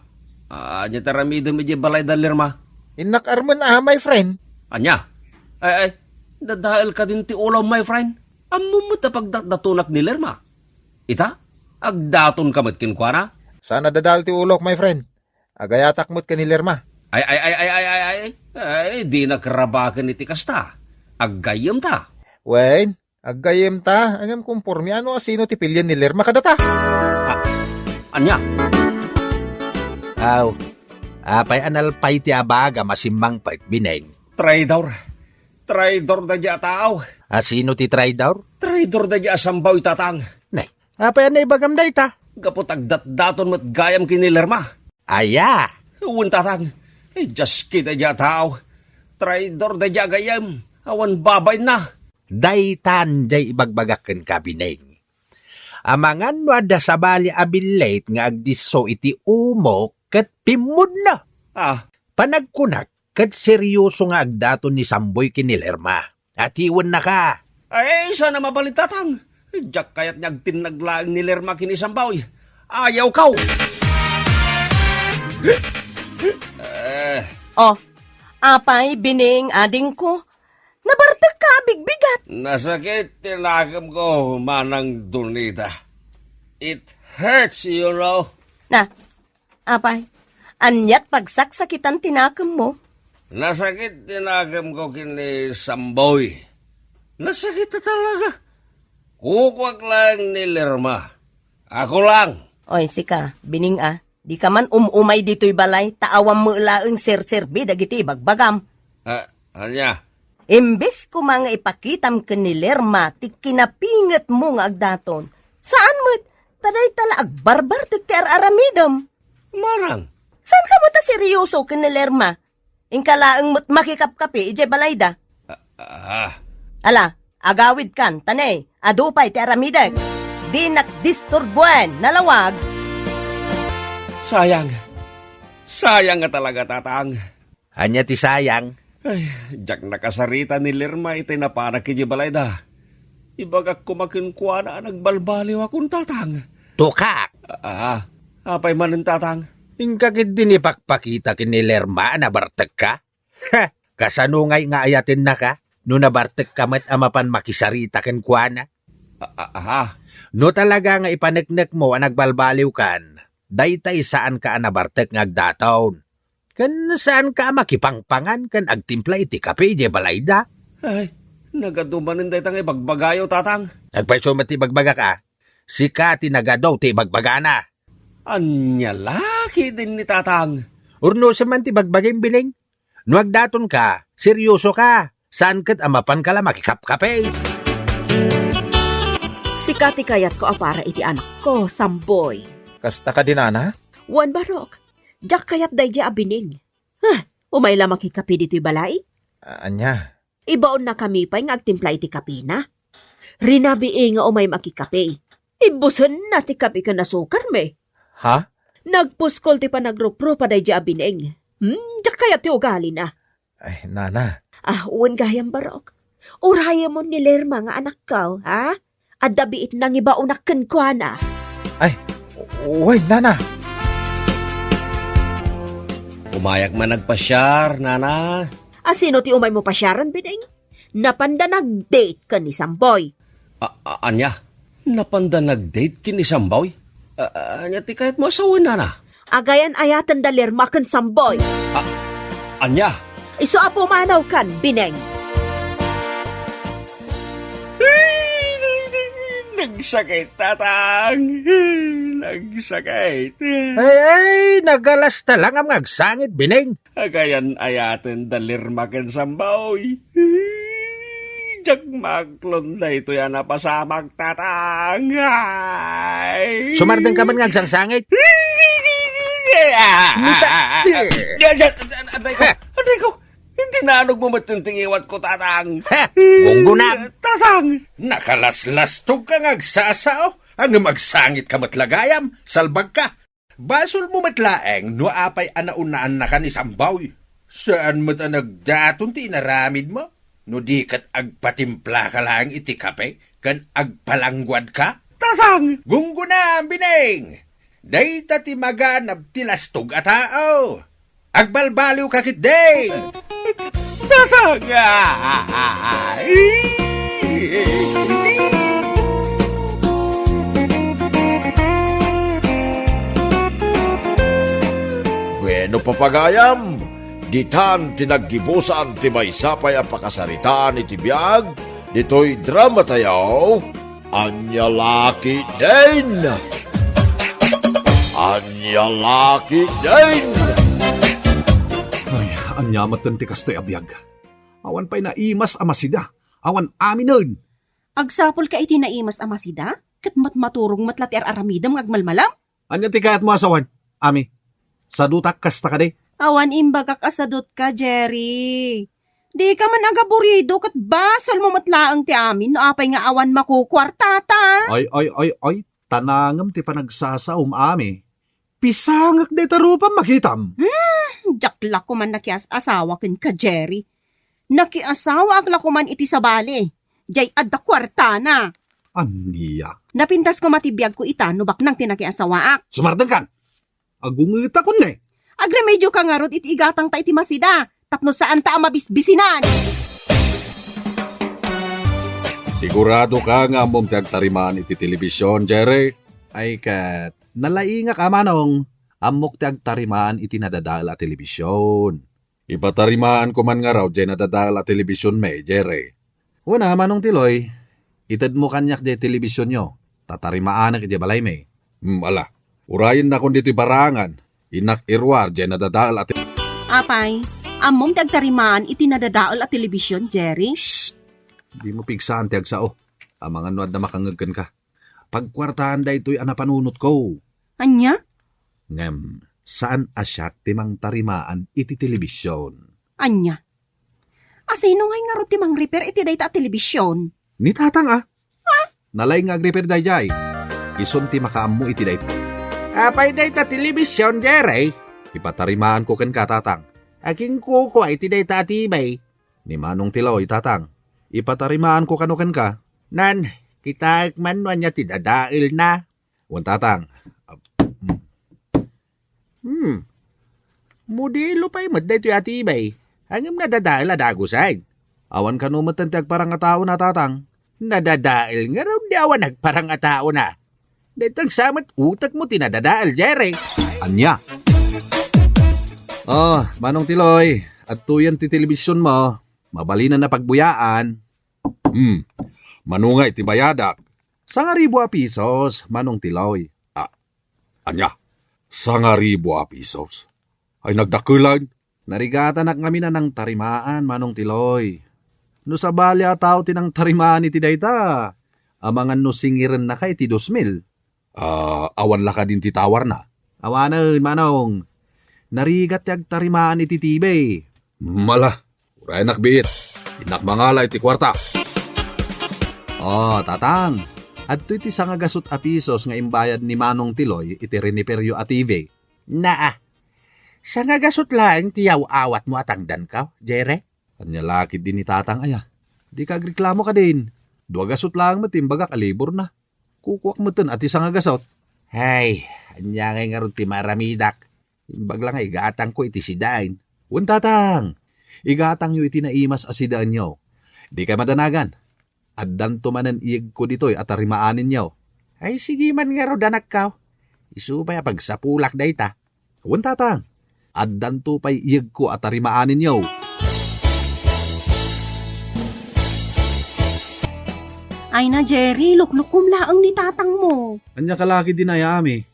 ania ti aramidem idiay balay da Lerma? Innak armen a, my friend. Ania? Ay, ay, dadael kadin ti ulo, my friend. Ammom met a pagdatdatonak ni Lerma. Ita, agdatonka met kenkuana? Saan a dadael ti ulok, my friend. Agayatak met ken ni Lerma. Ay, ay, ay, ay, ay, ay, ay. Ay, dinak rabaken iti kasta. Aggayyemta. Wen, aggayyemta, ngem kompormian no asino ti pilien ni Lerma kadata. Ah, ania? Aw, apay a nalpay ti abagam a simmangpet, Bining? Traidor. Traidor daydiay a tao. Asino ti traidor? Traidor daydiay a Samboy, Tatang. Ne, apay a naibagam dayta? Gapu ta agdatdaton met gayam ken ni Lerma. Aya? Wen, Tatang. Idiay aski daydiay a tao. Traidor daydiay a gayyem. Awan babainna. Daytan diay ibagbagak kenka, Bining. Amangan no adda sabali a billit nga agdisso iti umok ket pimmudna. Ah. Panagkunak, ket serioso nga agdaton ni Samboy ken ni Lerma. Atiwennaka. Ay, saan a mabalin, Tatang. Diak kayat nga agtinnag laeng ni Lerma ken ni Samboy. Ayawko. Eh. Oh, apay, Bining, adingko. Nabartekka a bigbigat. Nasakit ti nakemko, Manang Donita. It hurts, you know. Na, apay, aniat pagsaksakitan ti nakemmo? Nasakit ti nakemko ken ni Samboy. Nasakit a talaga. Kukuak laeng ni Lerma. Ako lang. Oy, sika, Bining a, dika man um-umay ditoy balay, ta awan met laeng serserbi dagiti ibagbagam. Ah, ania? Imbes koma nga ipakitam ken ni Lerma ti kinapingetmo nga agdaton, saan met, ta dayta la agbarbartek ti ar-aramidem. Manang. Saanka met a serioso ken ni Lerma? Inka laeng met makikapkapi idiay balayda. Ah, ah. Ala, agawidkan, ta ne, adu pay ti aramidek. Dinak disturbuen, nalawag. Sayang. Sayang nga talaga, Tatang. Ania ti sayang? Ay, diak nakasarita ni Lerma iti napanak idiay balayda. Ibagak koma kenkuana a nagbalbaliwakon, Tatang. Tukak! Ah, apay manen, Tatang? Inka ketdi ipakpakita ken ni Lerma a nabartekka? Ha! Kasano ngay nga ayatennaka no nabartekka met a mapan makisarita kenkuana? A-, a-, aha? No talaga nga ipaneknekmo a nagbalbaliwkan, daytay saanka a nabartek nga agdaton. Ken saanka a makipangpangan ken agtimpla iti kape idiay balayda. Ay, nagadu manen dayta nga ibagbagayo, Tatang. Agpayso met ti ibagbagak a. Sika ti nagadu ti ibagbagana. Ania la ketdin ni Tatang? Urnosem man ti bagbagim, Bineng. No agdatonka, seryosoka. Saan ket a mapanka la makikapkape. Sika ti kayatko a para iti anakko, Samboy. Kasta kadi, Nana? Wen, Barok. Diak kayat daydiay a Bineng. Huh, umay la makikape ditoy balay? A-, ania? Ibaonnakami pay nga agtimpla iti kapena. Rinabii nga umay makikape. Ibbusenna ti kape ken asukarmi. Ha? Nagpuskol ti panagruprupa daydiay a Bineng. Hmm, diak kayat ti ugalina. Ay, Nana. Ah, wen gayam, Barok. Urayemon ni Lerma nga anakko, ha? Adda biit nangibaonak kenkuana. Ay, wen, Nana. Umayak man agpasiar, Nana. A, sino ti umaymo pasiaren, Bineng? Napanda nag-date ken ni Samboy. A-, a-, ania? Napanda nag-date ken ni Samboy? A-, a-, ania ti kayatmo a sawen, Nana? Agayan-ayaten da Lerma ken Samboy. A-, ania? Isu a pumanawkan, Bineng. Nagsakit, Tatang. Nagsakit. Ay, ay, nagalasta lang nga agsangit, Bineng. Agayan-ayaten da Lerma ken Samboy. Diak maaklon daytoy a napasamak, Tatang. Ay. Sumardengka man nga agsangsangit. Nita- Aray ko, aray ko. Iti naanogmo met ti ngiwatko, Tatang. Ha! Gunggona! Tatang! Nakalaslastogka nga agsasao, ngem agsangitka met la gayam, salbagka. Basolmo met laeng no apay a naunaannakan ni Samboy. Saan met a nagdaton ti inaramidmo no di ket agpatimplaka laeng iti kape ken agpalangguadka? Tatang! Gunggona, Bineng! Dayta ti maganab ti lastog a tao. Agbalbaliwka ketdin! Tatang! Bueno, papagayam, ditan ti naggibusan ti maysa pay a pakasaritaan iti biag ditoy drama tayo. Ania la ketdin! Ania la ketdin! Ay, ania met ti kastoy a biag? Awan pay naimas a masida. Awan aminen. Agsapulka iti naimas a masida? Ket matmaturog met la ti ar-aramidem nga agmalmalam? Ania ti kayatmo a sawen, Ami? Sadutak kasta kadi? Awan imbagak a sadutka, Jerry. Dika man agaburido ket basolmo met laeng ti amin no apay nga awan makukuartata. Ay, ay, ay, ay, tanangem ti panagsasaom, Ami. Pisangek dayta rupam, makitam. Hmm, diak la koman nakias-asawa kenka, Jerry. Nakiasawaak la koman iti sabali. Jay adda kuartana. Ania? Napintas koma ti biagko ita no baknang ti nakiasawaak. Sumardengkan! Agungetakon ne. Agremedioka ngarud iti igatangta iti masida, tapno saanta a mabisbisinan. Siguradoka nga ammom ti agtarimaan iti telebision, Jerry? Ay ket, nalaingak a manong, ammok ti agtarimaan iti nadadael a telebision. Ipatarimaanko man ngarud jay nadadael a telebisionmi, Jerry. Wen a, Manong Tiloy, itedmo kaniak jay telebisionyo, ta tarimaanek idiay balaymi. Hmm, ala. Urayennakon ditoy barangan, innak iruar jay nadadael a te- Apay, ammom ti agtarimaan iti nadadael a telebision, Jerry? Shh! Dimo pigsaan ti agsao. Amangan no adda makangngeg kenka. Pagkuartaan daytoy a napanunotko. Ania? Ngem, saan a siak ti mangtarimaan iti telebision. Ania? A sino ngay ngarud ti mangrepair iti dayta a telebision? Ni tatang a. Ha? Nalaing nga agrepair dayjay. Isun ti makaammo iti dayta. Apay dayta telebision, Jerry? Ipatarimaanko kenka, tatang. Aginkukua iti dayta a T V. Ni Manong Tiloy, tatang. Ipatarimaanko kano kenka. Nan, kitaek man no ania ti dadaelna. Wen, tatang. Hmm. Modelo pay met daytoy a T V. Ngem nadadael a dagusen. Awan kano metten ti agparang a taona, tatang. Nadadael ngarud ti awan agparang a taona. Dayta sa met utekmo ti nadadael, Jerry. Ania? Oh, Manong Tiloy, adtoyen ti telebisionmo. Mabalin a pagbuyaan. Hmm, mano ngay ti bayadak? Sangaribu a pisos, Manong Tiloy. Ah, ania? Sangaribu a pisos? Ay, nagdakkelan? Narigatanak ngamin a nangtarimaan, Manong Tiloy. No sabali a tao ti nangtarimaan iti dayta, amangan no singirennaka iti dos mil. Ah, awan la kadin ti tawarna? Awanen, Manong. Narigat ti agtarimaan iti T V. Mala, urayanak biit. Innak mangala iti kuarta. Oh, Tatang, adtoy ti sangagasut a pisos nga imbayad ni Manong Tiloy iti riniperyo a T V. Naa, sangagasut laeng ti yaw-awatmo a tangdanko, Jerry? Ania la ketdi ni Tatang aya? Dika agreklamo kadin. Dua gasut laeng met ti imbagak a liborna. Kukuak metten a ti sangagasut. Hay, ania ngay ngarud ti maaramidak? Imbag la nga igatangko iti sidain. Wen, Tatang, igatangyo iti naimas a sidaenyo. Dikay madanagan. Addanto manen iyegko ditoy a tarimaanenyo. Ay, sige man ngarud, anakko. Isu pay a pagsapulak dayta. Wen, Tatang, addanto pay iyegko a tarimaanenyo. Ay na, Jerry, luklukom laeng ni tatangmo. Ania ka la ketdi, Nay Ami?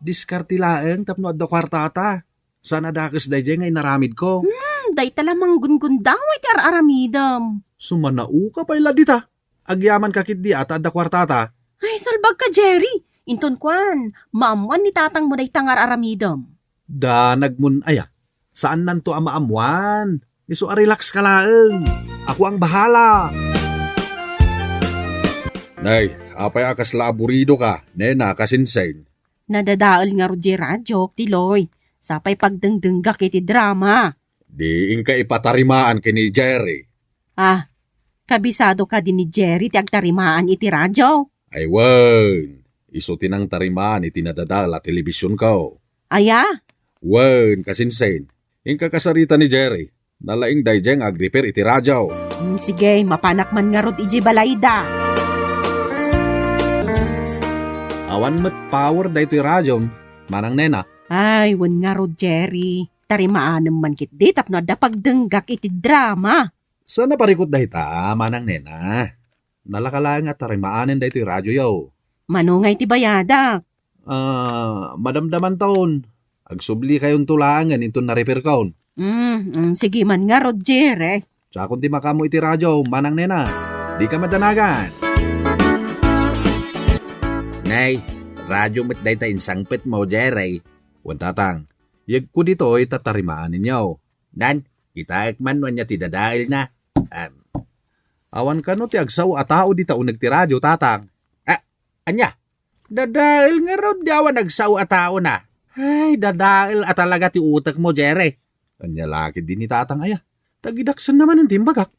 Diskarte laeng tapno adda kuartata. Saan a dakes daydiay nga inaramidko. Hmm, dayta la manggunggundawa iti ar-aramidem. Sumanao ka pay la dita. Agyamanka ketdi a ta adda kuartata. Ay, salbagka, Jerry. Inton kuan, maammuan ni tatangmo dayta nga ar-aramidem. Danagmon aya. Saannanto a maammuan. Isu a relax ka laeng. Ako ang bahala. Nay, apay a kasla aburido ka, nena, kasinsin? Nadadael ngarud diay radiok, Tiloy. Sapay pagdengdenggak iti drama. Di inka ipatarimaan ken ni Jerry. Ah, kabisado kadi ni Jerry ti agtarimaan iti radio? Ay wen, isu ti nangtarimaan iti nadadael a telebisionko. Aya? Wen, kasinsin. Inka kasarita ni Jerry. Nalaing daydiay nga agrepair iti radio. Hmm, sige, mapanak man ngarud idiay balayda. Awan met power daytoy radio, manang nena. Ay, wen ngarud, Jerry. Tarimaanem man ketdi tapno adda pagdenggak iti drama. Saan a parikut dayta, manang nena? Nalaka laeng a tarimaanen daytoy radioyo. Mano ngay ti bayadak? Ah, madamdamanton. Agsublikayon to laengen inton narepairkon. Mm, mm, sige man ngarud, Jerry. Sakon ti makaammo iti radio, manang nena. Dika madanagan. Nay, radio met dayta insangpetmo, Jerry. Wen, Tatang, iyegko ditoy ta tarimaaninyo. Nan, kitaek man no ania ti dadaelna. Am, awan kano ti agsao a tao dita uneg ti radio, Tatang. Ah, ania? Dadael ngarud di awan agsao a taona. Ay, dadael a talaga ti utekmo, Jerry. Ania la ketdi ni Tatang aya? Tagidaksenna manen ti imbagak.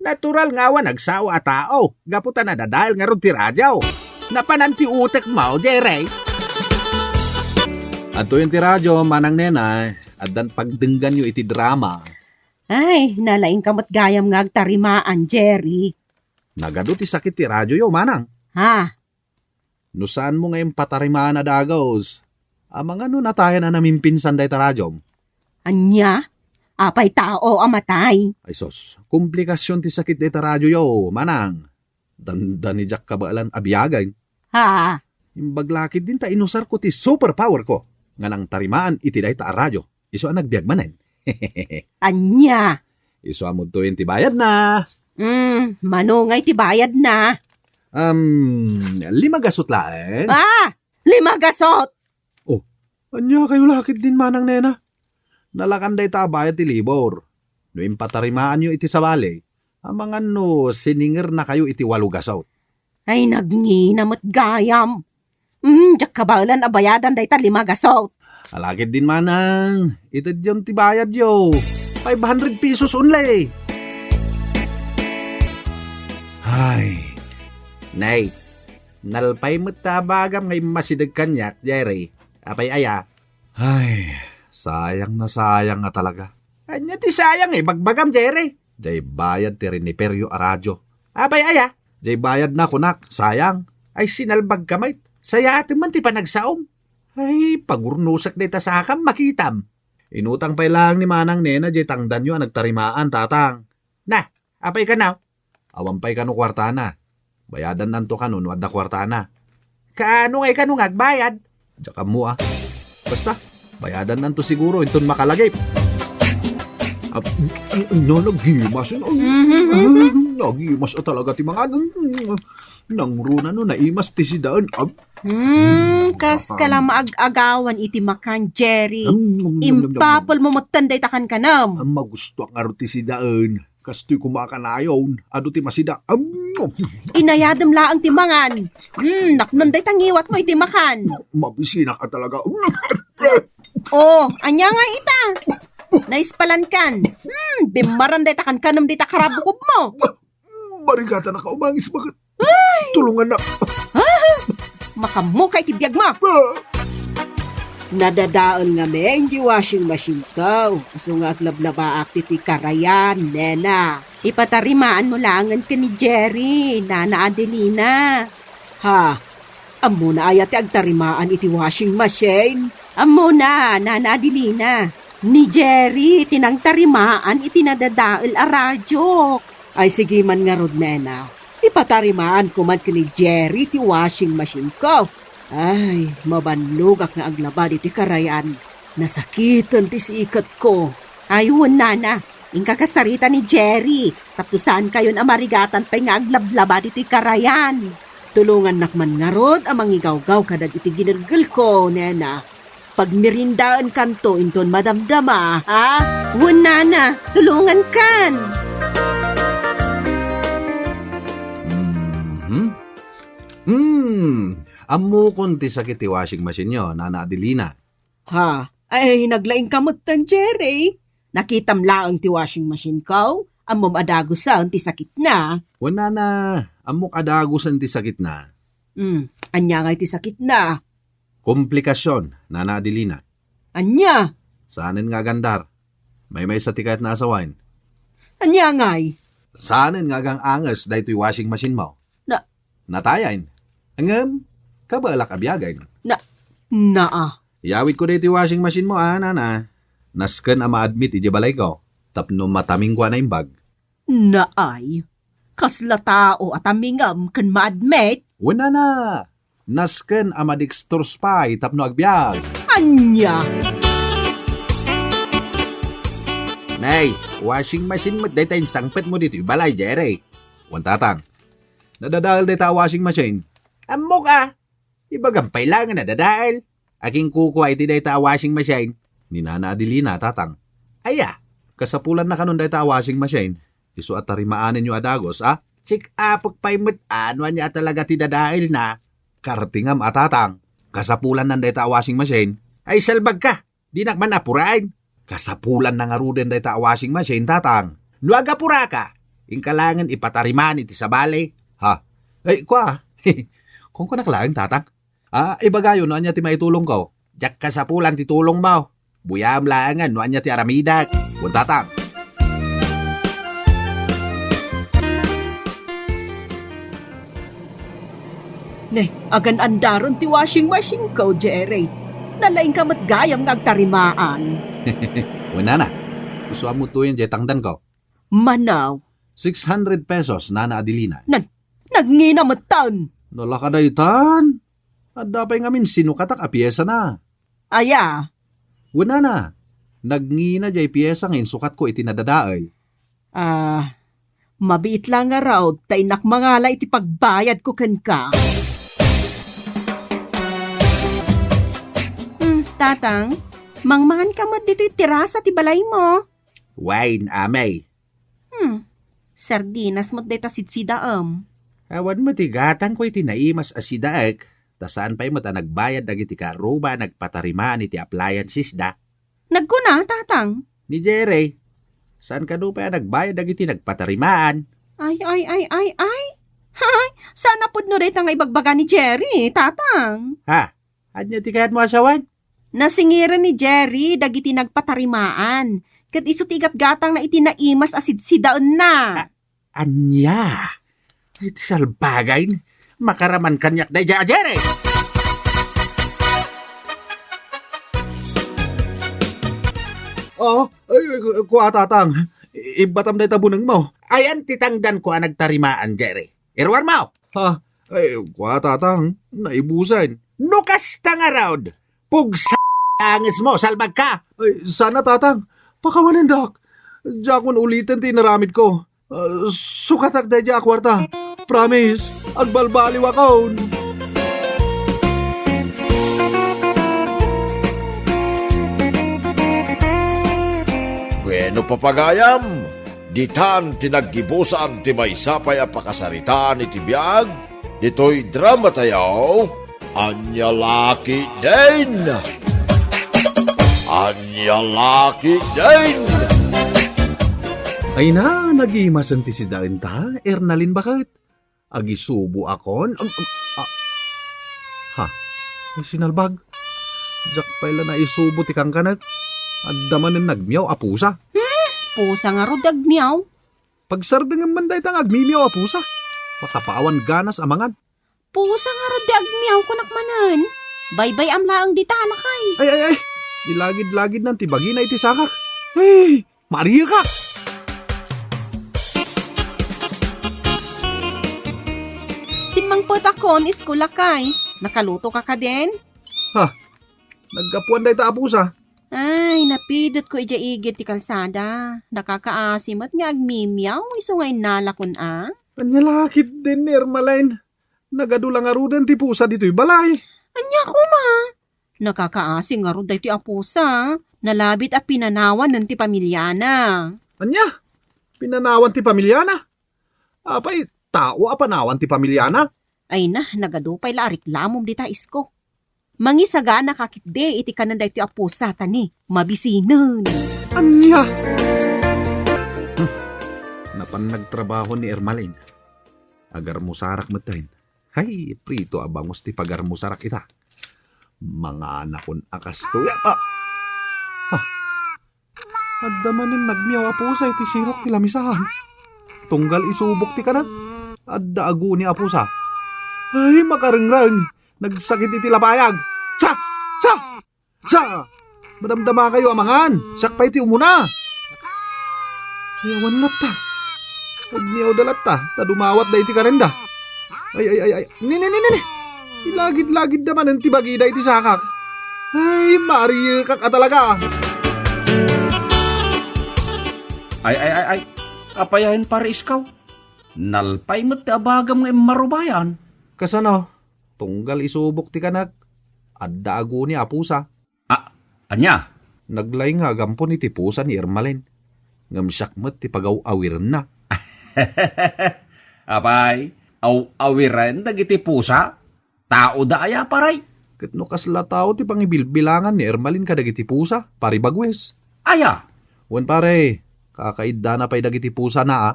Natural nga awan agsao a tao, gapu ta nadadael ngarud ti radio. Napanan ti utekmo, Jerry. Adtoyen ti radio, manang nena, addan pagdengganyo iti drama. Ay, nalaingka met gayam nga agtarimaan, Jerry. Nagadu ti sakit ti radioyo, manang. Ha? No saanmo nga impatarimaan a dagus, amangan no natayan a namimpinsan dayta radiom? Ania? Apay tao a matay? Ay sus, komplikasion ti sakit dayta radioyo, manang. Dandani diak kabaelan a biagen. Ha? Imbag la ketdin ta inusarko ti superpowerko nga nangtarimaan iti dayta a radio. Isu a nagbiag manen. Ania? Isu a mudtoyen ti bayadna. Hmm, mano ngay ti bayadna? Um, lima gasot laeng. Ah! Lima gasot! Oh, ania kayo la ketdin, manang nena? Nalakan dayta a bayad ti libor. No impatarimaanyo iti sabali, amangan no siningernakayo iti walo gasot. Ay, nagngina met gayam. Hmm, diak kabaelan a bayadan dayta lima gasot. Ala ketdin, manang, itedyon ti bayadyo. Five hundred pesos only. Ay. Nay, nalpay met ta bagam nga immasideg kaniak, Jerry. Apay aya? Ay, sayang na sayang nga talaga. Ania ti sayang, ibagbagam, Jerry? Diay bayad ti riniperyo a radio. Apay aya? Jay bayadna, kunak, sayang. Ay, sinalbagka met. Sayatem man ti panagsaom. Ay, pagurnusek dayta sakam, makitam. Inutang pay laeng ni Manang Nena jay tangdanyo a nagtarimaan, Tatang. Na, apay kano? Awan pay kano kuartana. Bayadannanto kano no adda kuartana. Kaano ngay kano nga agbayad? Diak ammo, a. Basta, bayadannanto siguro inton makalagip. Ah, no, nagimas. Ay, Mhm, mhm. Nagimas a talaga ti mangan. Nangruna no naimas ti sidaen. Ah, Hmm, kas kala maag-agawan iti makan, Jerry. Am, am, am, am, am, am. Impapulmo metten dayta kankanam. Am, magustuak ngarud ti sidaen. Kastoy koma a kanayon, adu ti masida. Am, am. Inayadem laeng ti mangan. Hmm, napnon dayta ngiwatmo iti makan. Mabisinak a talaga. Oh, ania nga ita? Naispalankan. Hmm, bimmaran dayta kankanam dita karabukobmo. Marigatan a kaumangis, bakit? Ay! Tulungan na. Ah! Makammuka iti biag mo. Ah! Nadadael ngamin ti washing machine ko. Isu nga aglablabaak ti karayan, nena. Ipatarimaan mo laengen ken ni Jerry, Nana Adelina. Ha? Ammona aya ti agtarimaan iti washing machine? Ammona, Nana Adelina. Ni Jerry ti nangtarimaan iti nadadael a radio. Ay, sige man ngarud, nena. Ipatarimaanko man ken ni Jerry ti washing machine ko. Ay, mabannogak nga aglaba ditoy karayan. Nasakiten ti siketko. Ay, wen, nana. Inka kasarita ni Jerry. Tapno saankayon a marigatan pay nga aglablaba ditoy karayan. Tulongannak man ngarud a mangigawgaw kadagiti ginelgelko, nena. Pagmerindaenkanto inton madamdama, ha? Wen, nana, tulongankan. Mhm. Hmm, ammokon ti sakit ti washing machine-yo, Nana Adelina. Ha? Ay, naglaingka metten, Jerry. Nakitam laeng ti washing machine-ko. Ammom a dagusen ti sakitna. Wen, nana, ammok a dagusen ti sakitna. Hmm, ania ngay ti sakitna? Komplikasyon, Nana Adelina. Ania? Saanen nga agandar. Maymaysa ti kayatna a sawen. Ania ngay? Saanen nga agang-anges daytoy washing machine-mo. Na- Natayen. Ngem, kabaelak a biagen. Na-, naa. Iyawidko daytoy washing machine-mo, a, nana. Nasken a maadmit idiay balayko tapno matamingko a naimbag. Naay, kasla tao a tamingem ken maadmit? Wen, nana, nasken a madextrose pay tapno agbiag. Ania? Nay, washing machine met dayta insangpetmo ditoy balay, Jerry. Wen, tatang, nadadael dayta a washing machine. Ammok a, ibagam pay laeng a nadadael. Aginkukua iti dayta a washing machine, ni Nana Adelina, tatang. Aya, kasapulanna kanon dayta a washing machine? Isu a tarimaanenyo a dagus, a? Check-upek pay met a no ania a talaga ti dadaelna. Kartingam a, tatang. Kasapulannan dayta a washing machine. Ay, salbagka. Dinak man apuraen. Kasapulanna ngaruden dayta a washing machine, tatang. No agapuraka, inka laengen ipatarimaan iti sabali. Ha? Ay, kua. Kunkunak laeng, tatang. Ah, ibagayo no ania ti maitulongko. Diak kasapulan ti tulongmo. Buyaem laengen no ania ti aramidek. Wen, tatang. Ne, agan-andaren ti washing machine-ko, Jerry. Nalaingka met gayam nga agtarimaan. Wen, nana, isu a mutoyen diay tangdanko. Manaw. Six hundred pesos, Nana Adelina. Nan, nagngina metten. Nalaka daytan. Adda pay ngamin sinukatak a piesana. Aya? Wen, nana, nagngina diay piesa nga insukatko iti nadadael. Ah, mabiit la ngarud ta innak mangala iti pagbayadko kenka. Hmm, tatang, mangmanganka met ditoy terasa ti balaymo. Wen, amay. Hmm, sardinas met dayta sidsidaem. Awan met ti gatangko iti naimas a sidaek, ta saan pay met a nagbayad dagiti kaarruba a nagpatarimaan iti appliances da. Nagkuna, tatang. Ni Jerry, saan kano pay a nagbayad dagiti nagpatarimaan? Ay, ay, ay, ay, ay. Hay, saan a pudno dayta nga ibagbaga ni Jerry, tatang. Ha? Ania ti kayatmo a sawen? Nasingiren ni Jerry dagiti nagpatarimaan, ket isu ti igatgatangna iti naimas a sidsidaenna. A-, ania? Ay, ti salbagay. Makaraman kaniak daydiay a Jerry. Oh, ay, kua, Tatang. Ibbatam dayta bunengmo. Ayan ti tangdanko a nagtarimaan, Jerry. Iruarmo! Ha? Ay, kua, Tatang. Naibusen. No kasta ngarud, pugsa angesmo, salbagka! Ay, sana, Tatang. Pakawanendak. Diakon uliten ti inaramidko. Ah, sukatak daydiay a kuarta. Promise, agbalbaliwakon. Bueno, papagayam, ditan ti naggibusan ti maysa pay a pakasaritaan iti biag ditoy dramatayo. Ania la ketdin? Ania la ketdin? Ay na, nagimasen ti sidaenta, Ernalin baket. Agisuboakon. Ag-, ag-, ah. Ha? Ay, sinalbag. Diak pay la naisubo ti kankanek. Adda manen nagmiaw a pusa. Hmm? Pusa ngarud ti agmiaw? Pagsardengem man dayta nga agmimiaw a pusa. Makapawan ganas a mangan. Pusa ngarud ti agmiaw, kunak manen. Baybay-am laeng dita, lakay. Ay, ay, ay. Ilagid-lagidnan ti bagina iti sakak. Ay, mariekak! Simmangpetakon, isko, lakay. Nakalutoka kadin? Ha? Naggapuan dayta a pusa. Ay, napidutko idiay igid ti kalsada. Nakakaasi met nga agmimiaw, isu nga innalakon a. Ania la ketdin, Ermalin? Nagadu la ngaruden ti pusa ditoy balay. Ania koma? Nakakaasi ngarud daytoy a pusa. Nalabit a pinanawanen ti pamiliana. Ania? Pinanawan ti pamiliana? Apay, tao a panawan ti pamiliana? Ay na, nagadu pay la a reklamom dita, isko. Mangisaganaka ketdi iti kanen daytoy a pusa ta ni mabisinen. Ania? Hmm. Napan nagtrabaho ni Ermalin. Agarmusarak metten. Hay, prito a bangus ti pagarmusarak ita. Manganakon a kastoy. Ah! Ah! Adda manen nagmiaw a pusa iti sirok ti lamisaan. Tunggal isubok ti kanek, adda aguni a pusa. Ay, makarengreng! Nagsakit iti lapayag! Sa! Sa! Sa! Madamdamakayo a mangan! Siak pay ti umuna! Ay, awan latta. Agmiawda latta, ta dumawatda iti kanenda. Ay, ay, ay, ay. Ni, ni, ni, ni, ni. Ilagid-lagidda manen ti bagida iti sakak. Ay, mariekak a talaga. Ay, ay, ay, ay. Apayayen, Pare Iskaw? Nalpay met ti abagam nga immarubayan. Kasano? Tunggal isubok ti kanek, adda aguni a pusa. A, ania? Naglaing nga agampon iti pusa ni Ermalin. Ngem siak met ti pagaw-awirenna. Apay, aw-awiren dagiti pusa? Taoda aya, paray? Ket no kasla tao ti pangibilbilangan ni Ermalin kadagiti pusa, Pare Bagwes. Aya? Wen, pare, kakaiddana pay dagiti pusana, a.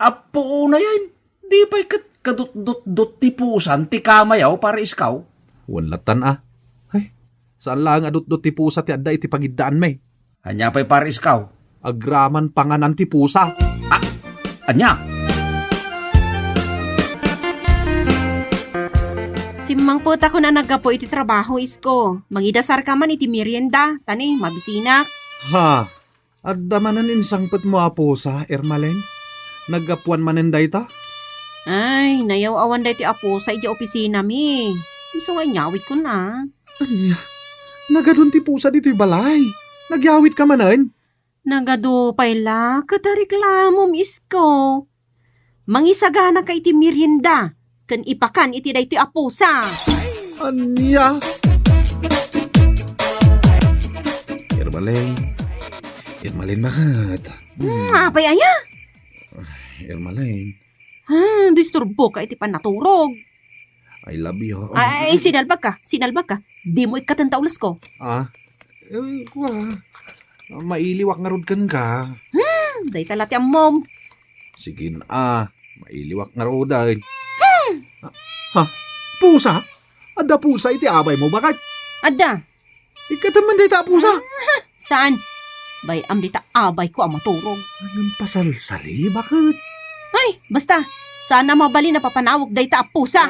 Apo, unayen. Di pay ket kadutdutdot ti pusan ti kamayo, Pare Iskaw? Wen lattan a. Ay, saan laeng a dutdot ti pusa ti adda iti pagiddaanmi. Ania pay, Pare Iskaw? Agraman panganan ti pusa. A, ania? Simmangpetakon a naggapu iti trabaho, isko. Mangidasarka man iti merienda, ta ni, mabisinak. Ha? Adda manen insangpetmo a pusa, Ermalin? Naggapuan manen dayta? Ay, nayaw-awan daytoy a pusa idiay opisinami. Isu nga inyawidkon a. Ania? Nagadun ti pusa ditoy balay. Nagyawidka manen? Nagadu pay la, ket reklamom, isko. Mangisaganaka iti merienda ken ipakan iti daytoy a pusa. Ania? Ermalin. Ermalin, baket? Hmm, apay aya? Ermalin. Ha, disturboka iti pannaturog. I love you. Ay, sinalbagka, sinalbagka. Dimo ikkaten ta ulesko. Ah? Eh, kua. Mailiwak ngarud kenka. Hmm, dayta la ti ammom. Sige a, mailiwak ngaruden. Hmm. Ha? Pusa? Adda pusa iti abaymo, baket? Adda. Ikkatem man dayta a pusa. Ah, saan? Bay-am dita abayko a maturog. Anong pasalsali, baket? Ay, basta. Saan a mabalin a papanawek dayta a pusa.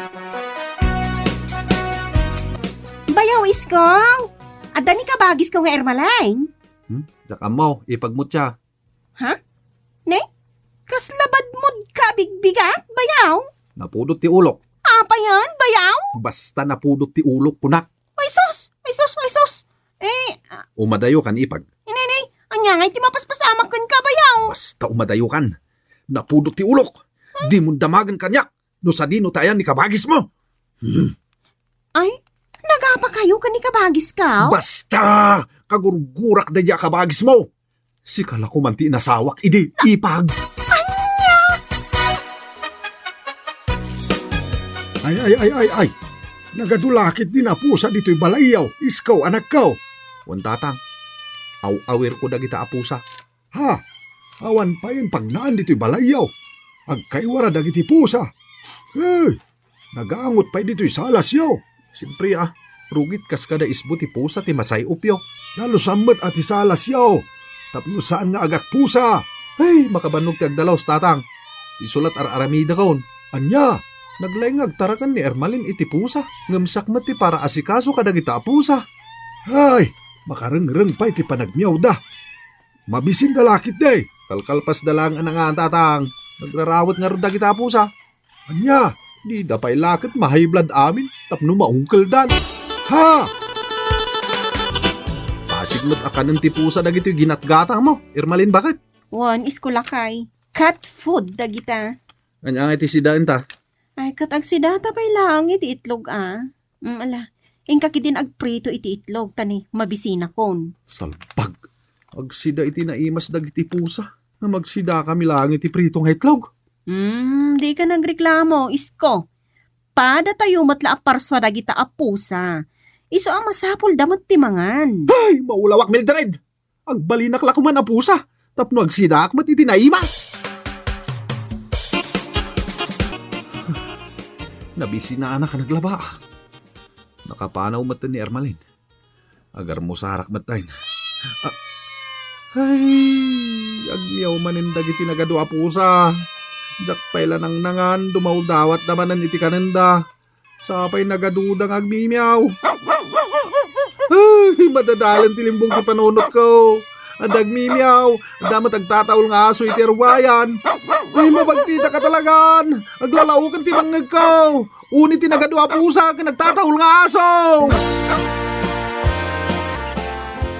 Bayaw, Isko! Adda ni kabagisko nga Ermalay? Hmm? Diak ammo, ipagmutya. Ha? Ne? Kasla badmod ka bigbigak, bayaw? Napudot ti ulok. Apayan, bayaw? Basta napudot ti ulok, kunak. Ay sus! Ay sus! Ay sus! Eh, ah, Umadayo kan ipag. Inay, inay, anya nga iti mapaspasamak ken ka, bayaw? Basta umadayo kan. Napudot ti ulok. Dimon damagen kaniak. No sadino ti ayan ni kabagismo. Hmm. Ay, nagapa kayo ken ni kabagis ka? Basta! Kagurgurak daydi a kabagismo. Sika la koman ti inasawak idi ipag. Anya? Ay, ay, ay, ay, ay. Nagadu la ketdi a pusa ditoy balayyo, Isko, anakko. Wen, tatang. Aw-awirko dagita a pusa. Ha? Awan pay pagnaan ditoy balayyo. Agkaiwara dagiti pusa. Hey! Nagangot pay ditoy salasyo. Simpre, ah, rugit kas kada isbo ti pusa ti masay-opyo. Dalusan met a ti salasyo. Tapno saan nga agakpusa. Hey, makabannog ti agdalaus, tatang. Isu la ti ar-aramidakon. Ania? Naglaing nga agtaraken ni Ermalin iti pusa. Ngem siak met ti paraasikaso kadagita a pusa. Ay, makarengreng pay ti panagmiawda. Mabisinda la ketdi. Kalkalpasda laeng a nangan, tatang. Nagrarawet ngarud dagita a pusa. Ania, dida pay la ket ma-high blood amin tapno maungkeldan. Ha? Pasig met a kanen ti pusa dagitoy ginatgatangmo, Ermalin, baket? Wen, Isko, lakay. Cat food dagita. Ania nga iti sidaenta? Ay, ket agsidata pay laeng iti itlog, a. Mm, ala. Inka ketdin agprito iti itlog, ta ni mabisinakon. Salbag. Agsida iti naimas dagiti pusa. Nga magsidakami laeng iti prito nga itlog. Hmm, dika nagreklamo, Isko. Padatayo met la a parsua dagita a pusa. Isu a masapulda met ti mangan. Ay, maulawak, Mildred! Agbalinak la koman a pusa, tapno agsidaak met iti naimas. Nabisinanak a naglaba. Nakapanaw met ni Ermalin. Agarmusarak met ay. Ah, ay, agmiaw manen dagiti nagadu a pusa. Diak pay la nangnangan, dumawdawatda manen iti kanenda. Sapay nagaduda nga agmimiaw. Ay, madadalen ti limbong ti panunotko. Adda agmimiaw, adda met agtataul nga aso iti ruayan. Ay, mabagtitaka talagan. Aglalaoken ti bangngegko. Uni ti nagadu a pusa ken nagtataul nga aso.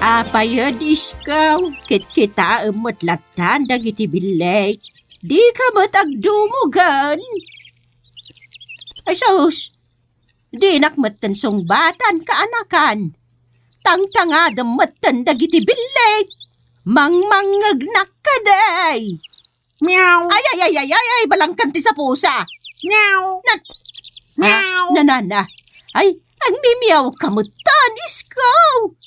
Apay, Isko, kitkitaem met lattan dagiti billeg. Dika met agdumugen. Ay, sus! Dinak metten sungbatan, kaanakan. Tangtangadem metten dagiti billeg. Mangmangngegnak kadi. Meow. Ay, ay, ay, ay, ay, ay, balangkan ti sapusa. Meow. Na-, Meow. Na, na, na. Ay, agmimiaw ka metten, Isko.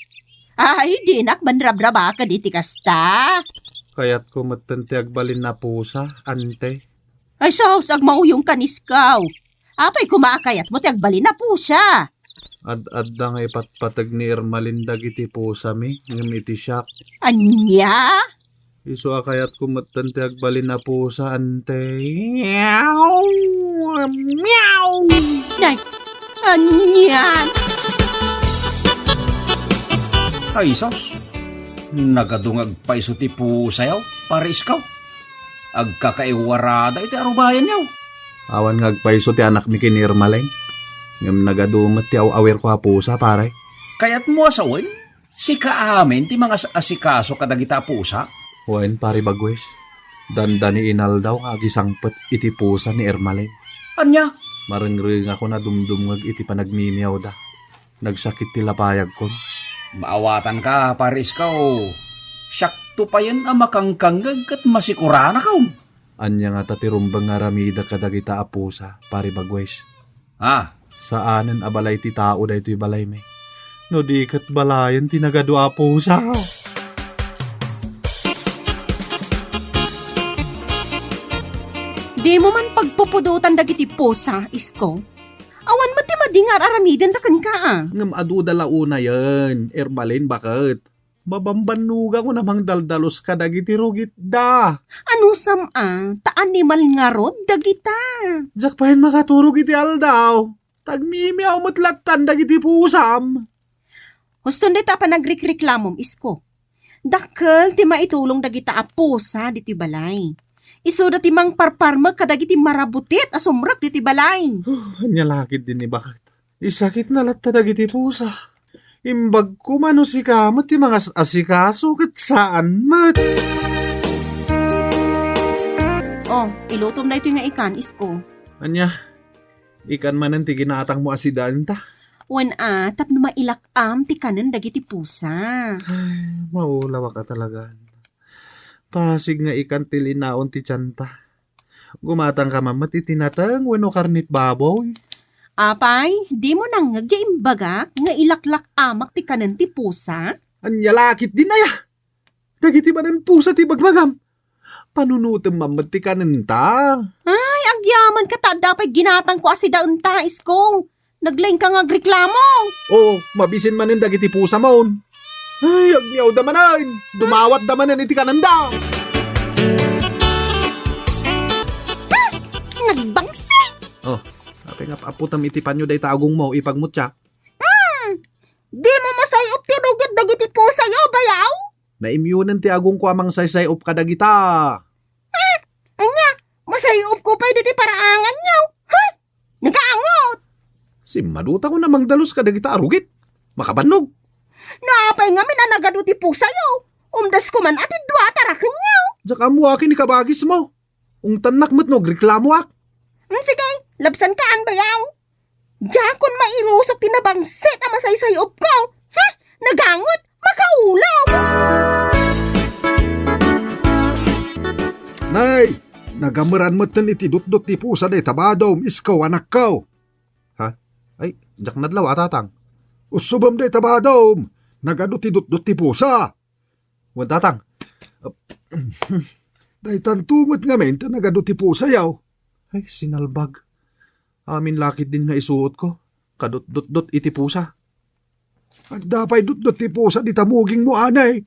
Ay, dinak manrabrabakad iti kasta. Kayatko metten ti agbalin a pusa, ante. Ay, sus, agmauyong ka, Isko. Apay koma a kayatmo ti agbalin a pusa? Ad-adda nga ipatpateg ni Ermalin dagiti pusami, ngem iti siak. Ania? Isu a kayatko metten ti agbalin a pusa, ante. Meow! Meow! Nay, ania? Ay, sus! Nagadu nga agpayso ti pusayo, Pare Isko. Agkakaiwarada iti arubayanyo. Awan nga agpayso ti anakmi ken ni Ermalin. Ngem nagadu met ti aw-awirko a pusa, pare. Kayatmo a sawen? Sika amin ti mangas-asikaso kadagita a pusa? Wen, Pare Bagwes. Dandani inaldaw nga agisangpet iti pusa ni Ermalin. Ania? Marengrengakon a dumdumngeg iti panagmimiawda. Nagsakit ti lapayagkon. Maawatanka, Pare Isko. Siakto payen a makangkangngeg ket masikuranakon. Ania ngata ti rumbeng nga aramidek kadagita a pusa, Pare Bagwes? Ah. Saanen a balay ti tao daytoy balaymi. No di ket balayen ti nagadu a pusa. Dimo man pagpupudotan dagiti pusa, Isko. Awan met ti madi nga ar-aramidenta kenka, a. Ngem aduda la unayen, Ermalin, baket. Mabambannogakon a mangdaldalus kadagiti rugitda. Anusam a, ta animal ngarud dagita. Diak pay makaturog iti aldaw. Tagmimiaw met lattan dagiti pusam. Huston dayta a panagrikriklamom, Isko. Dakkel ti maitulong dagita a pusa ditoy balay. Isuda ti mangparparmek kadagiti marabutit a sumrek ditoy balay. Ania la ketdin ni baket? Isakitna latta dagiti pusa. Imbagko man no sika met ti mangas-asikaso ket saan met. Oh, ilutom daytoy nga ikan, Isko. Ania, ikan manen ti ginatangmo a sidaenta? Wen a, tapno mailak-am ti kanen dagiti pusa. Ay, maulawak a talagan. Pasig nga ikan ti linaon ti tianta. Gumatangka man met iti nateng wenno karnit baboy. Apay, dimo nangngeg ti imbagak nga ilaklak-amak ti kanen ti pusa? Ania la ketdin aya? Dagiti manen pusa ti bagbagam. Panunotem man met ti kanenta. Ay, agyamanka ta adda pay ginatangko a sidaenta, Isko. Naglaingka nga agreklamo. Oo, mabisin manen dagiti pusamon. Ay, agmiawda manen. Dumawatda manen iti kanenda. Hmm, nagbangsit! Oh, apay nga aputam iti panyo dayta agongmo, ipagmutya? Hmm, dimo masay-op ti rugit dagiti pusayo, bayaw? Naimyonen ti agongko a mangsaysay-op kadagita. Hmm, ania, masay-opko pay diti paraanganyo? Ha? Nagaangot! Simmadutakon a mangdalus kadagita a rugit. Makabannog. No apay ngamin a nagadu ti pusayo, umdasko man a ti dua a tarakenyo. Diak ammo akin ikabagismo. Ungtannak met no agreklamoak. Hmm, sige, labsankaan, bayaw. Diakon mairusok ti nabangsit a masaysay-opko. Hmm, nagangot, makaulaw! Nay, nagameran metten iti dutdot ti pusa dayta badom, Isko, anakko. Ha? Ay, diak nadlaw a, Tatang. Usubem dayta badom, nagadu ti dutdot ti pusa. Wen, Tatang. Daytanto met ngamin ta nagadu ti pusayo. Ay, sinalbag. Amin la ketdin nga isuotko. Kadutdutdot iti pusa. Adda pay dutdot ti pusa dita mugingmo, anay.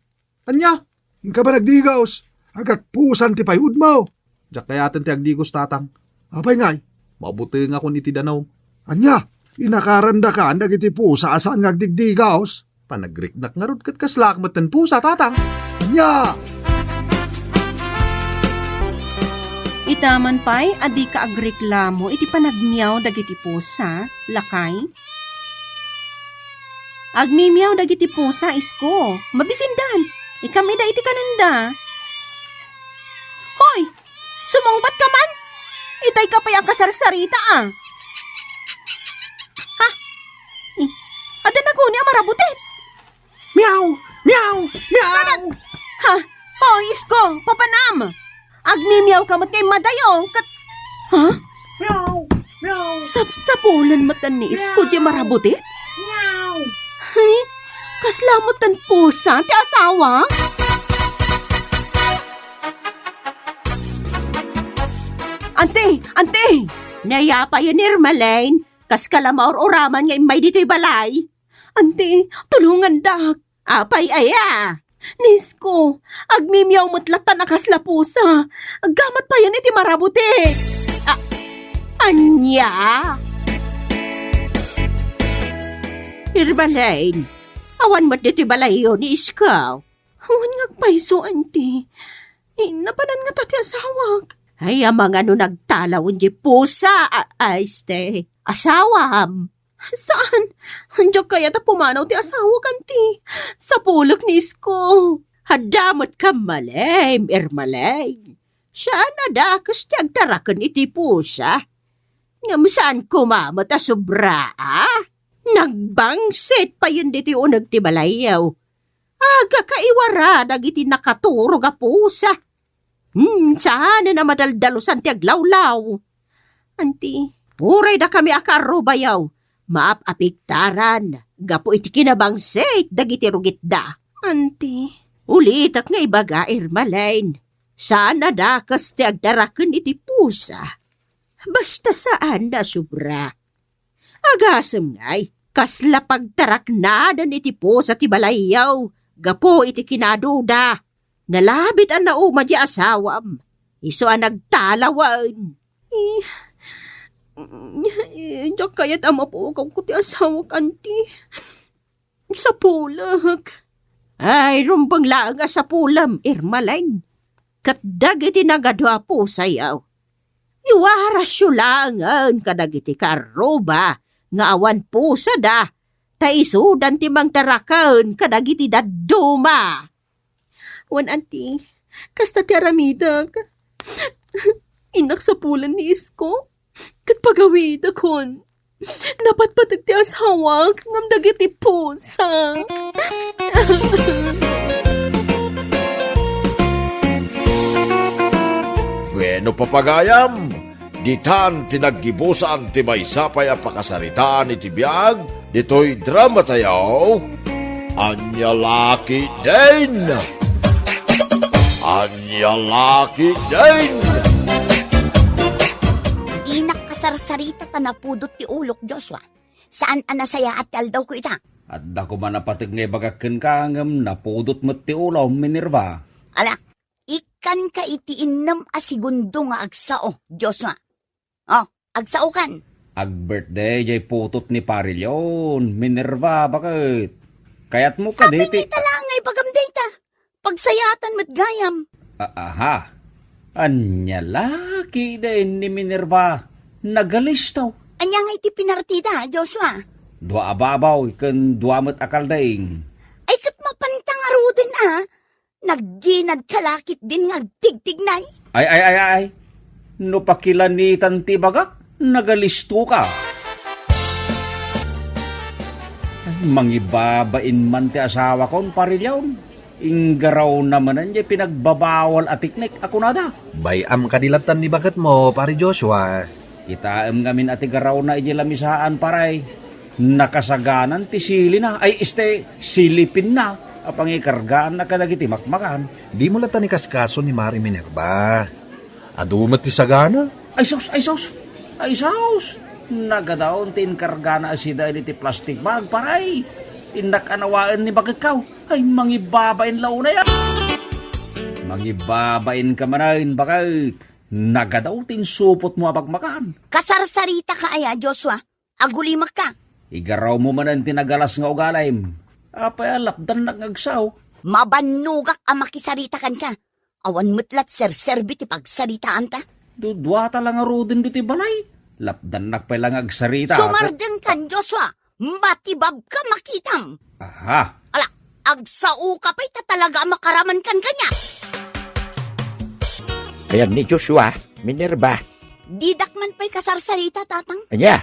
Ania? Inka man agdigos. Agatpusan ti payudmo. Diak kayaten ti agdigos, Tatang. Apay ngay? Mabutengakon iti danum. Ania? Inakarandaka dagiti pusa a saan nga agdigdigos? Panagriknak ngarud ket kaslaak metten pusa, Tatang. Ania? Ita man pay a dika agreklamo iti panagmiaw dagiti pusa, lakay? Agmimiaw dagiti pusa, Isko. Mabisindan. Ikam ida iti kanenda. Hoy! Sumungbatka man? Itay ka pay a kasarsarita, a. Ha? Eh, adda naguni a marabutit? Miau! Miau! Miau! Anak! Ha? Hoy, Isko, papanam! Agmimiawka met nga immadayo, ket, ha? Miau! Miau! Sapsapulen met ni Isko diay marabutit? Miau! Ay, kasla met ti pusa ti asawa? Anti! Anti! Nayapayen, Irma Lane. Kaska la maur-uraman nga immay ditoy balay. Anti, tulongandak. Apay aya? Ni Isko, agmimiaw met lattan a kasla pusa. Aggamat payen iti marabutit. A-, ania? Irma Lane, awan met ditoy balayyo ni Isko. Awan nga agpayso, anti. Napanan ngata ti asawak. Ay, amangan no nagtalawen diay pusa, a-, a, este, asawam. Saan? Diak kayat a pumanaw ti asawak, anti. Sapulek ni Isko. Adda met kammalem, Irma Lane. Saan a dakes ti agtaraken iti pusa. Ngem saan koma met a sobra, a? Nagbangsit payen ditoy uneg ti balayyo. Agkaiwara dagiti nakaturog a pusa. Hmm, saanen a madaldalusan ti aglawlaw. Anti, uray dakami a kaarrubayo, maap-apiktaran gapu iti kinabangsit dagiti rugitda. Anti, ulitek nga ibaga, Irma Lane, saan a dakes ti agtaraken iti pusa. Basta saan a sobra. Agasem ngay, kasla pagtaraknaden iti pusa ti balayyo, gapu iti kinaduda. Nalabit a nauma ti asawam. Isu a nagtalawen. Eh, eh, diak kayat a mapukawko ti asawak, anti. Sapulek. Ay, rumbeng laeng a sapulem, Irmaleng. Ket dagiti nagadu a pusayo, iwarasyo laengen kadagiti karruba nga awan pusada, ta isudan ti mangtaraken kadagiti dadduma. Wen, anti, kasta ti aramidek. Innak sapulen ni Isko, ket pagawidekon. Napatpateg ti asawak ngem dagiti pusa. Bueno, papagayam, ditan ti naggibusan ti maysa pay a pakasaritaan iti biag ditoy drama tayo. Ania la ketdin? Ania la ketdin? Dinak kasarsarita ta napudot ti ulok, Joshua. Saan a nasayaat ti aldawko ita? Adda koma napateg nga ibagak kenka, ngem napudot met ti ulom, Minerva. Ala, ikkanka iti innem a segundo nga agsao, Joshua. Oh, agsaokan. Ag-birthday jay putot ni Pari Leon, Minerva, baket. Kayatmo kadi ti ita la nga ibagam dayta. Pagsayaatan met gayam. A-, aha. Ania la ketdin ni Minerva? Nagalisto. Ania nga iti pinartida, Joshua? Dua a baboy ken dua met a kalding. Ay, ket mapanta ngaruden a. Nagginadka la ketdin nga agtigtignay? Ay, ay, ay, ay. No pakilanitan ti ibagak, nagalistoka. Ay, mangibabain man ti asawakon, Pari Leon. Inggarawna manen jay pinagbabawal a teknik a kunada. Bay-am kadi lattan ni baketmo, Pari Joshua. Kitaem ngamin a ti garawna idiay lamisaan, paray. Nakasaganan ti silina, ay, este, silipinna a pangikargaanna kadagiti makmakan. Dimo latta ni kaskaso ni Mari Minerva. Adu met ti sagana. Ay sus, ay sus, ay sus! Nagadaw ti inkargana a sida iti plastic bag, paray. Innak a nawaen ni baketko. Ay, mangibabain la unay a. Mangibabainka manen, baket. Nagadaw ti insupotmo a makmakan. Kasarsarita ka aya, Joshua? Agulimekka. Igarawmo manen ti nagalas nga ugalim. Apay a lapdannak nga agsao? Mabannogak a makisarita kenka. Awan met la ti serserbi ti pagsaritaanta. Duduata la ngaruden ditoy balay. Lapdannak pay la nga agsarita. Sumardengkan, Joshua. Matibabka makitam. Aha. Ala, agsaoka pay ta talaga a makaramankan kaniak. Ayan ni Joshua, Minerva. Didak man pay kasarsarita, Tatang. Ania?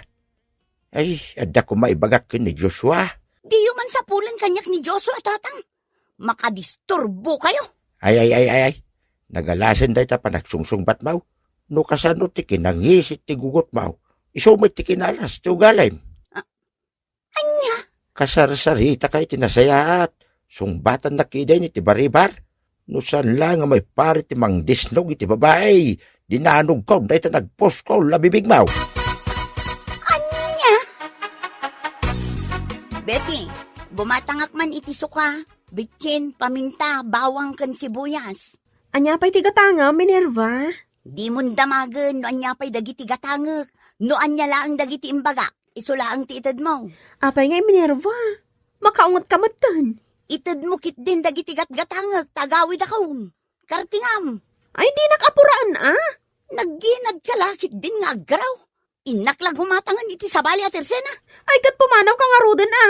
Ay, adda koma ibagak ken ni Joshua. Diyo man sapulen kaniak ni Joshua, Tatang. Makadisturbokayo. Ay, ay, ay, ay, ay. Nagalasen dayta panagsungsungbatmo. No kasano ti kinangisit ti gugotmo, isu met ti kinalas ti ugalim. A-, ania? Kasarsaritaka iti nasayaat. Sungbatannak ketdin iti baribar. No saan la nga maiparit ti mangdisnog iti babai, dinanogko dayta nagpuskol a bibigmo. Ania? Betty, gumatangak man iti suka, bitsin, paminta, bawang, ken sibuyas. Ania pay ti gatangam, Minerva? Dimon damagen no ania pay dagiti gatangek, no ania laeng dagiti imbagak, isu laeng ti itedmo. Apay ngay, Minerva? Makaungetka metten. Itedmo ketdin dagiti gatgatangek ta agawidakon. Kartingam. Ay, dinak apuraen a. Nagginadka la ketdin nga aggaraw. Innak la gumatangen iti sabali a tersena. Ay, ket pumanawka ngaruden a.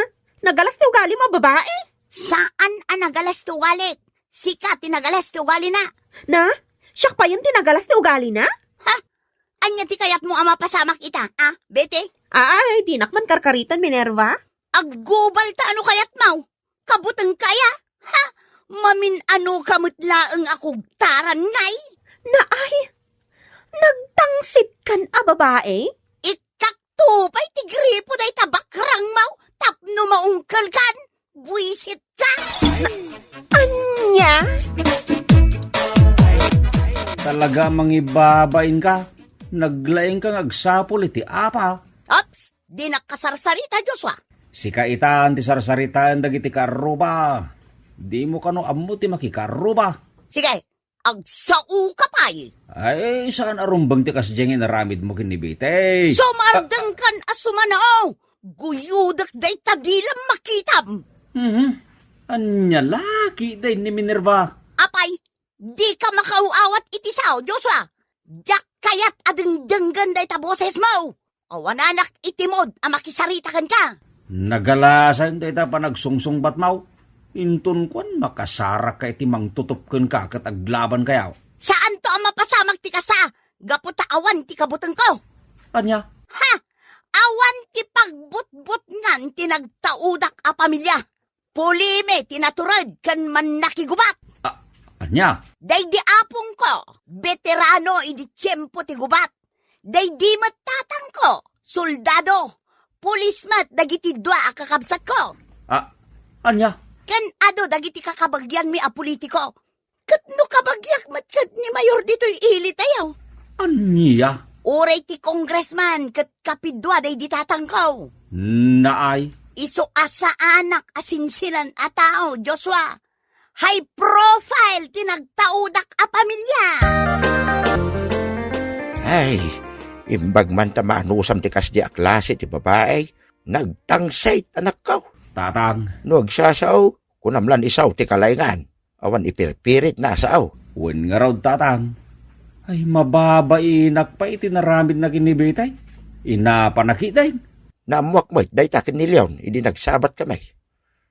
Nagalas ti ugalim a babai. Saan a nagalas ti ugalik. Sika ti nagalas ti ugalina. Na? Siak payen ti nagalas ti ugalina? Ha? Ania ti kayatmo a mapasamak ita, a, Betty? Ay, dinak man karkaritan, Minerva. Aggubalta no kayatmo. Kabutengka aya? Ha? Mamin-anoka met laeng a kugtaran ngay? Naay, nagtangsitkan a babai? Ikkakto pay ti gripo dayta bakrangmo tapno maungkelkan. Buisitka! Ania? Talaga mangibabainka. Naglaingka nga agsapul iti apa. Ops! Dinak kasarsarita, Joshua. Sika itan ti sarsaritaen dagiti karruba. Dimo kano ammo ti makikaarruba. Sige, agsaoka pay. Ay, saan a rumbeng ti kasdiay nga inaramidmo ken ni Betty. Sumardengkan a sumanaw. Guyodek dayta dilam makitam. Mhm. Ania la ketdin ni Minerva? Apay, dika makaaw-awat iti sao, Joshua. Diak kayat a dengdenggen dayta bosesmo. Awananak iti mood a makisarita kenka. Nagalasen dayta panagsungsungbatmo. Inton kuan, makasarakka iti mangtutop kenka ket aglabankayo. Saanto a mapasamak ti kasta, gapu ta awan ti kabutengko. Ania? Ha! Awan ti pagbutbutngan ti nagtaudak a pamilia. Pulimi ti natured ken mannakigubat. A-, ania? Daydi apongko, beterano idi tiempo ti gubat. Daydi met tatangko, soldado. Pulis met dagiti dua a kakabsatko. A-, ania? Ken adu dagiti kakabagianmi a politiko. Ket no kabagiak met ket ni Mayor ditoy ilitayo. Ania? Uray ti congressman ket kapidua daydi tatangko. Naay. Isu a saanak a sinsinan a tao, Joshua. High profile ti nagtaudak a pamilia. Ay, imbag man ta maanusam ti kasdi a klase ti babai. Nagtangsit, anakko. Tatang. No agsasao, kunam lan isao ti kalaingan. Awan ipirpirit na a sao. Wen ngarud, Tatang. Ay, mababainak pay iti naramidna ken ni Betty. Inapana ketdin. Naammoak met dayta ken ni Leon idi nagsabat kami.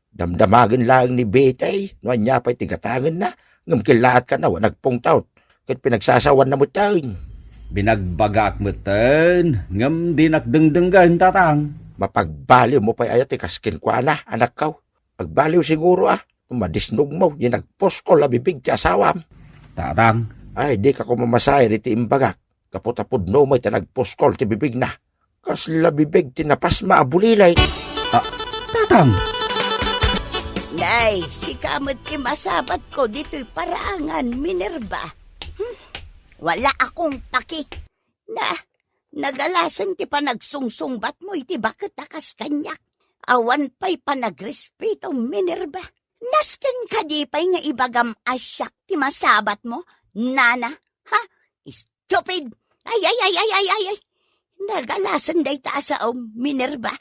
Damdamagen laeng ni Betty no ania pay ti gatangenna, ngem kellaat kano a nagpungtot ket pinagsasawanna metten. Binagbagaak metten, ngem dinak dengdenggen, Tatang. Mapagbaliwmo pay aya ti kas kenkuana, anakko? Agbaliw siguro a, no madisnogmo, di nagpuskol a bibig ti asawam. Tatang. Ay, dika koma masair iti imbagak, gapu ta pudno met a nagpuskol ti bibigna. Kasla bibig ti napasma a bulilit. A, Tatang! Nay, sika met ti masabatko ditoy paraangan, Minerva. Hmm? Wala akong paki. Na, nagalasen ti panagsungsungbatmo iti baket a kas kaniak. Awan pay panagrespeto, Minerva. Nasken kadi pay nga ibagam a siak ti masabatmo, nana? Ha? Stupid! Ay, ay, ay, ay, ay, ay, ay! Nagalasen dayta a saom, Minerva.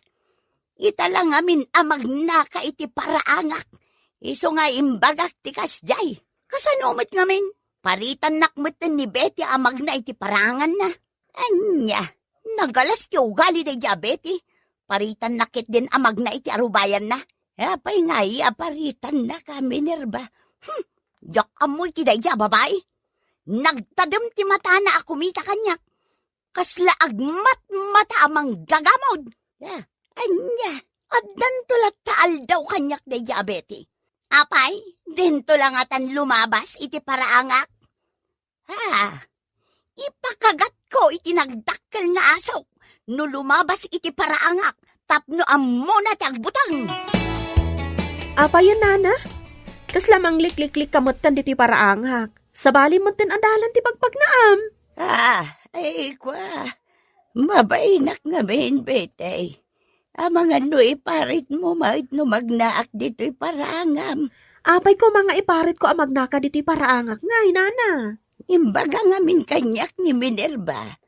Ita la ngamin a magnaka iti paraangak. Isu nga imbagak ti kasdiay. Kasano met ngamin? Paritannak metten ni Betty a magna iti paraanganna. Ania, nagalas ti ugali daydi a Betty. Paritannak ketdin a magna iti arubayanna. Apay ngay a paritannaka, Minerva? Hmm, diak ammo iti daydi a babai. Nagtadem ti matana a kumita kaniak. Kasla agmatmata a manggagamod. Ah, ania, addanto latta aldaw kaniak daydi a Betty. Apay, dinto la ngatan lumabas iti paraangak? Ha? Ipakagatko iti nagdakkel nga asok no lumabas iti paraangak tapno ammona ti agbuteng. Apayen, nana? Kasla manglikliklik ka metten ditoy paraangak. Sabali metten a dalan ti pagpagnaam. Ah, ay, kwa. Mabainak ngamin, Betty. Amangan no iparitmo met no magnaak ditoy paraangam. Apay koma nga iparitko a magnaka ditoy paraangak ngay, nana? Imbaga ngamin kaniak ni Minerva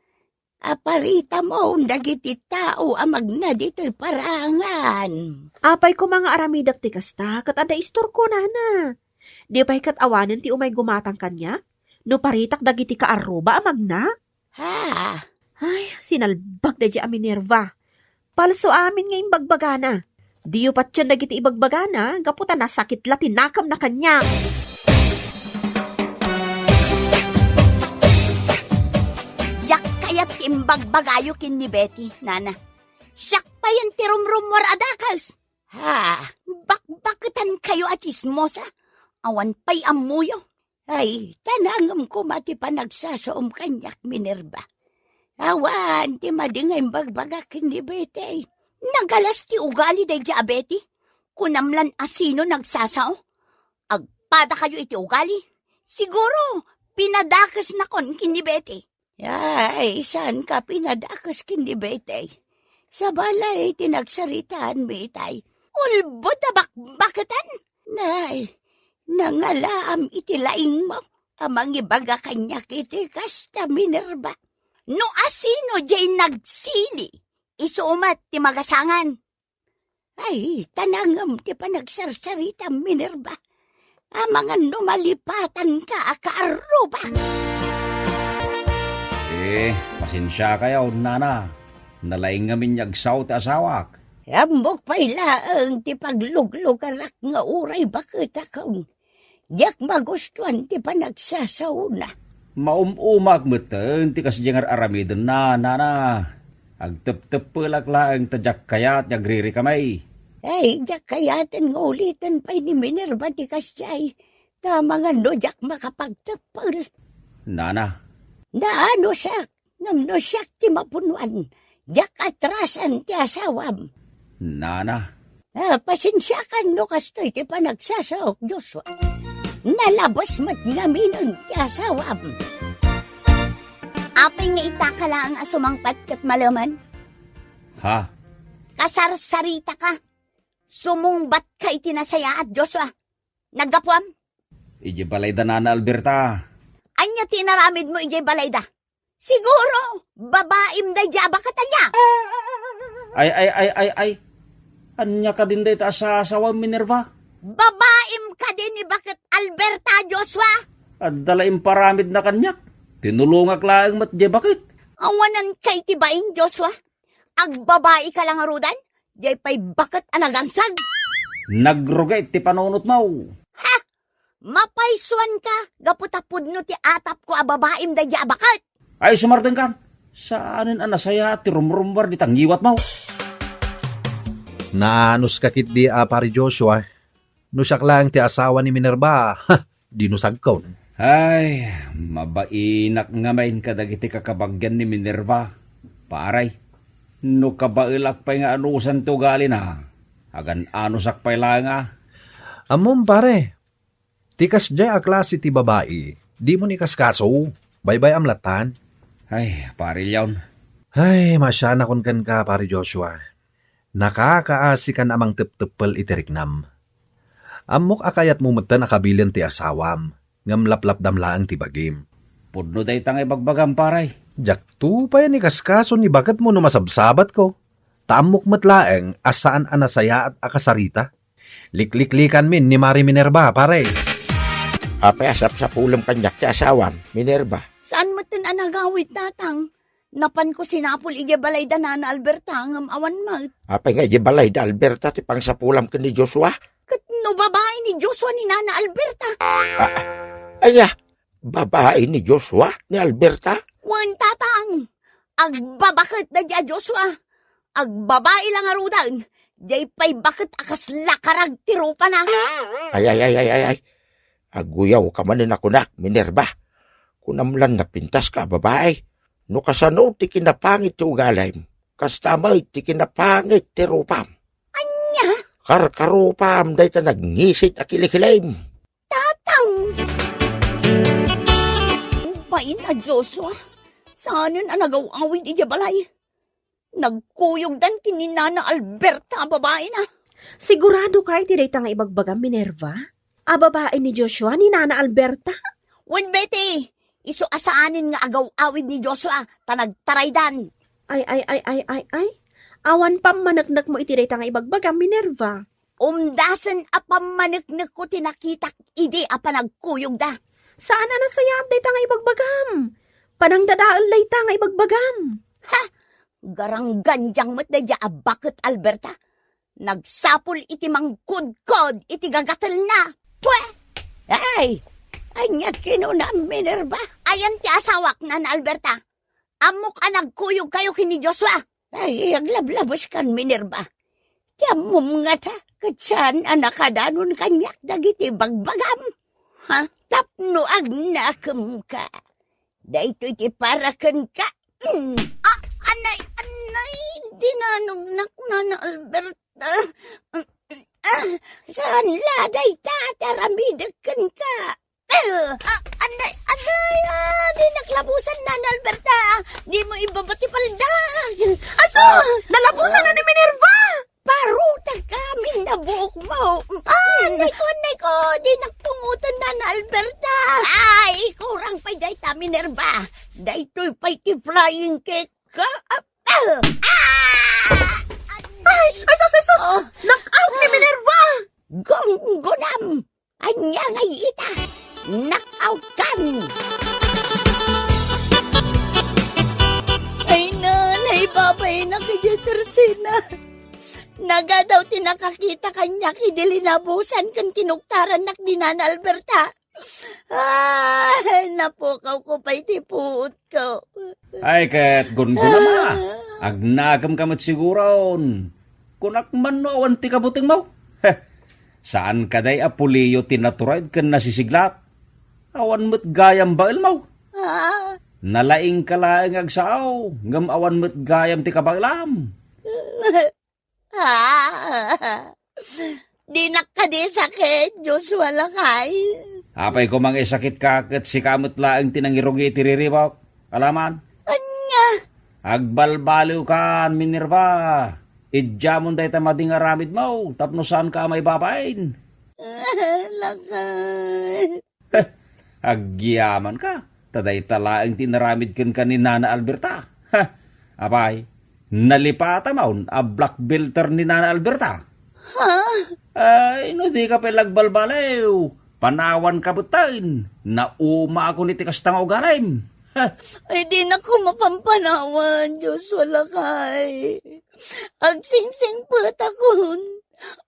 a paritam dagiti tao a magna ditoy paraangan. Apay koma nga aramidek ti kasta, ket adda istorko, nana. Di pay ket awanen ti umay gumatang kaniak? No paritak dagiti kaarruba a magna? Ha? Ay, sinalbag daydi a Minerva. Palso amin nga imbagbagana. Diyo patien dagiti ibagbagana, gapu ta nasakit la ti nakamna kaniak. Diak kayat ti imbagbagayo ken ni Betty, nana. Siak payen ti rumrummuar a dakes. Ha, bakbaketankayo a tsismosa? Awan pay ammoyo. Ay, ta nangem koma ti panagsasaom kaniak, Minerva. Awan ti madi nga imbagbagak ken ni Betty. Nagalas ti ugali daydi a Betty. Kunam lan a sino nagsasao? Agpadakayo iti ugali. Siguro, pinadakesnakon ken ni Betty. Ay, saanka pinadakes ken ni Betty? Sabali ti nagsaritaanmi itay. Ulbod a bakbaketan? Nay, Nangalaam iti laingmo a mangibaga kaniak iti kasta, Minerva. No asino diay nagsili, isu met ti magasangan. Ay, ta nangem ti panagsarsaritam, Minerva. Amangan no malipatanka a kaarrubak. Eh, pasensiakayo, nana. Nalaing ngamin nga agsao ti asawak. Ammok pay laeng ti pagluglugarak nga uray baketakon. Diak magustuan ti panagsasaona. Maum-umaak metten ti kasdiay nga ar-aramidenna, nana. Agtepteppelak laeng ta diak kayat nga agririkami. Ay, diak kayaten nga uliten pay ni Minerva ti kasdiay, ta amangan no diak makapagteppel. Nana. Naano siak? Ngem no siak ti mapunuan, diak atrasan ti asawam. Nana. Ah, pasensiakan no kastoy ti panagsasaok, Joshua. Nalabes met ngaminen ti asawam. Apay nga itaka laeng a sumangpet ket malemen? Ha? Kasarsaritaka. Sumungbatka iti nasayaat, Joshua. Naggapuam? Idiay balayda, Nana Alberta. Ania ti inaramidmo idiay balayda? Siguro, babaim daydiay a baket, ania? Ay, ay, ay, ay, ay. Ania kadin dayta a sasawam, Minerva? Babaim kadin ni baket Alberta, Joshua? Adda la imparamidna kaniak. Tinulongak laeng met diay baket. Awanan kay ti bain, Joshua. Agbabaika la ngaruden, diay pay baket a nagangsag. Nagrugit ti panunotmo. Ha? Mapaysuanka gapu ta pudno ti atapko a babaim daydiay a baket. Ay, sumardengkan. Saanen a nasayaat ti rumrummuar dita ngiwatmo. Naanuska ketdi a Pari Joshua. No siak laeng ti asawa ni Minerva, ha, dinusagkon. Ay, mabainak ngamin kadagiti kakabagian ni Minerva, pare. No kabaelak pay nga anusan ti ugalina, agan-anusak pay laeng a. Ammom, pare, ti kasdiay a klase ti babai, dimo ni kaskaso, baybay-am lattan. Ay, pare Leon. Ay, maasianakon kenka, pare Joshua. Nakakaasikan a mangtepteppel iti riknam. Ammok a kayatmo metten a kabilen ti asawam, ngem laplapdam laeng ti bagim. Pudno dayta nga ibagbagam, pare. Diakto pay a nikaskaso ni baketmo no masabsabatko. Ta ammok met laeng a saan a nasayaat a kasarita. Likliklikanmin ni Mari Minerva, pare. Apay a sapsapulem kaniak ti asawam, Minerva? Saan metten a nagawid, tatang? Napanko sinapul idiay balayda Nana Alberta, ngem awan met. Apay nga idiay balayda Alberta ti pangsapulam ken ni Joshua? Ket no babai ni Joshua ni Nana Alberta? Ah, aya, babai ni Joshua ni Alberta? Wen, tatang. Agbabaket daydiay a Joshua. Agbabai la ngaruden. Diay pay baket a kasla karag ti rupana. Ay, ay, ay, ay, ay, ay. Agguyawka manen a kunak, Minerva. Kunam lan napintaska a babai. No kasano ti kinapangit ti ugalim, kasta met ti kinapangit ti rupam. Ania? Karkarupam dayta nagngisit a kilikilim. Tatang! Bain a Joshua, saanen a nagaw-awid idiay balay. Nagkuyogdan ken ni Nana Alberta a babaina. Sigurado ka iti dayta nga ibagbagam, Minerva? A babai ni Joshua ni Nana Alberta? Wen, Betty, isu a saanen nga agaw-awid ni Joshua, ta nagtaraydan. Ay, ay, ay, ay, ay, ay. Awan pammaneknekmo iti dayta nga ibagbagam, Minerva. Umdasen a pammaneknekko ti nakitak idi a panagkuyogda. Saan a nasayaat dayta nga ibagbagam. Panangdadael dayta nga ibagbagam. Ha! Garanggandiang met daydiay a baket, Alberta. Nagsapul iti mangkudkod iti gagatelna. Pwe! Ay! Ania kinunam, Minerva? Ayan ti asawak, Nana Alberta. Ammok a nagkuyogkayo ken ni Joshua. Ay, aglablabeskan, Minerva. Ti ammom ngata, ket saan a nakadanon kaniak dagiti bagbagam. Ha? Tapno agnakemka. Daytoy ti para kenka. Mm. Ah, anay, anay, dinanognak, Nana Alberta. Ah, ah, saan la dayta ti aramidek kenka? Ah, anay, anay, ah, dinak labusan, Nana Alberta. Dimo ibaba ti palda. Aso, nalabusan na ni Minerva. Parutak amin a buokmo. Ah! Annay ko, annay ko, dinak pungotan, Nana Alberta. Ay, kurang pay dayta, Minerva. Daytoy pay ti flying kick. Ka-, ah, ah! Ay, ay, sus, ay, sus! Oh. Knockout ni Minerva! Gunggunam! Ania ngay ita? Knockout kan! Ay, nanay, babay na kay Jetersina. Nagadaw ti nakakita kaniak idi linabusan ken kinuktarannak ni Nana Alberta. Ay, napukaw ko pay ti puotko. Ay, ket gungguna, ma. Agnakem ka met siguron. Kunak man no awan ti kabutengmo. Heh, saan ka day a puliyo ti natured ken nasisiglat. Awan met gayam baelmo. Ah. Nalaing ka laeng agsao, ngem awan met gayam ti kabaelam. Ah, dinak kadi sakit, Joshua lakay. Apay ko mangisakit ka ket sika met laeng ti nangirugi iti riribuk, alaman? Ania? Agbalbaliw kan, Minerva. Idiamon dayta madi nga aramidmo tapno saan ka a maibabain. Lakay. Heh, agyaman ka. Ta dayta laeng ti inaramid kenka ni Nana Alberta. Heh, apay, nalipatam a black belter ni Nana Alberta. Ha? Ay, no di ka pay agbalbaliw, panawan ka betten. Naumaak iti kasta nga ugalim. Heh. Ay, dinak ko mapampanawan, Diyos, wala kay. Agsingsingpetakon.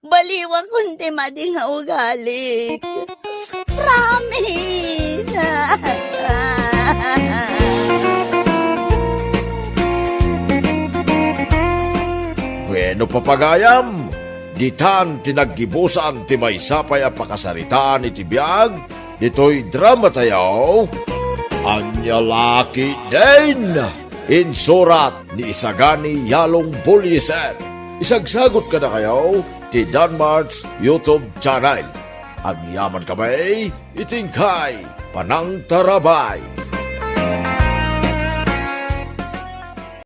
Baliwakon ti madi nga ugalik. Promise! Bueno, papagayam, ditan ti naggibusan ti maysa pay a pakasaritaan iti biag ditoy dramatayo. Ania la ketdin? Insurat ni Isagani Yalong Bullieser. Isagsagot kadakayo ti Danmart's YouTube channel. Agyaman kami iti inkay panangtarabay.